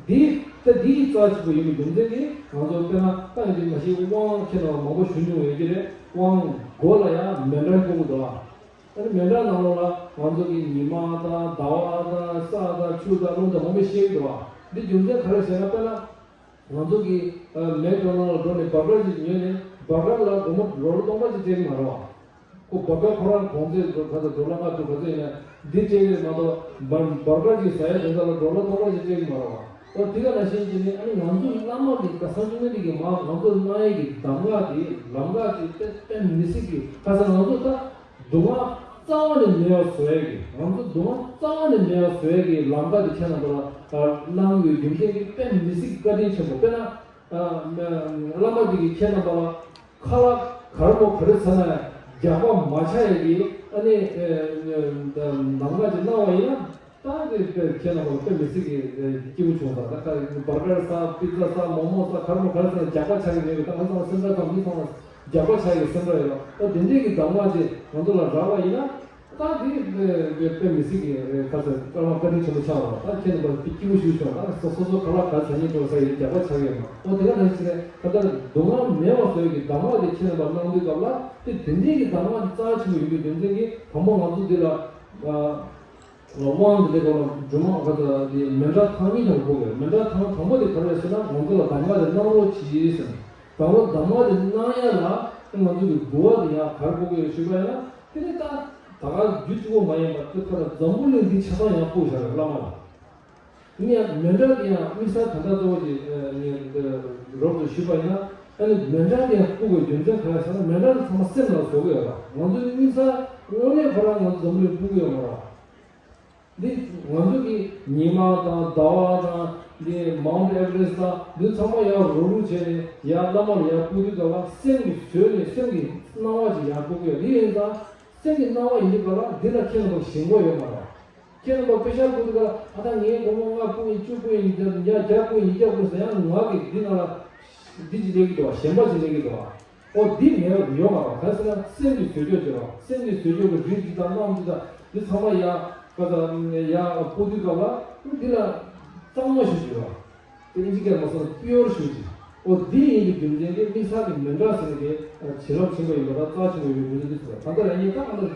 འདི་ད་འདིའི་རྩ་ཆེན་པོ་ཡིན་པའི་རྒྱུ་མཚན་གྱིས་ང་ཚོ་དཔེར་ན་ད་ཡིན་དུས་མ་གཞི་དབང་ཁྱེད་རང་མང་པོ་ཞུ་མྱོང་ཡོད་ཀྱི་རེད། དབང་མགོ་ལ་ཡང་མཎྜལ་བསྐོར་གྱི་འདུག་ཨ། ཨ་ནི་མཎྜལ་ནང་ལོགས་ལ་ང་ཚོ་གི་ཉི་མ་དང་ཟླ་བ་དང་ས་དང་ཆུ་དང་རླུང་དང་མང་པོ་ཤེས་ཀྱི་འདུག་ཨ། འདི་རྒྱུ་མཚན་ག་རེ་ཟེར་ན། དཔེར་ན་ང་ཚོ་གི་ཨ་མེག་ཌོ་ནལ་ལ་འགྲོ་ནས་བར་གར་ཅིག་ཉོས་ནས། བར་གར་ལ་སྒོར་མོ་ཌོ་ལར་སྟོང་ཕྲག་ཅིག་སྤྲད་ཀྱི་མ་རེད་བ། ཁོ་བར་གར་ཁོ་རང་གོང་ཚད་ག་ཚོད་ཌོ་ལར་ལྔ་བཅུ་ག་ཚོད་ཡིན་ན་འདི་སྤྲད་ཀྱི་མ་གཏོགས། བར་བར་གར་ཅིག་ཟ་ཡ་དེ་ཚོ་ལ་ཌོ་ལར་སྟོང་ཕྲག་ཅིག་སྤྲད་ཀྱི་མ་རེད་བ། ཨོ་དེ་ག་ནང་བཞིན་བྱས་ནས། ཨ་ནི་ང་ཚོ་བླ་མ་གི་ག་སངས་རྒྱས་བཅོམ་ལྡན་འདས་ཀྱིས་མར་ང་ཚོ་གནང་ཡས་ཀྱི་གདམས་ངག་དེ། ལམ་ཁ་དེ་དཔེ་དཔེ་མི་སྲིད་ཀྱི། ག་ཟེར་ང་ཚོ་ད་སྡུག་བསྔལ་རྩ་བ་ནས་མེད་པ་བཟོ་ཡས་ཀྱི། ང་ཚོ་སྡུག་བསྔལ་རྩ་བ་ནས་མེད་པ་བཟོ་ཡས་ཀྱི་ལམ་ཁ་དེ་ཁྱེད་རྣམ་པ་ལ་གནང་ཡོད་རྒྱུ་མཚན་གྱིས་དཔེ་མི་སྲིད་ཀྱི་བཀའ་དྲིན་ཆེན་པོ། དཔེར་ན་ཨ་བླ་མ་དེ་གིས་ཁྱེད་རྣམ་པ་ལ་ཁ་ལག་ག་རེ་མོ་ག་རེ་ཟ་ན་རྒྱགས་པ་མ་ཆགས་ཡས་ཀྱི། ཨ་ནི་གདམས་ངག་ཅིག་གནང་བ་ཡིན་ན། ད་དེ་དཔེ་ཁྱེད་རྣམ་པ་དཔེ་མི་སྲིད་ཀྱི་སྐྱིད་པོ་བྱུང་ས། ད་ཁ་བར་གར་ཟ། པི་ཛ་ཟ། མོག་མོག་ཟ། ག་རེ་མོ་ག་རེ་ཟ་ན་རྒྱགས་པ་ཆགས་ཀྱི་མེད་པའི། ད་ང་ཚོ་སེམས་ཁྲལ་ཙམ་མི་ཚང་མ་རྒྱགས་པ་ཆགས་ཀྱི་སེམས་ཁྲལ་ཡོད་ལ། ཨོ་དེ་འདྲས་ཀྱི་གདམས་ངག་ཅིག་ང་ཚོ་ལ་རག་པ་ཡིན་ན། ད་དེ་དཔེ་དཔེ་མི་སྲིད་ཀྱི་ཁ་ཚ་སྐར་མ་བཀའ་དྲིན་ཆེན་པོ་ཆགས་པ། ད་ཁྱེད་རྣམ་པ་དཔེ་སྐྱིད་པོ་ཞིག་བྱུང་། ད་སོ་སོ་སོ་ག་ལ་ག་ཟ་སྙིང་བྲོ་ས་ཡིན་རྒྱགས་པ་ཆགས་ཀྱི་ཡོད་མ། ཨོ་དེ་ག་ནང་བཞིན་ད་ལྟ་སྡུག་བསྔལ་མེད་པ་བཟོ་ཡས་ཀྱི་གདམས་ངག་དེ་ཁྱེད་རྣམ་པ་གནང་དུས་སྐབས་ལ། དེ་དེ་འདྲས་ཀྱི་གདམས་ངག་དེ་རྩ་ཆེན་པོ་ཡིན་པའི་རྒྱུ་མཚན་གྱིས། དང་པོ་ང་ཚོ་འདི་ལ་དབང་དེ་འདྲ་ག་ལ་སྒྲོལ་མ་ག་ཚོད་དེ་མཎྜལ་ཐང་གཉིས་དང་པོ་གི། མཎྜལ་ཐང་དང་པོ་དེ་ག་རེ་རེད་ཟེར་ན། ང་ཚོ་ལ་གདམས་ངག་དེ་གནང་རོགས་གྱིས་ཟེར་ནས། དང་པོ་གདམས་ངག་དེ་གནང་ཡ་ལ་ང་ཚོ་གི་འབུལ་བ་དེ་ཡང་ག་རེ་ཕུལ་གི་ཡོད་ཞུས་པ་ཡིན་ན། དེ་ནི་ད་ད་ག་རྒྱུ་གཅིག་པོ་མ་ཡིན་པ། དེ་ཁ་ལ་འཛམ་བུ་གླིང་འདི་ཆ་ཚང་ཡང་ཕུལ་བཞག་རེད། བླ་མ་ལ། ཡིན་ཡང་མཎྜལ་དེ་ཡང་དམིགས་བསལ་ད་ལྟ་གཙོ་བོ་དེ་ངས་རོབ་ཏུ་ཞུས་པ་ཡིན་ན། ཨ་ནི་མཎྜལ་དེ་ཡང་ཕུལ་དགོས་རྒྱུ་མཚན་ག་རེ་ཟེར་ན། མཎྜལ་དེ་ཚང་མ་སེམས་ལ་བཟོ་གི་ཡོད་རེད། ང་ཚོ་དམིགས་བསལ་དངོས་གནས་ཁོ་རང་ང་ཚོ་འཛམ་བུ་གླིང་ཕུལ་གི་ཡོད་མ་རེད། འདི་ང་ཚོ་གི་ཉི་མ་དང་ཟླ་བ་དང་། འདི་མའུནྜ་ཨེ་ཝ་རེ་སི་ཊི་དང་འདི་ཚང་མ་ཡར་རུག་རུག་བྱས་ནས་ཡར་བླ་མ་ལ་ཡར་ཕུལ་དུས་སྐབས་ལ། སེམས་ཀྱིས་བཟོས་ནས་སེམས་ཀྱི་སྣང་བ་ཅིག་ཡར་ཕུལ་གི་ཡོད། འདི་ཡིན་ཙང་སེམས་ཀྱི་སྣང་བ་ཡིན་དུས་སྐབས་ལ་འདི་ལ་ཁྱེད་རྣམ་པ་ཞེན་ཁོག་ཡོད་མ་རེད། ཁྱེད་རྣམ་པ་དཔེ་ཤག་ཕུལ་དུས་སྐབས་ལ། ཨ་ད་ངས་སྒོར་མོ་ལྔ་ཕུལ་ཡིན། བཅུ་ཕུལ་ཡིན། བརྒྱ་བརྒྱ་ཕུལ་ཡིན། ཉིས་བརྒྱ་ཕུལ་ཟེར་ཡང་ང་གི་འདི་ནང་ལ་འདི་ཅིག་སླེབས་ཀྱི་འདུག་བ། ཞེན་པ་ཅིག་སླེབས་ཀྱི་འདུག་བ། ཨོ་འདི་མེད་པ་ཡོད་མ་རེད། གང་ཟེར་ན་སེམས་ཀྱི་བཟོས་བཅོས་བྱེད་རོགས། སེམས་ཀྱི་བཟོས་བཅོས་ཀྱི་རིགས་འདི་དང་རྣམ་འདི་དང་འདི་ཚང་མ་ཡར་ག་ས་ཡར་ཕུལ་དུས་སྐབས་ལ། འདི་ལ་གཙང་མ་ཞིག་བྱེད་རོགས། དེ་ཨིན་ཇི་སྐད་མ་སོང་པིའོར་ཞུ་ཅིག་ཨོ་འདི་ཡིན་པའི་རྒྱུ་མཚན་གྱིས་དམིགས་བསལ་གྱི་མཎྜལ་ཟེར་ནས་དེ་བྱིན་རླབས་ཆེན་པོ་ཡིན་པ་དང་རྩ་ཆེན་པོ་ཡིན་པའི་རྒྱུ་མཚན་དེ་ཚོ་རེད། ད་ལྟ་ཡང་ངས་ད་ཨ་ནི་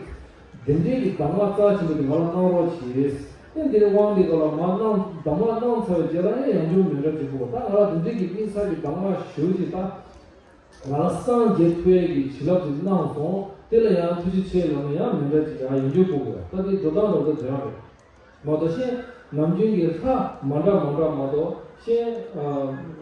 དེ་འདྲའི་གི་གདམས་ངག་རྩ་ཆེན་པོ་དེ་ང་ལ་གནང་རོགས་གྱིས། ཨེ་འདིར་དབང་འདི་ག་ལ་མ་གནང་། གདམས་ངག་གནང་ཚར་བའི་རྗེས་ལ་ཨེ་ཡང་བསྐྱར་མཎྜལ་ཅིག་ཕུལ། ད་ང་ལ་དེ་འདྲའི་གི་དམིགས་བསལ་གྱི་གདམས་ངག་ཞུ་ཅིག་ད་ང་ལ་སངས་རྒྱས་ཐུབ་ཡས་ཀྱི་བྱིན་རླབས་ཅིག་གནང་སོང་། དེ་ལ་ཡང་ཐུགས་རྗེ་ཆེ་ལབ་ནས་ཡང་མཎྜལ་ཅིག་ཡང་ཡང་བསྐྱར་ཕུལ་དགོས། ད་དེ་འགྲོ་སྟངས་འགྲོ་སྟངས་དེ་ཡང་རེད། མ་གཏོགས་གཞན་ནམ་རྒྱུན་གྱི་ལྷ་མ་འདྲ་མ་འདྲ་མ་གཏོགས། གཞན་ཨ་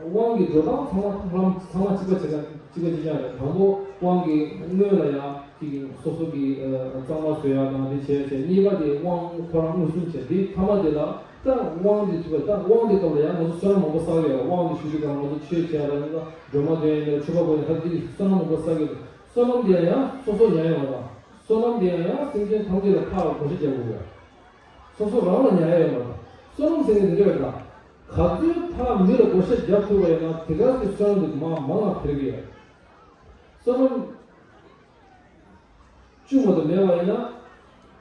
དབང་གི་འགྲོ་སྟངས་ཚང་མ་ལྷ་ཚང་མ་གཅིག་པ་གཅིག་ག་གཅིག་པ་གཅིག་རྐྱང་རེད། དང་པོ་དབང་གི་སྔོན་ལ་ཡང་གཅིག་གི་སོ་སོ་གི་ཨ་གཙང་མ་བཟོ་ཡ་དང་དེ་བྱས་བྱས། གཉིས་པ་དེ་དབང་ཁོ་རང་མངོན་སུམ་བྱས། དེ་ཐ་མ་དེ་ལ་ད་དབང་དེ་ཐུབ་པ། ད་དབང་དེ་སྐབས་ལ་ཡང་ང་ཚོ་བསོད་ནམས་མང་པོ་བསགས་ཡོད་རེད། དབང་དེ་ཞུ་དུས་སྐབས་ང་ཚོ་ཆོས་བྱས་ལ་ཡང་ན་སྒྲོལ་མ་འདོན་ཡ་ཡིན་ན་མཆོད་པ་འབུལ་ཡ་ཡིན་ན། ད་དེ་བསོད་ནམས་མང་པོ་བསགས་ཡོད་རེད། བསོད་ནམས་དེ་ཡང་སོ་སོ་ཉར་ཡོད་མ་རེད། བསོད་ནམས་དེ་ཡང་ཡང་སེམས་ཅན་ཐམས་ཅད་ལ་ཕར་བགོ་བཤའ་རྒྱག་དགོས་ཡ། སོ་སོ་རང་ལ་ཉར་ཡ་ཡོད་མ་རེད། བསོད་ནམས་ཟེར་མཁན་དེ་འདྲ་རེད་ད། ག་ཚོད་ཕར་མི་ལ་བགོ་བཤའ་རྒྱག་ཐུབ་པ་ཡིན་ན། དེ་ག་གི་བསོད་ནམས་དེ་མང་མང་ང་འཕེལ་གི་ཡོད། བསོད་ནམས་བཅུ་མ་གཏོགས་མེད་པ་ཡིན་ན།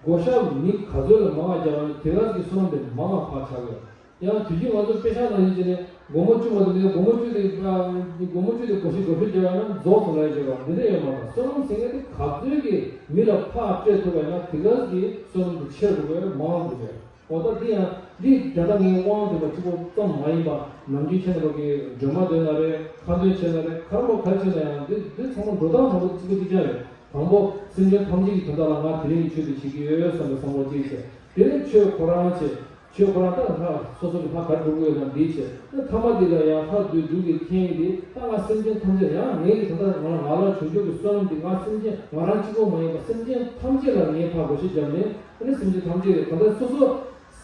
བགོ་བཤའ་མི་ག་ཚོད་ལ་མང་ང་རྒྱག་པ་ཡིན་ན། དེ་ག་གི་བསོད་ནམས་དེ་མང་ང་ཕར་ཆགས་ཡོད། ཡང་དུས་རྒྱུན་ང་ཚོ་དཔེ་ཆ་ནང་བཞིན་བྱས་ནས་སྒོར་མོ་བཅུ་མ་གཏོགས་མེད། སྒོར་མོ་བཅུ་དེ་ཨ་སྒོར་མོ་བཅུ་དེ་བགོ་བཤའ་བགོ་བཤའ་རྒྱག་ཡ་ན་རྫོགས་སོང་ལབ་ཡ་ཅིག་ཡོད་པ་འདི་འདྲ་ཡོད་མ་རེད། བསོད་ནམས་ཟེར་མཁན་དེ་ག་ཚོད་ཀྱིས་མི་ལ་ཕར་སྤྲད་ཐུབ་པ་ཡིན་ན། དེ་ག་གི་བསོད་ནམས་དེ་ཆེ་རུ་འགྲོ་གི་ཡོད། མང་རུ་འགྲོ་གི་ཡོད། འོ་ད་འདི་ཡང་འདི་ད་ལྟ་ངས་དབང་འདུས་པ་གཅིག་པོ་ཙམ་མ་ཡིན་པ། ནམ་རྒྱུན་ཁྱེད་རྣམ་པ་གིས་སྒྲོལ་མ་འདོན་ན་རེད། ཁ་འདོན་བྱས་ན་རེད། ག་རེ་ག་རེ་བྱས་ན་ཡང་འདི་འདི་ཚང་མ་འགྲོ་སྟངས་མང་པོ་གཅིག་པ་གཅིག་རྐྱང་རེད། དང་པོ་སེམས་ཅན་ཐམས་ཅད་ཀྱི་དོན་དག་ལ་ང་དེ་རིང་གི་ཆོས་འདི་བྱེད་ཀྱི་ཡོད་བསམ་པའི་བསམ་བློ་གཅིག་བྱས། དེ་ནས་ཆོས་ཁོ་རང་བྱས། ཆོས་ཁོ་རང་ད་ལྷ་སོ་སོ་གི་ལྷ་ག་འགྲོ་གི་ཡོད་ན་འདིའི་ཕྱིར། ད་ཐ་མ་འདི་ལ་ཡང་ལྷ་བདུད་འདུལ་གྱི་མཁན་འདི་ད་ང་སེམས་ཅན་ཐམས་ཅད་ཡང་ངེད་ཀྱི་ད་ལྟ་ང་ལ་ང་ལ་བྱུང་ཆོག་གི་བསོད་ནམས་འདི་ང་སེམས་ཅན་ང་རང་གཅིག་པོ་མ་ཡིན་པ་སེམས་ཅན་ཐམས་ཅད་ལ་ངས་ཕར་བགོ་བཤའ་བརྒྱབ་ནས་ཨ་ནི་སེམས་ཅན་ཐམས་ཅད་ད་ལྟ་སོ་སོ་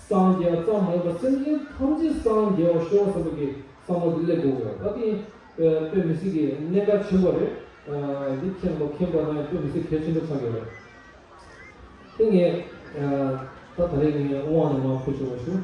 སངས་རྒྱས་པ་ཙམ་མ་ཡིན་པར་སེམས་ཅན་ཐམས་ཅད་སངས་རྒྱས་པར་ཤོག་བསམ་པ་གི་བསམ་བློ་འདི་སླེབས་དགོས་ཀྱི་ཡོད། ད་དེ་དཔེ་མི་སྲིད་ཀྱི་གནད་འགག་ཆེན་པོ་རེད། འདི་མཁྱེན་པ་མཁྱེན་པ་ན་དཔེ་མི་སྲིད་གལ་ཆེན་པོ་ཆགས་ཀྱི་ཡོད་རེད། དེ་ངས་ད་ད་རེས་ངས་དབང་ནས་མར་ཕུལ་ཆོག་པ་ཞུ།